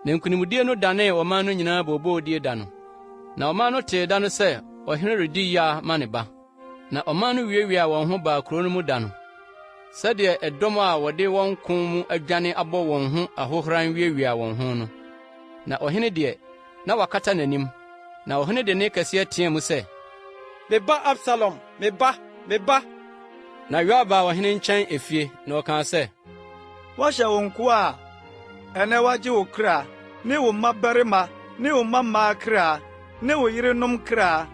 Na nkonimdie no danee ɔman no nyinaa abooboodie da no. Na ɔman no tee da no sɛ ɔhene redi yea ma ne ba. Na ɔman no wiawiaa wɔn ho baa kurow no mu da no, sɛdeɛ ɛdɔm a wɔde wɔn ko mu adwane abɔ wɔn ho ahohoran wiawia wɔn ho no. Na ɔhene deɛ, na wakata n'anim. Na ɔhene de nne kɛseɛ teɛɛ mu sɛ. Me ba Absalom, me ba, me ba! Na Yoab baa ɔhene nkyɛn efie, na ɔkaa sɛ. Woahyɛ wo nkoa a ɛnnɛ wɔagye wo kra ne wo mmabarima ne wo mmammaa kra ne wo yerenom kra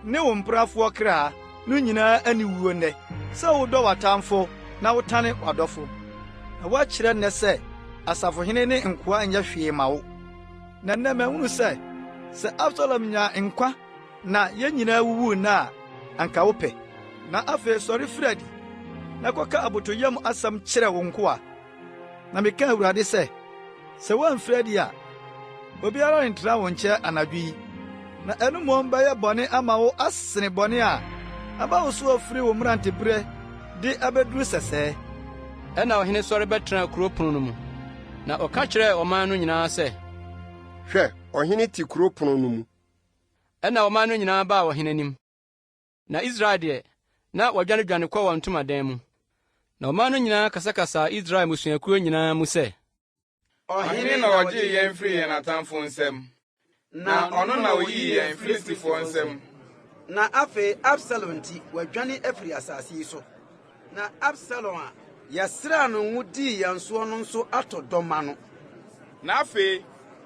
ne wo mpenafoɔ kra no nyinaa aniwuo nnɛ, sɛ wodɔ w'atamfo na wotane w'adɔfo. Na woakyerɛ nnɛ sɛ asafohene ne nkoa nyɛ hwee ma wo. Na nnɛ mahunu sɛ, sɛ Absalom nyaa nkwa na yɛn nyinaa wuwuu nnɛ a, anka wopɛ. Na afei sɔre firi adi, na kɔka abotɔyam asɛm kyerɛ wo nkoa. Na meka Awurade sɛ, sɛ woamfiri adi a, obiara rentena wo nkyɛn anadwo yi. Na ɛno mmom bɛyɛ bɔne ama wo asene bɔne a aba wo so afiri wo mmerantebere de abeduru sɛsɛɛ. Ɛnna ɔhene sɔre bɛtenaa kurow pon no mu, na ɔka kyerɛɛ ɔman no nyinaa sɛ. Hwɛ, ɔhene te kurow pon no mu. Ɛnna ɔman no nyinaa baa ɔhene anim. Na Israel deɛ, na wɔadwanedwane kɔ wɔn ntomadan mu. Na ɔman no nyinaa kasakasaa Israel mmusuakuo nyinaa mu sɛ. Ɔhene na ɔgyee yɛn firii yɛn atamfo nsam, na ɔno na ɔyii yɛn Filistifoɔ nsam. Na afei Absalom nti wɔadwane afiri asase yi so, na Absalom a yɛsraa no ngo dii yɛn soɔ no nso atɔ dɔm ano. Na afei,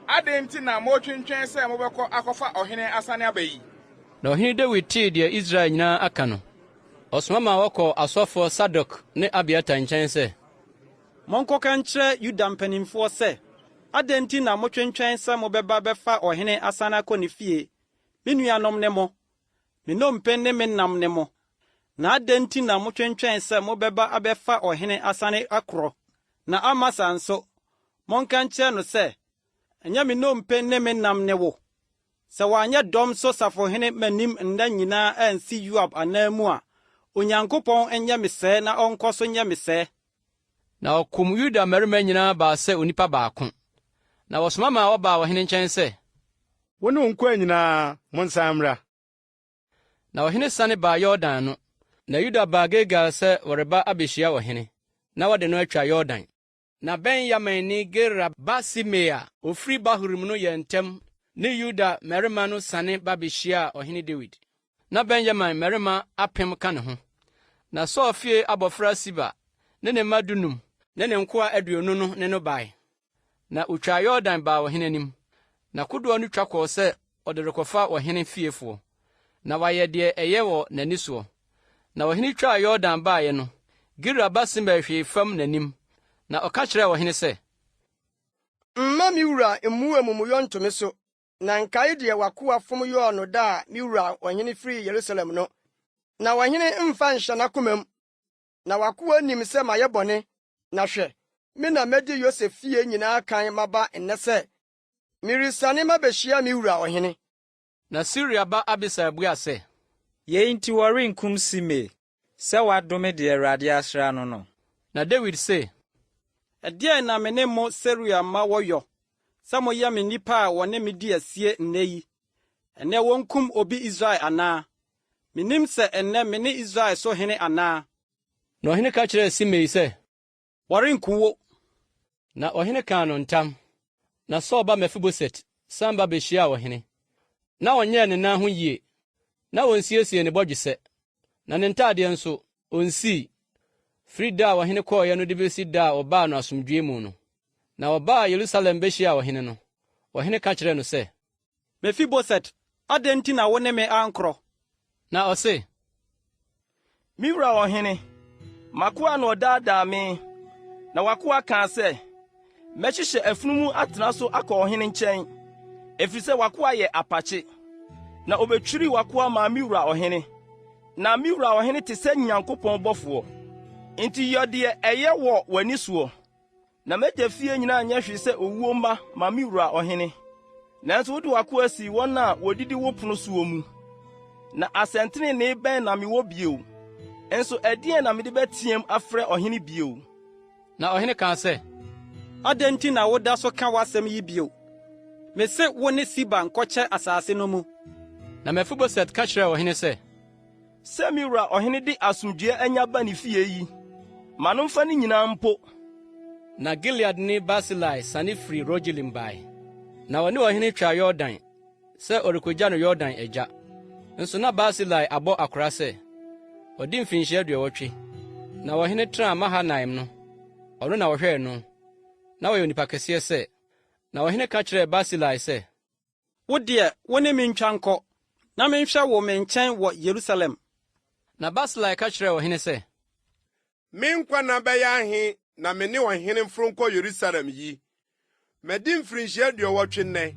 adɛn nti na moretwentwɛn sɛ mobɛkɔ akɔfa ɔhene asane aba yi? Na ɔhene Dawid tee deɛ Israel nyinaa aka no, ɔsoma maa wɔkɔɔ asɔfoɔ Sadok ne Abiatar nkyɛn sɛ. Monkɔka nkyerɛ Yuda mpanimfoɔ sɛ, 'Adɛn nti na motwentwɛn sɛ mobɛba abɛfa ɔhene asane akɔ ne fie? Me nuanom ne mo, Me nnompe ne me nam ne mo. Na adɛn nti na motwentwɛn sɛ mobɛba abɛfa ɔhene asane akorɔ? Na Amasa nso, monka nkyerɛ no sɛ, 'Ɛnyɛ me nnompe ne me nam ne wo? Sɛ wanyɛ dɔm so safohene m'anim nna nyinaa ansi Yoab ananmu a, Onyankopɔn nyɛ me sɛɛ na ɔnkɔ so nyɛ me sɛɛ. Na ɔkum Yuda mmarima nyinaa baa sɛ onipa baako. Na wɔsoma maa wɔbaa ɔhene nkyɛn sɛ. Wo ne wo nkoa nyinaa, monsan mmra. Na ɔhene siane baa Yordan ano. Na Yuda baa Gilgal sɛ wɔreba abehyia ɔhene, na wɔde no atwa Yordan. Na Benyaminni Gera ba Simei a ofiri Bahurim no yɛɛ ntɛm ne Yuda mmarima no siane ba behyiaa ɔhene Dawid. Na Benyamin mmarima apem ka ne ho. Na Saul fie abofra Siba ne ne mma dunum ne ne nkoa 20 no ne no bae. Na otwaa Yordan baa ɔhene anim. Na kodoɔ no twa kɔɔ sɛ ɔde rekɔfa ɔhene fiefoɔ, na wayɛ deɛ ɛyɛ wɔ n'ani soɔ. Na ɔhene twaa Yordan baeɛ no, Gera ba Simei hwee fam n'anim, na ɔka kyerɛɛ ɔhene sɛ. Mma me wura mmu amumuyɔ nto me so, na nkae deɛ w'akoa fom yɔɔ no da a me wura ɔhene firii Yerusalem no, na ɔhene mfa nhyɛ n'akomam. Na w'akoa nim sɛ mayɛ bɔne, na hwɛ, me na madi Yosef fie nyinaa kan maba nnɛ sɛ meresiane mabehyia me wura ɔhene. Na Seruia ba Abisai buaa sɛ. Yei nti wɔrenkum Simei, sɛ wadome deɛ Awurade asra no no? Na Dawid se. Ɛdeɛn na me ne mo Seruia mma wɔ yɔ, sɛ moyɛ me nnipa a wɔne me di asie nnɛ yi? Ɛnnɛ wɔnkum obi Israel anaa? Minnim sɛ ɛnnɛ mene Israel so hene anaa? Na ɔhene ka kyerɛɛ Simei sɛ, Wɔrenku wo. Na ɔhene kaa no ntam. Na Saul ba Mefiboset san ba behyiaa ɔhene. Na ɔnyɛɛ ne nan ho yie, na onsiesiee ne bɔdwesɛ, na ne ntadeɛ nso, onsii, firi da a ɔhene kɔeɛ no de besi da a ɔbaa no asomdwoeɛ mu no. Na ɔbaa Yerusalem behyiaa ɔhene no, ɔhene ka kyerɛɛ no sɛ. Mefiboset, adɛn nti na wo ne me ankorɔ? Na ɔse. Me wura ɔhene, m'akoa na ɔdaadaa me, na w'akoa kaa sɛ, 'Mɛhyehyɛ afunumu atena so akɔ ɔhene nkyɛn, efisɛ w'akoa yɛ apakye.' Na obetwirii w'akoa maa me wura ɔhene. Na me wura ɔhene te sɛ Nyankopɔn bɔfoɔ. Enti yɔ deɛ ɛyɛ wɔ w'ani soɔ. Na m'agya fie nyinaa nyɛ hwee sɛ owuo mma ma me wura ɔhene. Nanso wode w'akoa sii wɔn a wɔdidi wo pono soɔ mu. Na asɛntenenee bɛn na mewɔ bio? Nso ɛdeɛn na mede bɛteɛm afrɛ ɔhene bio? Na ɔhene kaa sɛ, Adɛn nti na woda so ka w'asɛm yi bio? Mise wo ne Siba nkɔkyɛ asase no mu. Na Mefiboset ka kyerɛɛ ɔhene sɛ, Sɛ me wura ɔhene de asomdwoe anya ba ne fie yi, ma no mfa ne nyinaa mpo. Na Gileadni Barsilai siane firii Rogelim bae, na ɔne ɔhene twaa Yordan sɛ ɔrekogya no Yordan agya. Nso na Barsilai abɔ akora sɛ, ɔde mfinhyia aduɔwɔtwe. Na ɔhene tenaa Mahanaim no, ɔno na ɔhwɛɛ no. Na ɔyɛ onipa kɛseɛ sɛ. Na ɔhene ka kyerɛɛ Barsilai sɛ, Wo deɛ, wo ne me ntwa nkɔ, na menhwɛ wo me nkyɛn wɔ Yerusalem. Na Barsilai ka kyerɛɛ ɔhene sɛ. Me nkwa nna bɛyɛ ahe na me ne ɔhene mforo nkɔ Yerusalem yi? Madi mfirinhyia aduɔwɔtwe nnɛ.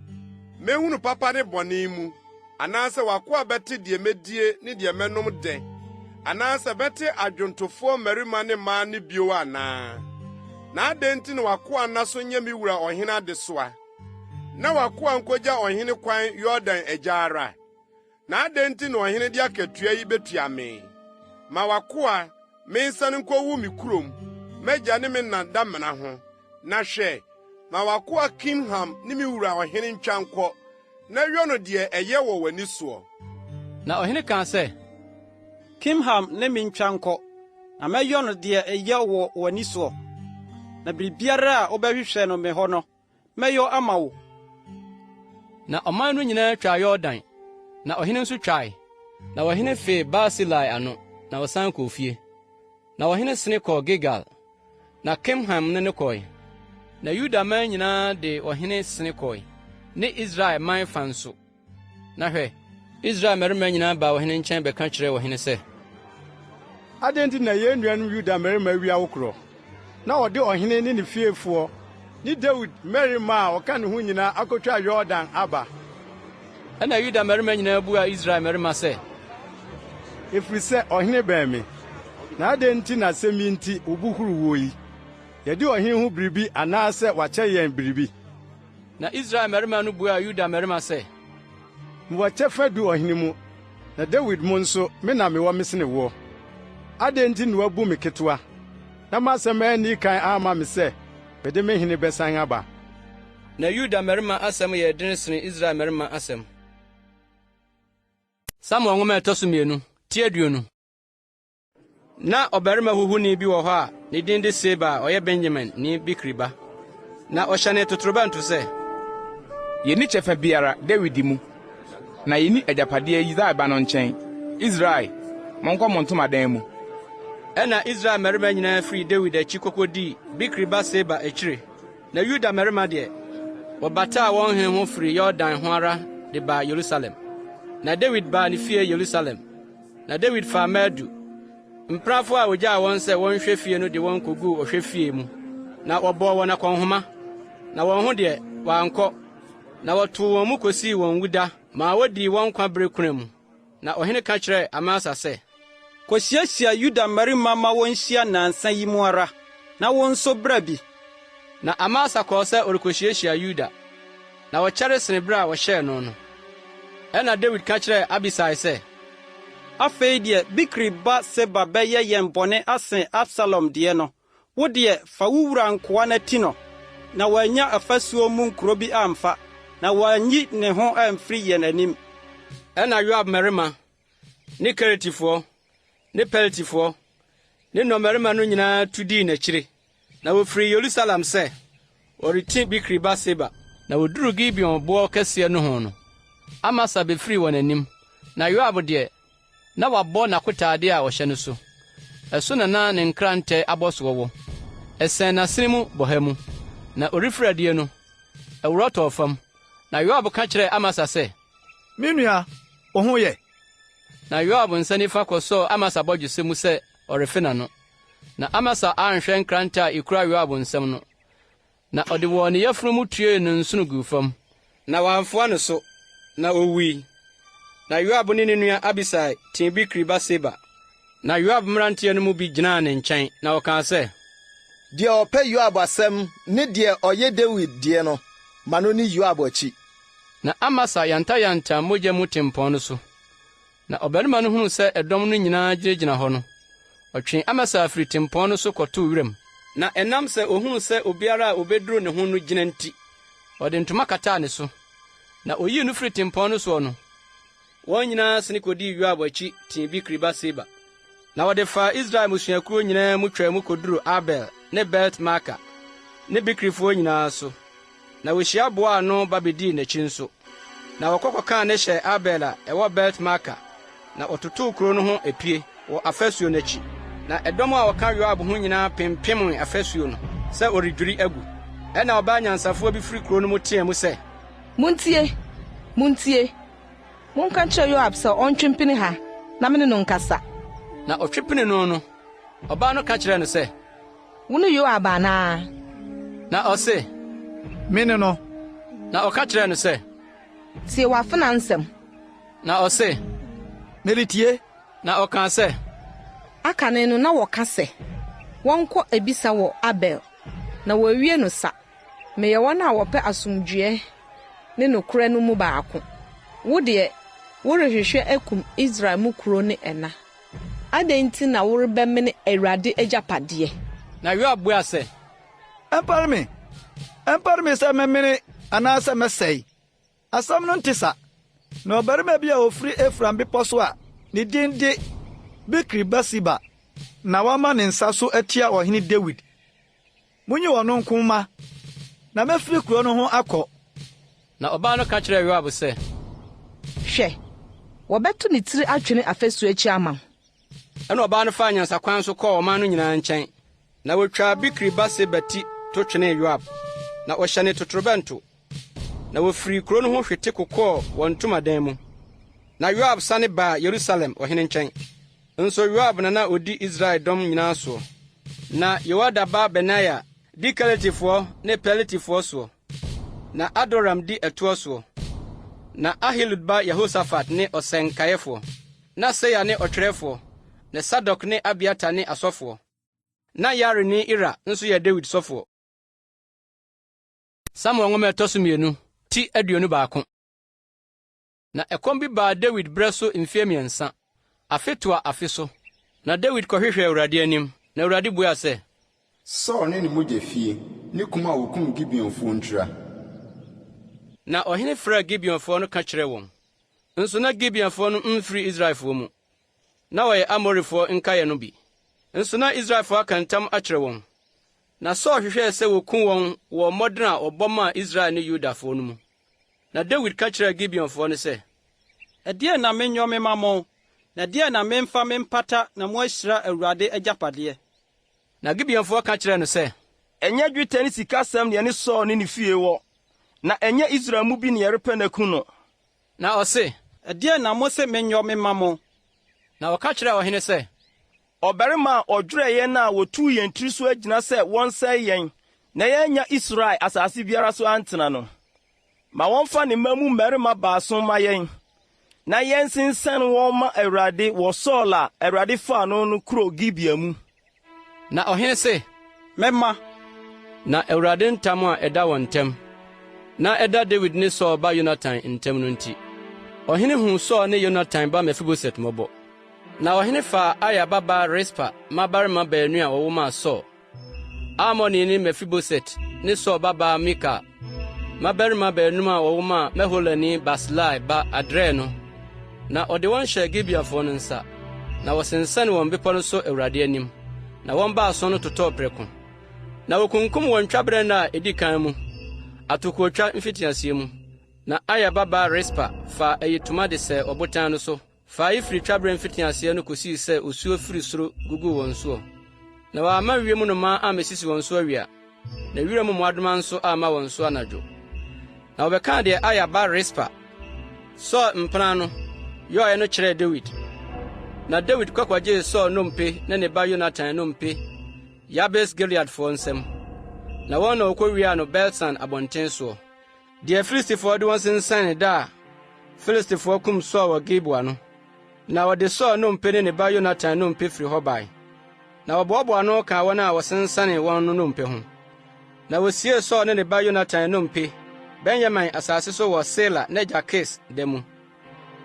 Mɛhunu papa ne bɔne mu, anaasɛ w'akoa bɛte deɛ mɛdie ne deɛ mɛnom dɛ, anaasɛ mɛte adwontofoɔ mmarima ne mmaa nne bio anaa? Na adɛn nti na w'akoa nna so nyɛ me wura ɔhene adesoa? Na w'akoa nkogya ɔhene kwan Yordan agya ara? Na adɛn nti na ɔhene de akatua yi betua me? Ma w'akoa mensan nkowu me kurom, m'agya ne me na damena ho. Na hwɛ, ma w'akoa Kimham ne me wura ɔhene ntwa nkɔ, na yɔ no deɛ ɛyɛ wɔ w'ani soɔ. Na ɔhene kaa sɛ, Kimham ne me ntwa nkɔ, na mɛyɔ no deɛ ɛyɛ wɔ w'ani soɔ, na biribiara a wobɛhwehwɛ no me hɔ no, mɛyɔ ama wo. Na ɔman no nyinaa twaa Yordan, na ɔhene nso twae. Na ɔhene fee Barsilai ano, na ɔsan kɔɔ fie. Na ɔhene sene kɔɔ Gilgal, na Kimham ne no kɔe. Na Yuda man nyinaa de ɔhene sene kɔe, ne Israel man fa nso. Na hwɛ, Israel mmarima nyinaa baa ɔhene nkyɛn bɛka kyerɛɛ ɔhene sɛ. Adɛn nti na yɛn nuanom Yuda mmarima awia wo korɔ, na wɔde ɔhene ne ne fiefoɔ ne Dawid mmarima a wɔka ne ho nyinaa akotwa Yordan aba? Ɛnna Yuda mmarima nyinaa buaa Israel mmarima sɛ. Ɛfiri sɛ ɔhene bɛn me. Na adɛn nti na asɛm yi nti wo bo huru woɔ yi? Yɛadi ɔhene ho biribi anaasɛ wakyɛ yɛn biribi? Na Israel mmarima no buaa Yuda mmarima sɛ. Mewɔ kyɛfa du ɔhene mu, na Dawid mu nso me na mewɔ mesene woɔ. Adɛn nti na woabu me ketewa, na m'asɛm anni kan amma me sɛ mede me hene bɛsan aba? Na Yuda mmarima asɛm yɛɛ den sene Israel mmarima asɛm. Samuel Nwoma a ɛtɔ so mmienu, ti aduonu. Ná ɔbarima huhuni bi wɔ hɔ a ne din de Seba a ɔyɛ Benyaminni Bikri ba. Na ɔhyɛnee totorobɛnto sɛ. Yenni kyɛfa biara Dawid mu, na yenni agyapadeɛ Yisai ba no nkyɛn. Israel, monkɔ mo ntomadan mu. Ɛnna Israel mmarima nyinaa firii Dawid akyi kokodii Bikri ba Seba akyire. Na Yuda mmarima deɛ, wɔbataa wɔn hene ho firii Yordan ho ara de baa Yerusalem. Na Dawid baa ne fie Yerusalem. Na Dawid faa mmaa du, mpenafo a ogyaa wɔn sɛ wɔnhwɛ fie no de wɔn koguu ɔhwɛ fie mu, na wɔbɔɔ wɔn akɔnhoma, na wɔn ho deɛ, wɔankɔ. Na wɔtoo wɔn mu kosii wɔn wuda maa wodii wɔn nkwa bere kona mu. Na ɔhene ka kyerɛɛ Amasa sɛ. Kohyiahyia Yuda mmarima ma wonhyia nnansa yi mu ara, na wo nso bra bi. Na Amasa kɔɔ sɛ ɔrekohyiahyia Yuda, na wɔkyɛre sene bere a wɔhyɛɛ no no. Ɛnna Dawid ka kyerɛɛ Abisai sɛ. Afei deɛ Bikri ba Seba bɛyɛ yɛn bɔne asen Absalom deɛ no, wo deɛ, fa wo wura nkoa no ti no, na wannya afasuo mu nkuro bi amfa, na wanyi ne ho amfiri yɛn anim. Ɛnna Yoab mmarima ne Keretifoɔ ne Peletifoɔ. Ne nnɔmmarima no nyinaa tu dii n'akyiri, na wofirii Yerusalem sɛ wɔreti Bikri ba Seba. Na woduruu Gibeon boɔ kɛseɛ no ho no, Amasa befirii wɔn anim, na Yoab deɛ, na wabɔ n'akotaadeɛ a ɔhyɛ no so. Ɛso na na ne nkrantɛ abɔsoɔ wɔ. Ɛsɛn n'asene mu bɔha mu. Na ɔrefiri adie no, ɛworɔ tɔɔ fam. Na Yoab ka kyerɛɛ Amasa sɛ, Me nua, wo ho yɛ? Na Yoab nsa nifa kɔsɔɔ Amasa bɔdwesɛ mu sɛ ɔrefe n'ano. Na Amasa anhwɛ nkrantɛ a ekura Yoab nsam no, na ɔde wɔɔ ne yafunu mu tuee ne nsono guu fam. Na wamfoa no so, na owui. Na Yoab ne ne nua Abisai tii Bikri ba Seba. Na Yoab mmeranteɛ no mu bi gyinaa ne nkyɛn, na wɔkaa sɛ. Deɛ ɔpɛ Yoab asɛm ne deɛ ɔyɛ Dawid deɛ no, ma no nni Yoab akyi. Na Amasa yantayantaa mogya mu tempɔn no so. Na ɔbarima no hunuu sɛ ɛdɔm no nyinaa gyinagyina hɔ no, ɔtwee Amasa firi tempɔn no so kɔtoo wiram. Na ɛnam sɛ ohuu sɛ obiara a obeduru ne ho no gyina nti, ɔde ntoma kataa ne so. Na oyii no firii tempɔn no soɔ no, wɔn nyinaa sene kodii Yoab akyi tii Bikri ba Seba. Na wɔde faa Israel mmusuakuo nyinaa mu twaa mu koduruu Abel ne Bet-Maaka ne Bikrifoɔ nyinaa so. Na wohyia boaa ano ba bedii n'akyi nso. Na wɔkɔ kɔkaa no hyɛɛ Abel a ɛwɔ Bet-Maaka, na wɔtotoo kurow no ho epie wɔ afasuo no akyi. Na ɛdɔm a wɔka Yoab ho nyinaa pempemee afasuo no sɛ wɔredwiri agu. Ɛnna ɔbaa nyansafoɔ bi firi kurow no mu teɛɛ mu sɛ. Muntie! Muntie! Monka nkyerɛ Yoab sɛ ɔntwe mpene ha na me ne no nkasa. Na ɔtwe penee no no, ɔbaa no ka kyerɛɛ no sɛ. Wone Yoab anaa? Na ɔse, Mene no. Na ɔka kyerɛɛ no sɛ. Tie w'afenaa nsɛm. Na ɔse, Meretie. Na ɔkaa sɛ. Akane no na wɔka sɛ, 'Wɔnkɔ abisa wɔ Abel, na wɔawie no sa. Meyɛ wɔn a wɔpɛ asomdwoeɛ ne nokorɛ no mu baako. Wo deɛ, worehwehwɛ akum Israel mu kuro ne ɛna. Adɛn nti na worebɛmene Awurade agyapadeɛ? Na Yoab buaa sɛ. Ɛmpare me! Ɛmpare me sɛ mɛmene anaasɛ mɛsɛe! Asɛm no nte sa. Na ɔbarima bi a ofiri Efraim bepɔ so a ne din de Bikri ba Seba na wama ne nsa so atia ɔhene Dawid. Munyi ɔno nko mma, na mefiri kurow no ho akɔ. Na ɔbaa no ka kyerɛɛ Yoab sɛ. Hwɛ, wɔbɛto ne tiri atwene afasu akyi ama wo. Ɛnna ɔbaa no faa nyansakwan so kɔɔ ɔman no nyinaa nkyɛn, na wotwaa Bikri ba Seba ti to twenee Yoab, na ɔhyɛnee totorobɛnto, na wofirii kurow no ho hwete kokɔɔ wɔn ntomadan mu. Na Yoab sane baa Yerusalem ɔhene nkyɛn. Nso Yoab na na odi Israel dɔm nyinaa soɔ. Na Yoiada ba Benaia di Keretifoɔ ne Peletifoɔ soɔ, na Adoram di ɛtoɔ soɔ. Na Ahilud ba Yehosafat ne ɔsɛnkaeɛfoɔ, na Seya ne ɔtwerɛfoɔ, na Sadok ne Abiatar ne asɔfoɔ. Na Yairini Ira nso yɛ Dawid sɔfoɔ. Samuel Nwoma a ɛtɔ so mmienu, ti 21. Na ɛkɔm bi baa Dawid berɛ so mfeɛ mmiɛnsa, afe toa afe so. Na Dawid kɔhwehwɛɛ Awurade anim, na Awurade buaa sɛ. Saul ne ne mogya fie, ne kum a wɔkum Gibeonfoɔ ntira. Na ɔhene frɛɛ Gibeonfoɔ no ka kyerɛɛ wɔn. Nso na Gibeonfoɔ no mfiri Israelfoɔ mu. Na wɔyɛ Amorifoɔ nkaeɛ no bi. Nso na Israelfoɔ aka ntam akyerɛ wɔn. Na Saul hwehwɛɛ sɛ wɔku wɔn wɔ mmɔden a wɔbɔ maa Israel ne Yudafoɔ no mu. Na Dawid ka kyerɛɛ Gibeonfoɔ no sɛ. Ɛdeɛn na menyɔ memma mo, na ɛdeɛn na memfa mempata na moahyira Awurade agyapadeɛ? Na Gibeonfoɔ ka kyerɛɛ no sɛ. Ɛnyɛ dwetɛ ne sikasɛm na yɛne Saul ne ne fie wɔ, na ɛnyɛ Israel mu bi na yɛrepɛ no aku no. Na ɔse. Ɛdeɛn na mose menyɔ memma mo? Na ɔka kyerɛɛ ɔhene sɛ. Ɔbarima a ɔdwerɛɛ yɛn a wɔtuu yɛn tiri so agyina sɛ wɔnsɛe yɛn na yɛannya Israel asase biara so antena no, ma wɔmfa ne mma mu mmarima baason mma yɛn, na yɛnsensɛn wɔn mma Awurade wɔ Saul a Awurade faa no no kurow Gibea mu. Na ɔhene se, Mɛma. Na Awurade ntam a ɛda wɔn ntam, na ɛda Dawid ne Saul ba Yonatan ntam no nti, ɔhene huu Saul ne Yonatan ba Mefiboset mmɔbɔ. Na ɔhene faa Aya babaa Rispa mmabarima baanu a wɔwo maa Saul, Armoni ne Mefiboset ne Saul babaa Mikal mmabarima baanum a wɔwo maa Meholani Barsilai ba Adriel no, na ɔde wɔn hyɛɛ Gibeafoɔ no nsa, na wɔsensɛn wɔn bepɔ no so Awurade anim. Na wɔn baason no totɔɔ prɛko. Na wokunkum wɔn twabere nna a edi kan mu, atokootwa mfitiaseɛ mu. Na Aya babaa Rispa faa ayitoma de sɛɛ ɔbotan no so fae firi twabere mfitiaseɛ no kosii sɛ osuo firi soro guguu wɔn soɔ. Na wamma wiem nnomaa ammesisi wɔn so awia, na wiram mmoadoma nso amma wɔn so anadwo. Na wɔbɛkaa deɛ Aya ba Rispa, Saul mpena no, yɔeɛ no kyerɛɛ Dawid. Na Dawid kɔ kɔgyee Saul nnompe ne ne ba Yonatan nnompe Yabes Gileadfoɔ nsam, na wɔn na wɔkɔwiaa no Bet-San abɔnten soɔ. Deɛ Filistifoɔ de wɔn sensɛnee da a Filistifoɔ kum Saul wɔ Gilboa no. Na wɔde Saul nnompe ne ne ba Yonatan nnompe firi hɔ bae, na wɔboaboaa ano kaa wɔn a wɔsensɛnee wɔn no nnompe ho. Na wosiee Saul ne ne ba Yonatan nnompe Benyamin asase so wɔ Sela n'agya Kis da mu.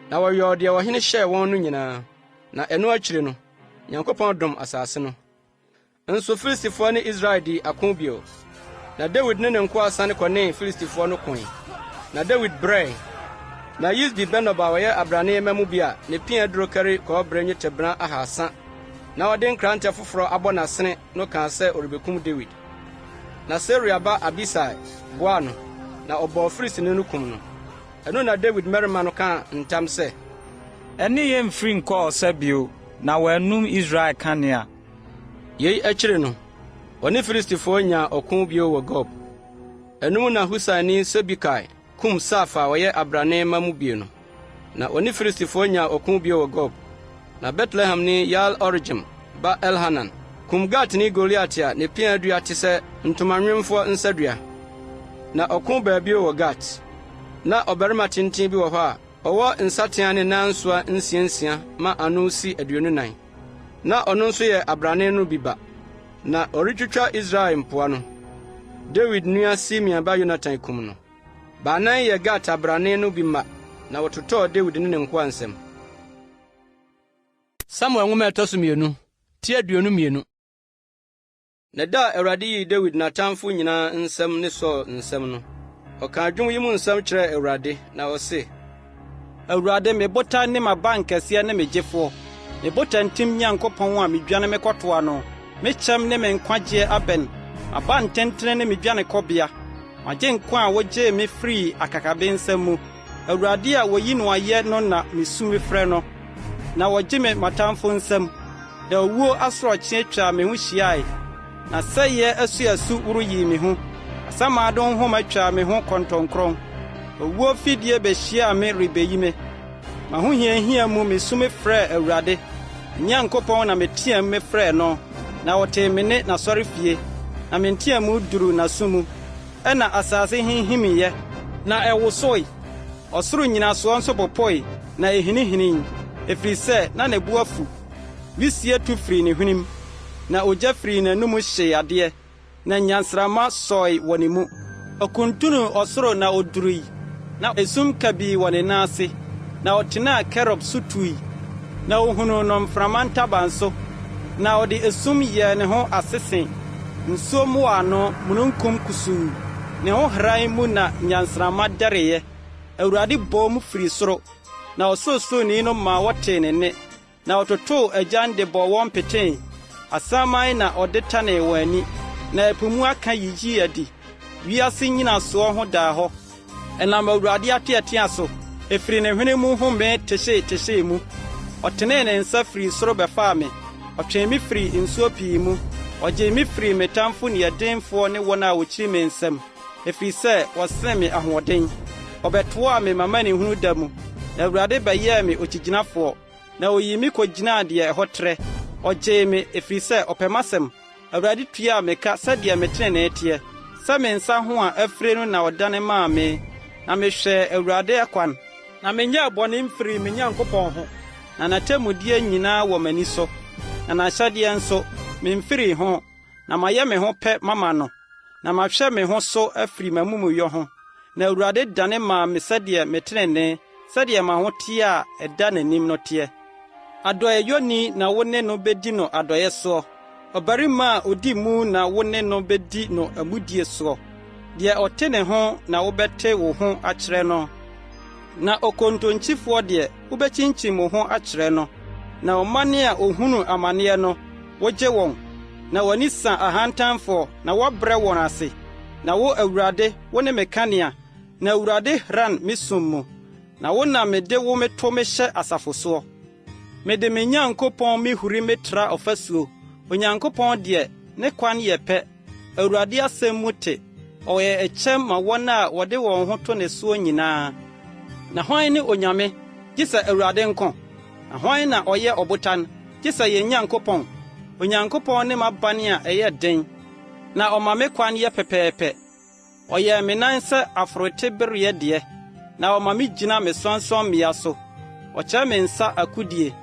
Na wɔyɔɔ deɛ ɔhene hyɛɛ wɔn no nyinaa, na ɛno akyiri no, Nyankopɔn dom asase no. Nso Filistifoɔ ne Israel dii ako bio. Na Dawid ne ne nkoa sane kɔnee Filistifoɔ no koe. Na Dawid brɛe. Na Yisbi-Benob a ɔyɛ abrane mma mu bi a ne pea duro kari kɔbere nnwetɛbena ahasa na ɔde nkrantɛ foforɔ abɔ n'asene no kaa sɛ ɔrebekum Dawid. Na Seruia ba Abisai boaa no, na ɔbɔɔ Filistini no kum no. Ɛno na Dawid mmarima no kaa ntam sɛ. Ɛne yɛn mfiri nkɔ ɔsa bio, na wɔannum Israel kanea. Yei akyiri no, wɔne Filistifoɔ nyaa ɔko bio wɔ Gob. Ɛno mu na Husani Sibekai kum Saf a ɔyɛ abrane mma mu bio no. Na wɔne Filistifoɔ nyaa ɔko bio wɔ Gob. Na Betlehemni Yair-Oregim ba Elhanan kum Gatni Goliat a ne pea dua te sɛ ntomanwemfoɔ nsadua. Na ɔko baa bio wɔ Gat. Na ɔbarima tenten bi wɔ hɔ a ɔwɔ nsateaa ne nansoa nsiansia ma ano si 24. Na ɔno nso yɛ abrane no bi ba. Na ɔretwitwa Israel mpoa no, Dawid nua Simea ba Yonatan kum no. Baanan yɛ Gat abrane no bi mma, na wɔtotɔɔ Dawid ne ne nkoa nsam. Samuel Nwoma a ɛtɔ so mmienu, ti 22. Na da a Awurade yii Dawid n'atamfo nyinaa nsam ne Saul nsam no, ɔkaa dwom yi mu nsɛm kyerɛɛ Awurade, na ɔse. Awurade, me botan ne m'abankɛseɛ ne me gyefoɔ, me botantim Nyankopɔn a medwane mekɔtoa no, me kyɛm ne me nkwagyeɛ abɛn, m'abantentene ne me dwanekɔbea, m'agyenkwa a wogyee me firii akakabensɛm mu. Awurade a wɔyi no ayɛ no na misu mefrɛ no, na ɔgye me m'atamfo nsam. Na owuo asorɔkye twaa me ho hyiae, na sɛeɛ asuasu woro yii me hu. Asamando nhoma twaa me ho kɔntɔnkrɔn, owuo fidie behyiaa me rebeyi me. M'ahohiahia mu misu mefrɛɛ Awurade, me Nyankopɔn na meteɛɛm mefrɛɛ no, na ɔtee me nne n'asɔrefie, na me nteɛmu duruu n'aso mu. Ɛnna asase hinhimiiɛ, na ɛwosoe, Ɔsoro nnyinasoɔ nso popoe na ɛhinihinii, ɛfiri sɛ na ne bo afu. Wisie tu firii ne hwenem, na ogya firii n'anom hyee adeɛ, na nnyansramma sɔe wɔ ne mu. Ɔkuntunuu ɔsoro na ɔdurui, na esum kabii wɔ ne nan ase, na ɔtenaa kerub so tui, na ɔhunuu no mframa ntaban so, na ɔde esum yɛɛ ne ho asese. Nsuo mmoaano, mununkum kusuu, ne ho hran mu na nnyansramma dɛreeɛ. Awurade boom firii soro, na Ɔsorosoroni no maa wɔtee ne nne, na ɔtotoo agyan de bɔɔ wɔn petee. Asaman na ɔde tanee wɔn ani, na ɛpo mu aka yiyii adi. Wiase nnyinasoɔ ho daa hɔ. Ɛnam Awurade ateatea so, ɛfiri ne hwene mu home tehyeetehyee mu. Ɔtenee ne nsa firii soro bɛfaa me, ɔtwee me firii nsuo pii mu. Ɔgyee me firii me tamfo nniɛdenfoɔ ne wɔn a wɔkyiri me nsam, ɛfiri sɛ wɔsene me ahoɔden. Ɔbɛtoaa me m'amanehunu da mu, na Awurade bɛyɛɛ me okyigyinafoɔ, na ɔyii me kɔgyinaa deɛ ɛhɔ trɛ. Ɔgyee me, ɛfiri sɛ ɔpɛ m'asɛm. Awurade tuaa me ka sɛdeɛ me tenenee teɛ, sɛ me nsa ho a afire no na ɔdane maa me, na mehwɛɛ Awurade ɛkwan. Na menyɛɛ bɔne mfirii me Nyankopɔn ho, na n'atemmudeɛ nyinaa wɔ m'ani so, na n'ahyɛdeɛ nso, memfirii ho, na mayɛ me ho pɛ mama no, na mahwɛ me ho so afiri m'amumuyɔ ho. Na Awurade dane maa me sɛdeɛ me tenenee, sɛdeɛ m'ahoteɛ a ɛda n'anim no teɛ. Adɔeɛyɔni na wo ne no bɛdi no adɔeɛ soɔ, ɔbarima a ɔdi mu na wo ne no bɛdi no amudie soɔ. Deɛ ɔte ne ho na wobɛte wo ho akyerɛ no, na okontonkyifoɔ deɛ, wobɛkyinkyim wo ho akyerɛ no. Na ɔman a ɔhunu amaneɛ no, wogye wɔn. Na w'ani sa ahantanfoɔ, na woabrɛ wɔn ase. Na wo, Awurade, wone me kanea, na Awurade hran me sum mu. Na wo na mede wo meto mehyɛ asafo soɔ. Mede me Nyankopɔn mehuri metra ɔfasuo. Onyankopɔn deɛ, ne kwan yɛ pɛ, Awurade asɛm mu te, ɔyɛ ɛkyɛm ma wɔn a wɔde wɔn ho to ne soɔ nyinaa. Na hwan ne Onyame, gye sɛ Awurade nko? Na hwan na ɔyɛ Ɔbotan, gye sɛ yɛn Nyankopɔn? Onyankopɔn ne m'aban a ɛyɛ den, na ɔma me kwan yɛ pɛpɛɛpɛ. Ɔyɛɛ me nan sɛ aforotebereɛ deɛ, na ɔma me gyina me sorɔnsorɔmmea so. Ɔkyerɛ me nsa akodie,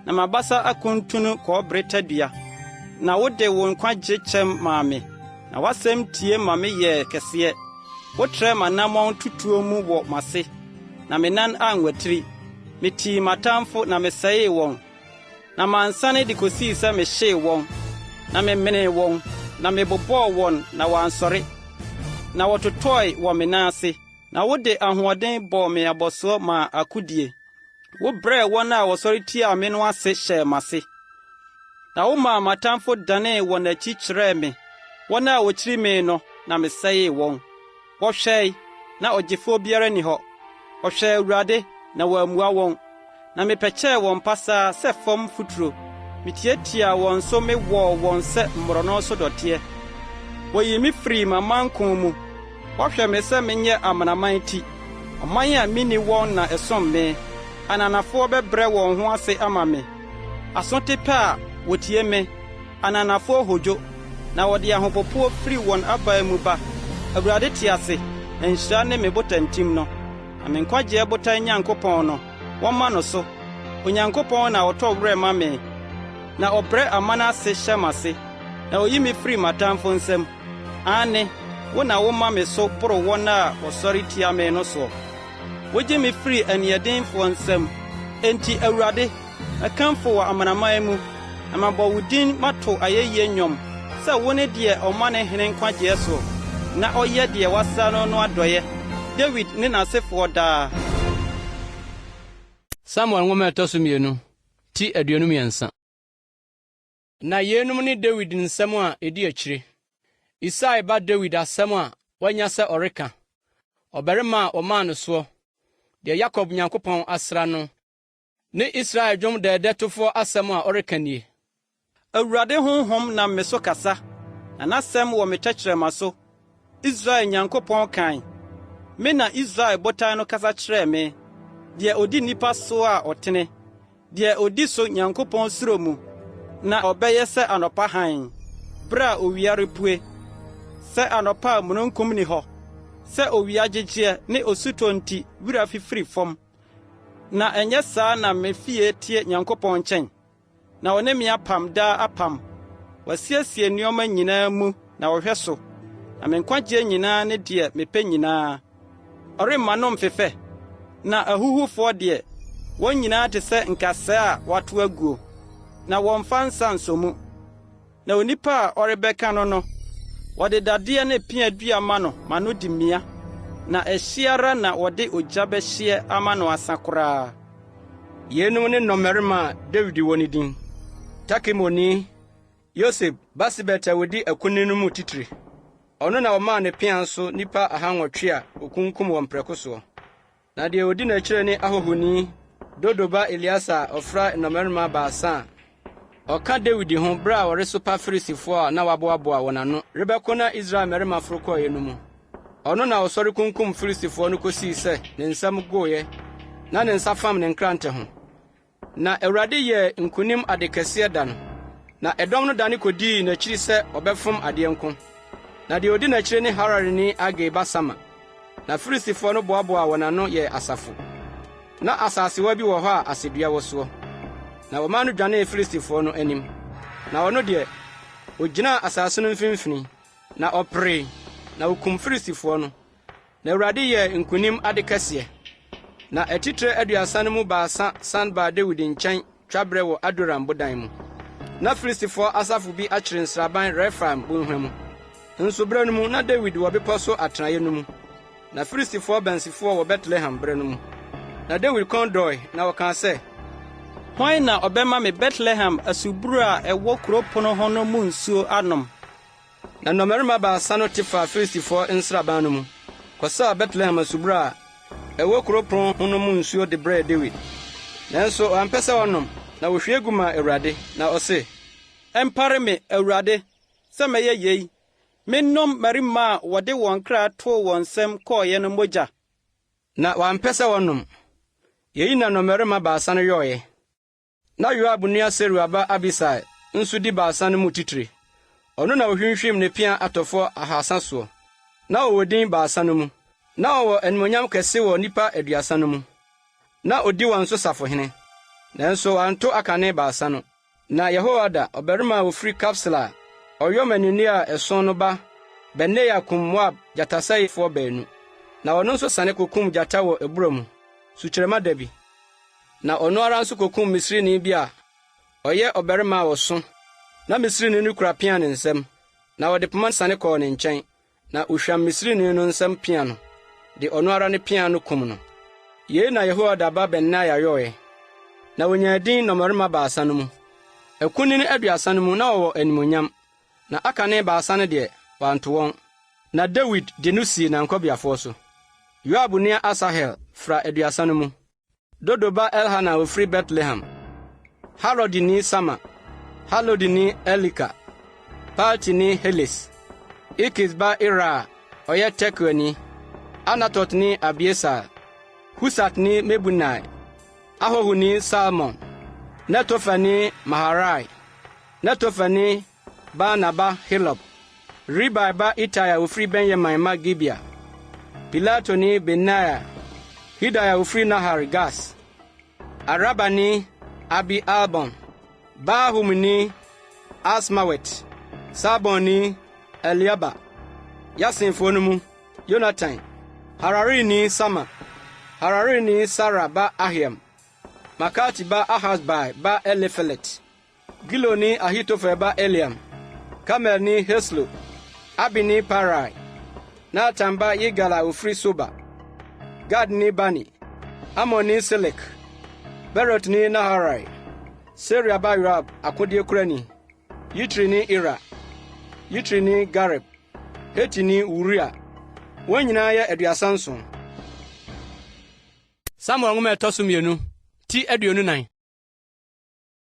na m'abasa akuntunu kɔbere tadua. Na wode wo nkwagye kyɛm maa me, na w'asɛm tie ma meyɛɛ kɛseɛ. Wotrɛɛ m'anammɔn tutuo mu wɔ m'ase, na me nan anwatiri. Mitii m'atamfo na mesɛee wɔn. Na mansane de kosii sɛ mehyee wɔn, na memenee wɔn, na mebobɔɔ wɔn na wɔansɔre, na wɔtotɔe wɔ me nan ase. Na wode ahoɔden bɔɔ me abɔsoɔ maa akodie. Wobrɛɛ wɔn a wɔsɔre tiaa me no ase hyɛɛ m'ase. Na womaa m'atamfo danee wɔn akyi kyerɛɛ me, wɔn a wɔkyiri me no na mesɛee wɔn. Wɔhwɛe, na ɔgyefoɔ biara nni hɔ. Wɔhwɛɛ Awurade, na wammua wɔn. Na mepɛkyɛɛ wɔn pasaa sɛ fam mfuturo, mitiatiaa wɔn so mewɔɔ wɔn sɛ mmorɔno so dɔteɛ. Wɔyii me firii m'amanko mu, wɔhwɛ me sɛ menyɛ amanaman ti. Ɔman a minni wɔn na ɛsom me, ananafoɔ bɛbrɛ wɔn ho ase ama me. Aso te pɛ a, wɔtie me, Ananafoɔ hodwo, na wɔde ahopopoɔ firi wɔn aban mu ba. Awurade te ase, na nhyira ne me botantim no, na me nkwagyeɛ botan Nyankopɔn no, wɔmma no so. Onyankopɔn na ɔtɔ werɛ ma me, na ɔbrɛ aman ase hyɛ m'ase, na oyi me firi m'atamfo nsam. Aane, wo na woma me so boro wɔn a wɔsɔre tia me no soɔ. Wogye me firi aniɛdenfoɔ nsam. Enti, Awurade, Mɛkamfo wɔ amanaman mu, na mabɔ wo din mato ayɛyie nnwom, sɛ wone deɛ ɔma ne hene nkwagyeɛ soɔ, na ɔyɛ deɛ wasra no no adɔeɛ, Dawid ne n'asefoɔ daa. Samuel Nwoma a ɛtɔ so mmienu, ti 23. Na yeinom ne Dawid nsɛm a edi akyire, Isai ba Dawid asɛm a wanya sɛ ɔreka, ɔbarima a wɔmaa no soɔ, deɛ Yakob Nyankopɔn asra no, Ne Israel dwom dɛɛdɛ tofoɔ asɛm a ɔreka nie. Awurade honhom nam me so kasa, na n'asɛm wɔ me tɛkyerɛma so. Israel Nyankopɔn kae, me na Israel Botan no kasa kyerɛɛ me, deɛ ɔdi nnipa soɔ a ɔtene, deɛ ɔdi so Nyankopɔn suro mu, na ɔbɛyɛ sɛ anɔpa hann, berɛ a owia repue, sɛ anɔpa a mununkum nni hɔ, sɛ owia gyegyeɛ ne osutɔ nti wira fifiri fam. Na ɛnyɛ saa na me fie teɛ Nyankopɔn nkyɛn, na ɔne me apam daa apam. Wasiesie nneɛma nyinaa mu na ɔhwɛ so, na me nkwagyeɛ nyinaa ne deɛ mepɛ nyinaa. Ɔremma no mfefɛ, na ahuhufoɔ deɛ, wɔn nyinaa te sɛ nkasɛɛ a wɔato aguo, na wɔmfa nsa nsɔ mu. Na onipa a ɔrebɛka no no, wɔde dadeɛ ne pea dua ma no ma no di mia, na ɛhye ara na wɔde ogya bɛhyeɛ ama no asa koraa. Yeinom ne nnɔmmarima a Dawid wɔ no din: Takemoni Yoseb-Basebet a ɔdi akunini no mu titire. Ɔno na ɔmaa ne pea so nnipa ahanwɔtwe a okunkum wɔn prɛko soɔ. Na deɛ ɔdi n'akyire ne Ahohini Dodo ba Eleasa a ɔfra nnɔmmarima baasa a ɔka Dawid ho bere a wɔresopa Filistifoɔ a na wɔaboaboa wɔn ano rebɛko na Israel mmarima foro kɔeɛ no mu. Ɔno na ɔsɔre kunkum Filistifoɔ no kosii sɛ ne nsam goeɛ na ne nsa fam ne nkrante ho. Na Awurade yɛɛ nkonim ade kɛseɛ da no, na ɛdɔm no dane kodii n'akyiri sɛ wɔbɛfom adeɛ nko. Na deɛ odi n'akyire ne Hararini Agee ba Sama. Na Filistifoɔ no boaboaa wɔn ano yɛɛ asafo. Na asasewa bi wɔ hɔ a asedua wɔ soɔ. Na wɔmaa no dwanee Filistifoɔ no anim. Na ɔno deɛ, ogyinaa asase no mfimfini, na ɔperee, na okum Filistifoɔ no. Na Awurade yɛɛ nkonim ade kɛseɛ. Na atitire aduasa no mu baasa san baa Dawid nkyɛn twaberɛ wɔ Adulam bodan mu. Na Filistifoɔ asafo bi akyere nsraban Refaim bɔnhwa mu. Nso berɛ no mu, na Dawid wɔ bepɔ so atenaeɛ no mu. Na Filistifoɔ bansifoɔ wɔ Betlehem berɛ no mu. Na Dawid kɔn dɔe, na ɔkaa sɛ, Hwan na ɔbɛma me Betlehem asubura a ɛwɔ kurow pon ho no mu nsuo anom? Na nnɔmmarima baasa no te faa Filistifoɔ nsraban no mu, kɔsaa Betlehem asubura a ɛwɔ kurow pon ho no mu nsuo de brɛɛ Dawid. Nanso wampɛ sɛ ɔnom, na ohwie gu maa Awurade, na ɔse. Ɛmpare me, Awurade, sɛ mɛyɛ yei, mennom mmarima a wɔde wɔn kra too wɔn nsam kɔeɛ no mogya. Na wampɛ sɛ ɔnom. Yei na nnɔmmarima baasa no yɔeɛ. Na Yoab nua Seruia ba Abisai nso di baasa no mu titire. Ɔno na ohwinhwim ne pea atɔfoɔ ahasa soɔ. Na ɔwɔ din baasa no mu. Na ɔwɔ animuonyam kɛse wɔ nnipa aduasa no mu. Na odi wɔn so safohene. Nanso wanto akane baasa no. Na Yehoiada, ɔbarima a ofiri Kabseel a ɔyɔ mmaninne a ɛsõ no ba Benaia kum Moab gyatasɛefoɔ baanu. Na ɔno nso siane kokum gyata wɔ abura mu, sukyerɛmma da bi. Na ɔno ara nso kokum Misrini bi a ɔyɛ ɔbarima a ɔso. Na Misrini no kura pea ne nsam, na ɔde poma siane kɔɔ ne nkyɛn, na ohwam Misrini no nsam pea no, de ɔno ara ne pea no kum no. Yei na Yehoiada ba Benaia yɔe, na onyaa din nnɔmmarima baasa no mu. Akunini aduasa no mu na ɔwɔ animuonyam, na akane baasa no deɛ, wanto wɔn. Na Dawid de no sii n'ankɔbeafoɔ so. Yoab nua Asahel fra aduasa no mu. Dodo ba Elhanan a ofiri Betlehem, Harodini Sama, Halodini Elika, Paltini Heles, Ikis ba Ira a ɔyɛ Tekoani, Anatotni Abieser, Husatni Mebunai, Ahohini Salmon, Netofani Maharai, Netofani Baana ba Helub, Ribai ba Itai a ofiri Benyamin mma Gibea, Pilatoni Benaia, Hidai a ofiri Nahar Gas, Arabani Abi-Albon, Barhumni Asmawet, Saalbonni Eliaba, Yasenfoɔ no mu, Yonatan, Hararini Sama, Hararini Sarar ba Ahiam, Maakati ba Ahasbai ba Elifelet. Giloni Ahitofel ba Eliam, Karmelni Heslo, Arbini Paarai, Natan ba Yigal a ofiri Soba, Gadni Bani, Amonni Selek, Beerotni Naharai, Seruia ba Yoab akodeɛkurani, Yitrini Ira, Yitrini Gareb, Hetini Uria. Wɔn nyinaa yɛ 37. Samuel nwoma a ɛtɔ so mmienu, ti 24.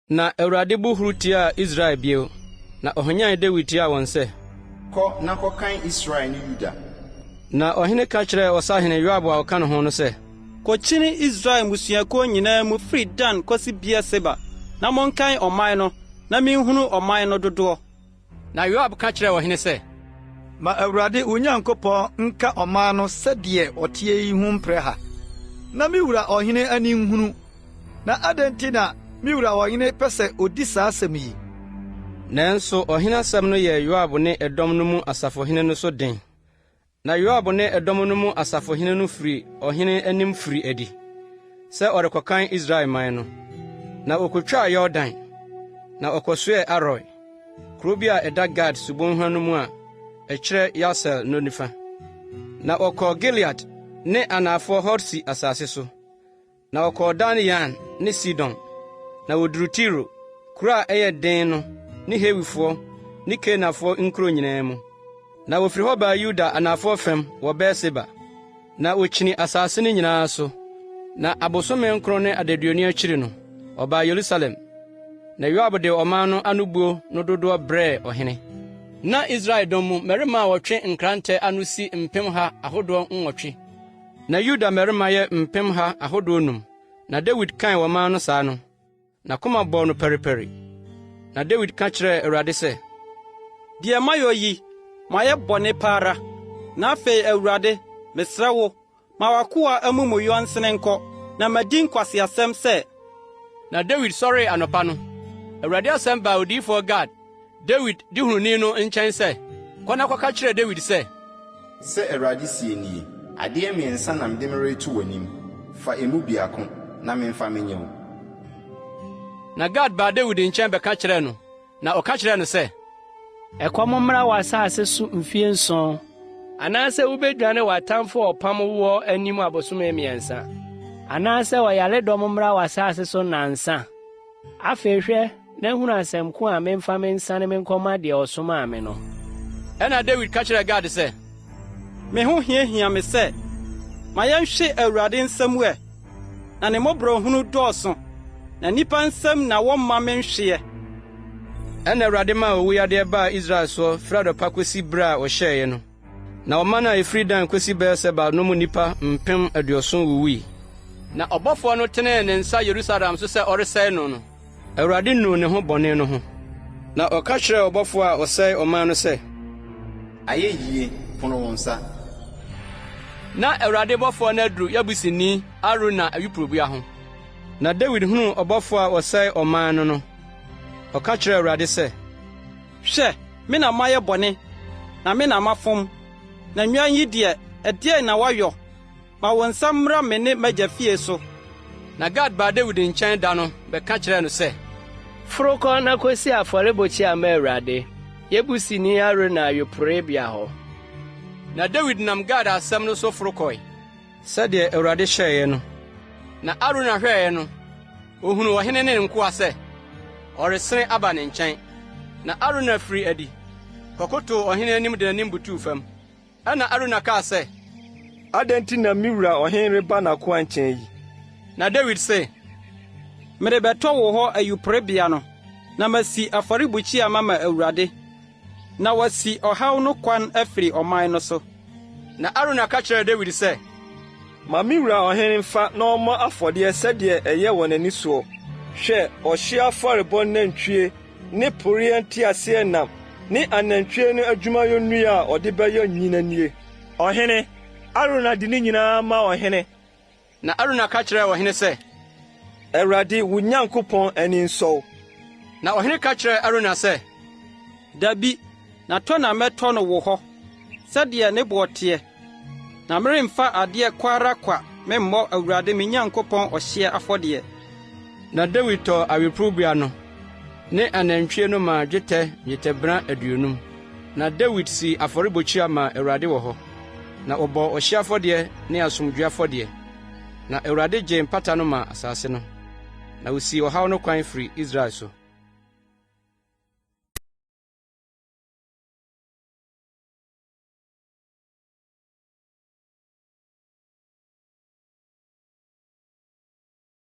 Na Awurade bo huru tiaa Israel bio, na ɔhwanyan Dawid tiaa wɔn sɛ. Kɔ na kɔkan Israel ne Yuda. Na ɔhene ka kyerɛɛ ɔsahene Yoab a ɔka ne ho no sɛ. Kokyini Israel mmusuakuo nyinaa mu firi Dan kɔsi Beer-Seba, na monkan ɔman no, na menhunu ɔman no dodoɔ. Na Yoab ka kyerɛɛ ɔhene sɛ. Ma Awurade wo Nyankopɔn nka ɔman no sɛdeɛ ɔteɛ yi ho mprɛ ha, na me wura ɔhene ani nhunu. Na adɛn nti na me wura ɔhene pɛ sɛ odi saa asɛm yi? Nanso ɔhene asɛm no yɛɛ Yoab ne ɛdɔm no mu asafohene no so den. Na Yoab ne ɛdɔm no mu asafohene no firii ɔhene anim firii adi sɛ ɔrekɔkan Israel man no. Na okotwaa Yordan, na ɔkɔsoɛɛ Aroer, kurow bi a ɛda Gad subonhwa no mu a ɛkyerɛ Yaser no nifa. Na ɔkɔɔ Gilead ne anafoɔ Hodsi asase so. Na wɔkɔɔ Dan Yaan ne Sidon, na woduruu Tiro, kuro a ɛyɛ den no ne Hewifoɔ ne Kanaanfoɔ nkuro nyinaa mu. Na wɔfiri hɔ baa Yuda anafoɔ fam wɔ Beer-Seba, na wɔkyinii asase no nyinaa so. Na abosome nkron ne adaduonu akyiri no, wɔbaa Yerusalem. Na Yoab de ɔman no anobuo no dodoɔ brɛɛ ɔhene. Na Israel dɔm mu mmarima a wɔtwe nkrantɛ ano si mpemha ahodoɔ nwɔtwe. Na Yuda mmarima yɛ mpemha ahodoɔ num. Na Dawid kan ɔman no saa no, n'akoma bɔɔ no paripari. Na Dawid ka kyerɛɛ Awurade sɛ, Deɛ mayɔ yi, mayɛ bɔne pa ara. Na afei, Awurade, mesrɛ wo, ma w'akoa amumuyɔ nsene nkɔ, na madi nkwaseasɛm sɛ. Na Dawid sɔree anɔpa no, Awurade asɛm baa odiyifoɔ Gad, Dawid dehununi no nkyɛn sɛ, Kɔ na kɔka kyerɛ Dawid sɛ. Sɛ Awurade seɛ nie, Adeɛ mmiɛnsa na mede mereto w'anim, fa emu biako, na memfa menyɛ wo. Na Gad baa Dawid nkyɛn bɛka kyerɛɛ no, na ɔka kyerɛɛ no sɛ. Ɛkɔm mmra w'asase so mfeɛ nson. Anaasɛ wubedwane w'atamfo a wɔpam woɔ anim abosome mmiɛnsa? Anaasɛ ɔyaredɔm mmra w'asase so nnansa? Afei hwɛ na hunu asɛm ko a memfa mensane menkɔma deɛ ɔsomaa me no. Ɛnna Dawid ka kyerɛɛ Gad sɛ, Me ho hiahia me sɛ, ma yɛnhwe Awurade nsam ɛ, na ne mmɔborɔhunu dɔɔso, na nnipa nsam na wɔmma menhweɛ. Ɛnna Awurade maa owuyadeɛ baa Israel soɔ firi anɔpa kɔsi berɛ a ɔhyɛeɛ no. Na ɔman a ɛfiri Dan kosi Beer-Seba no mu nnipa 70,000 wuwui. Na ɔbɔfoɔ no tenee ne nsa Yerusalem so sɛ ɔresɛe no no, Awurade nuu ne ho bɔne no ho. Na ɔka kyerɛɛ ɔbɔfoɔ a ɔsɛe ɔman no sɛ. Ayɛ yie, pono wo nsa. Na Awurade bɔfoɔ no aduru Yebusini Arauna ayuporobea ho. Na Dawid hunuu ɔbɔfoɔ a ɔsɛe ɔman no no, ɔka kyerɛɛ Awurade sɛ. Hwɛ, me na mayɛ bɔne, na me na mafom, na nnwan yi deɛ, ɛdeɛn na wɔayɔ? Ma wo nsa mmra me ne m'agya fie so. Na Gad baa Dawid nkyɛn da no bɛka kyerɛɛ no sɛ. Foro kɔ na kosi afɔrebukyia ma Awurade, Yebusini Arauna ayuporebea hɔ. Na Dawid nam Gad asɛm no so foro kɔe. Sɛdeɛ Awurade hyɛeɛ no. Na Arauna hwɛeɛ no, ohunuu ɔhene ne ne nkoa sɛ, ɔresene aba ne nkyɛn. Na Arauna firii adi, kɔkotow ɔhene anim de n'anim butuw fam. Ɛnna Arauna kaa sɛ. Adɛn nti na me wura ɔhene reba n'akoa nkyɛn yi? Na Dawid se. Merebɛtɔ wo hɔ ayuporebea no, na masi afɔrebukyia mama Awurade, na wɔasi ɔhaw no kwan afiri ɔman no so. Na Arauna ka kyerɛɛ Dawid sɛ. Ma me wura ɔhene mfa na ɔmmɔ afɔdeɛ sɛdeɛ ɛyɛ wɔ n'ani soɔ. Hwɛ, ɔhyeɛ afɔrebɔ nantwie ne poreɛ nteaseɛnam ne anantwie no adwumayɛ nnua a ɔde bɛyɔ nnyina nie. Ɔhene, Arauna de ne nyinaa ma ɔhene. Na Arauna ka kyerɛɛ ɔhene sɛ. Awurade, wo Nyankopɔn ani nsɔ wo. Na ɔhene ka kyerɛɛ Arauna sɛ. Dabi, na tɔ na mɛtɔ no wo hɔ, sɛdeɛ ne boɔ teɛ, na meremfa adeɛ kwa ara kwa memmɔ Awurade me Nyankopɔn ɔhyeɛ afɔdeɛ. Na Dawid tɔɔ awiporowbea no ne anantwie no maa dwetɛ nnwetɛbena 50. Na Dawid sii afɔrebukyia maa Awurade wɔ hɔ, na ɔbɔɔ ɔhyeɛ afɔdeɛ ne asomdwoe afɔdeɛ. Na Awurade gyee mpata no maa asase no, na osii ɔhaw no kwan firii Israel so.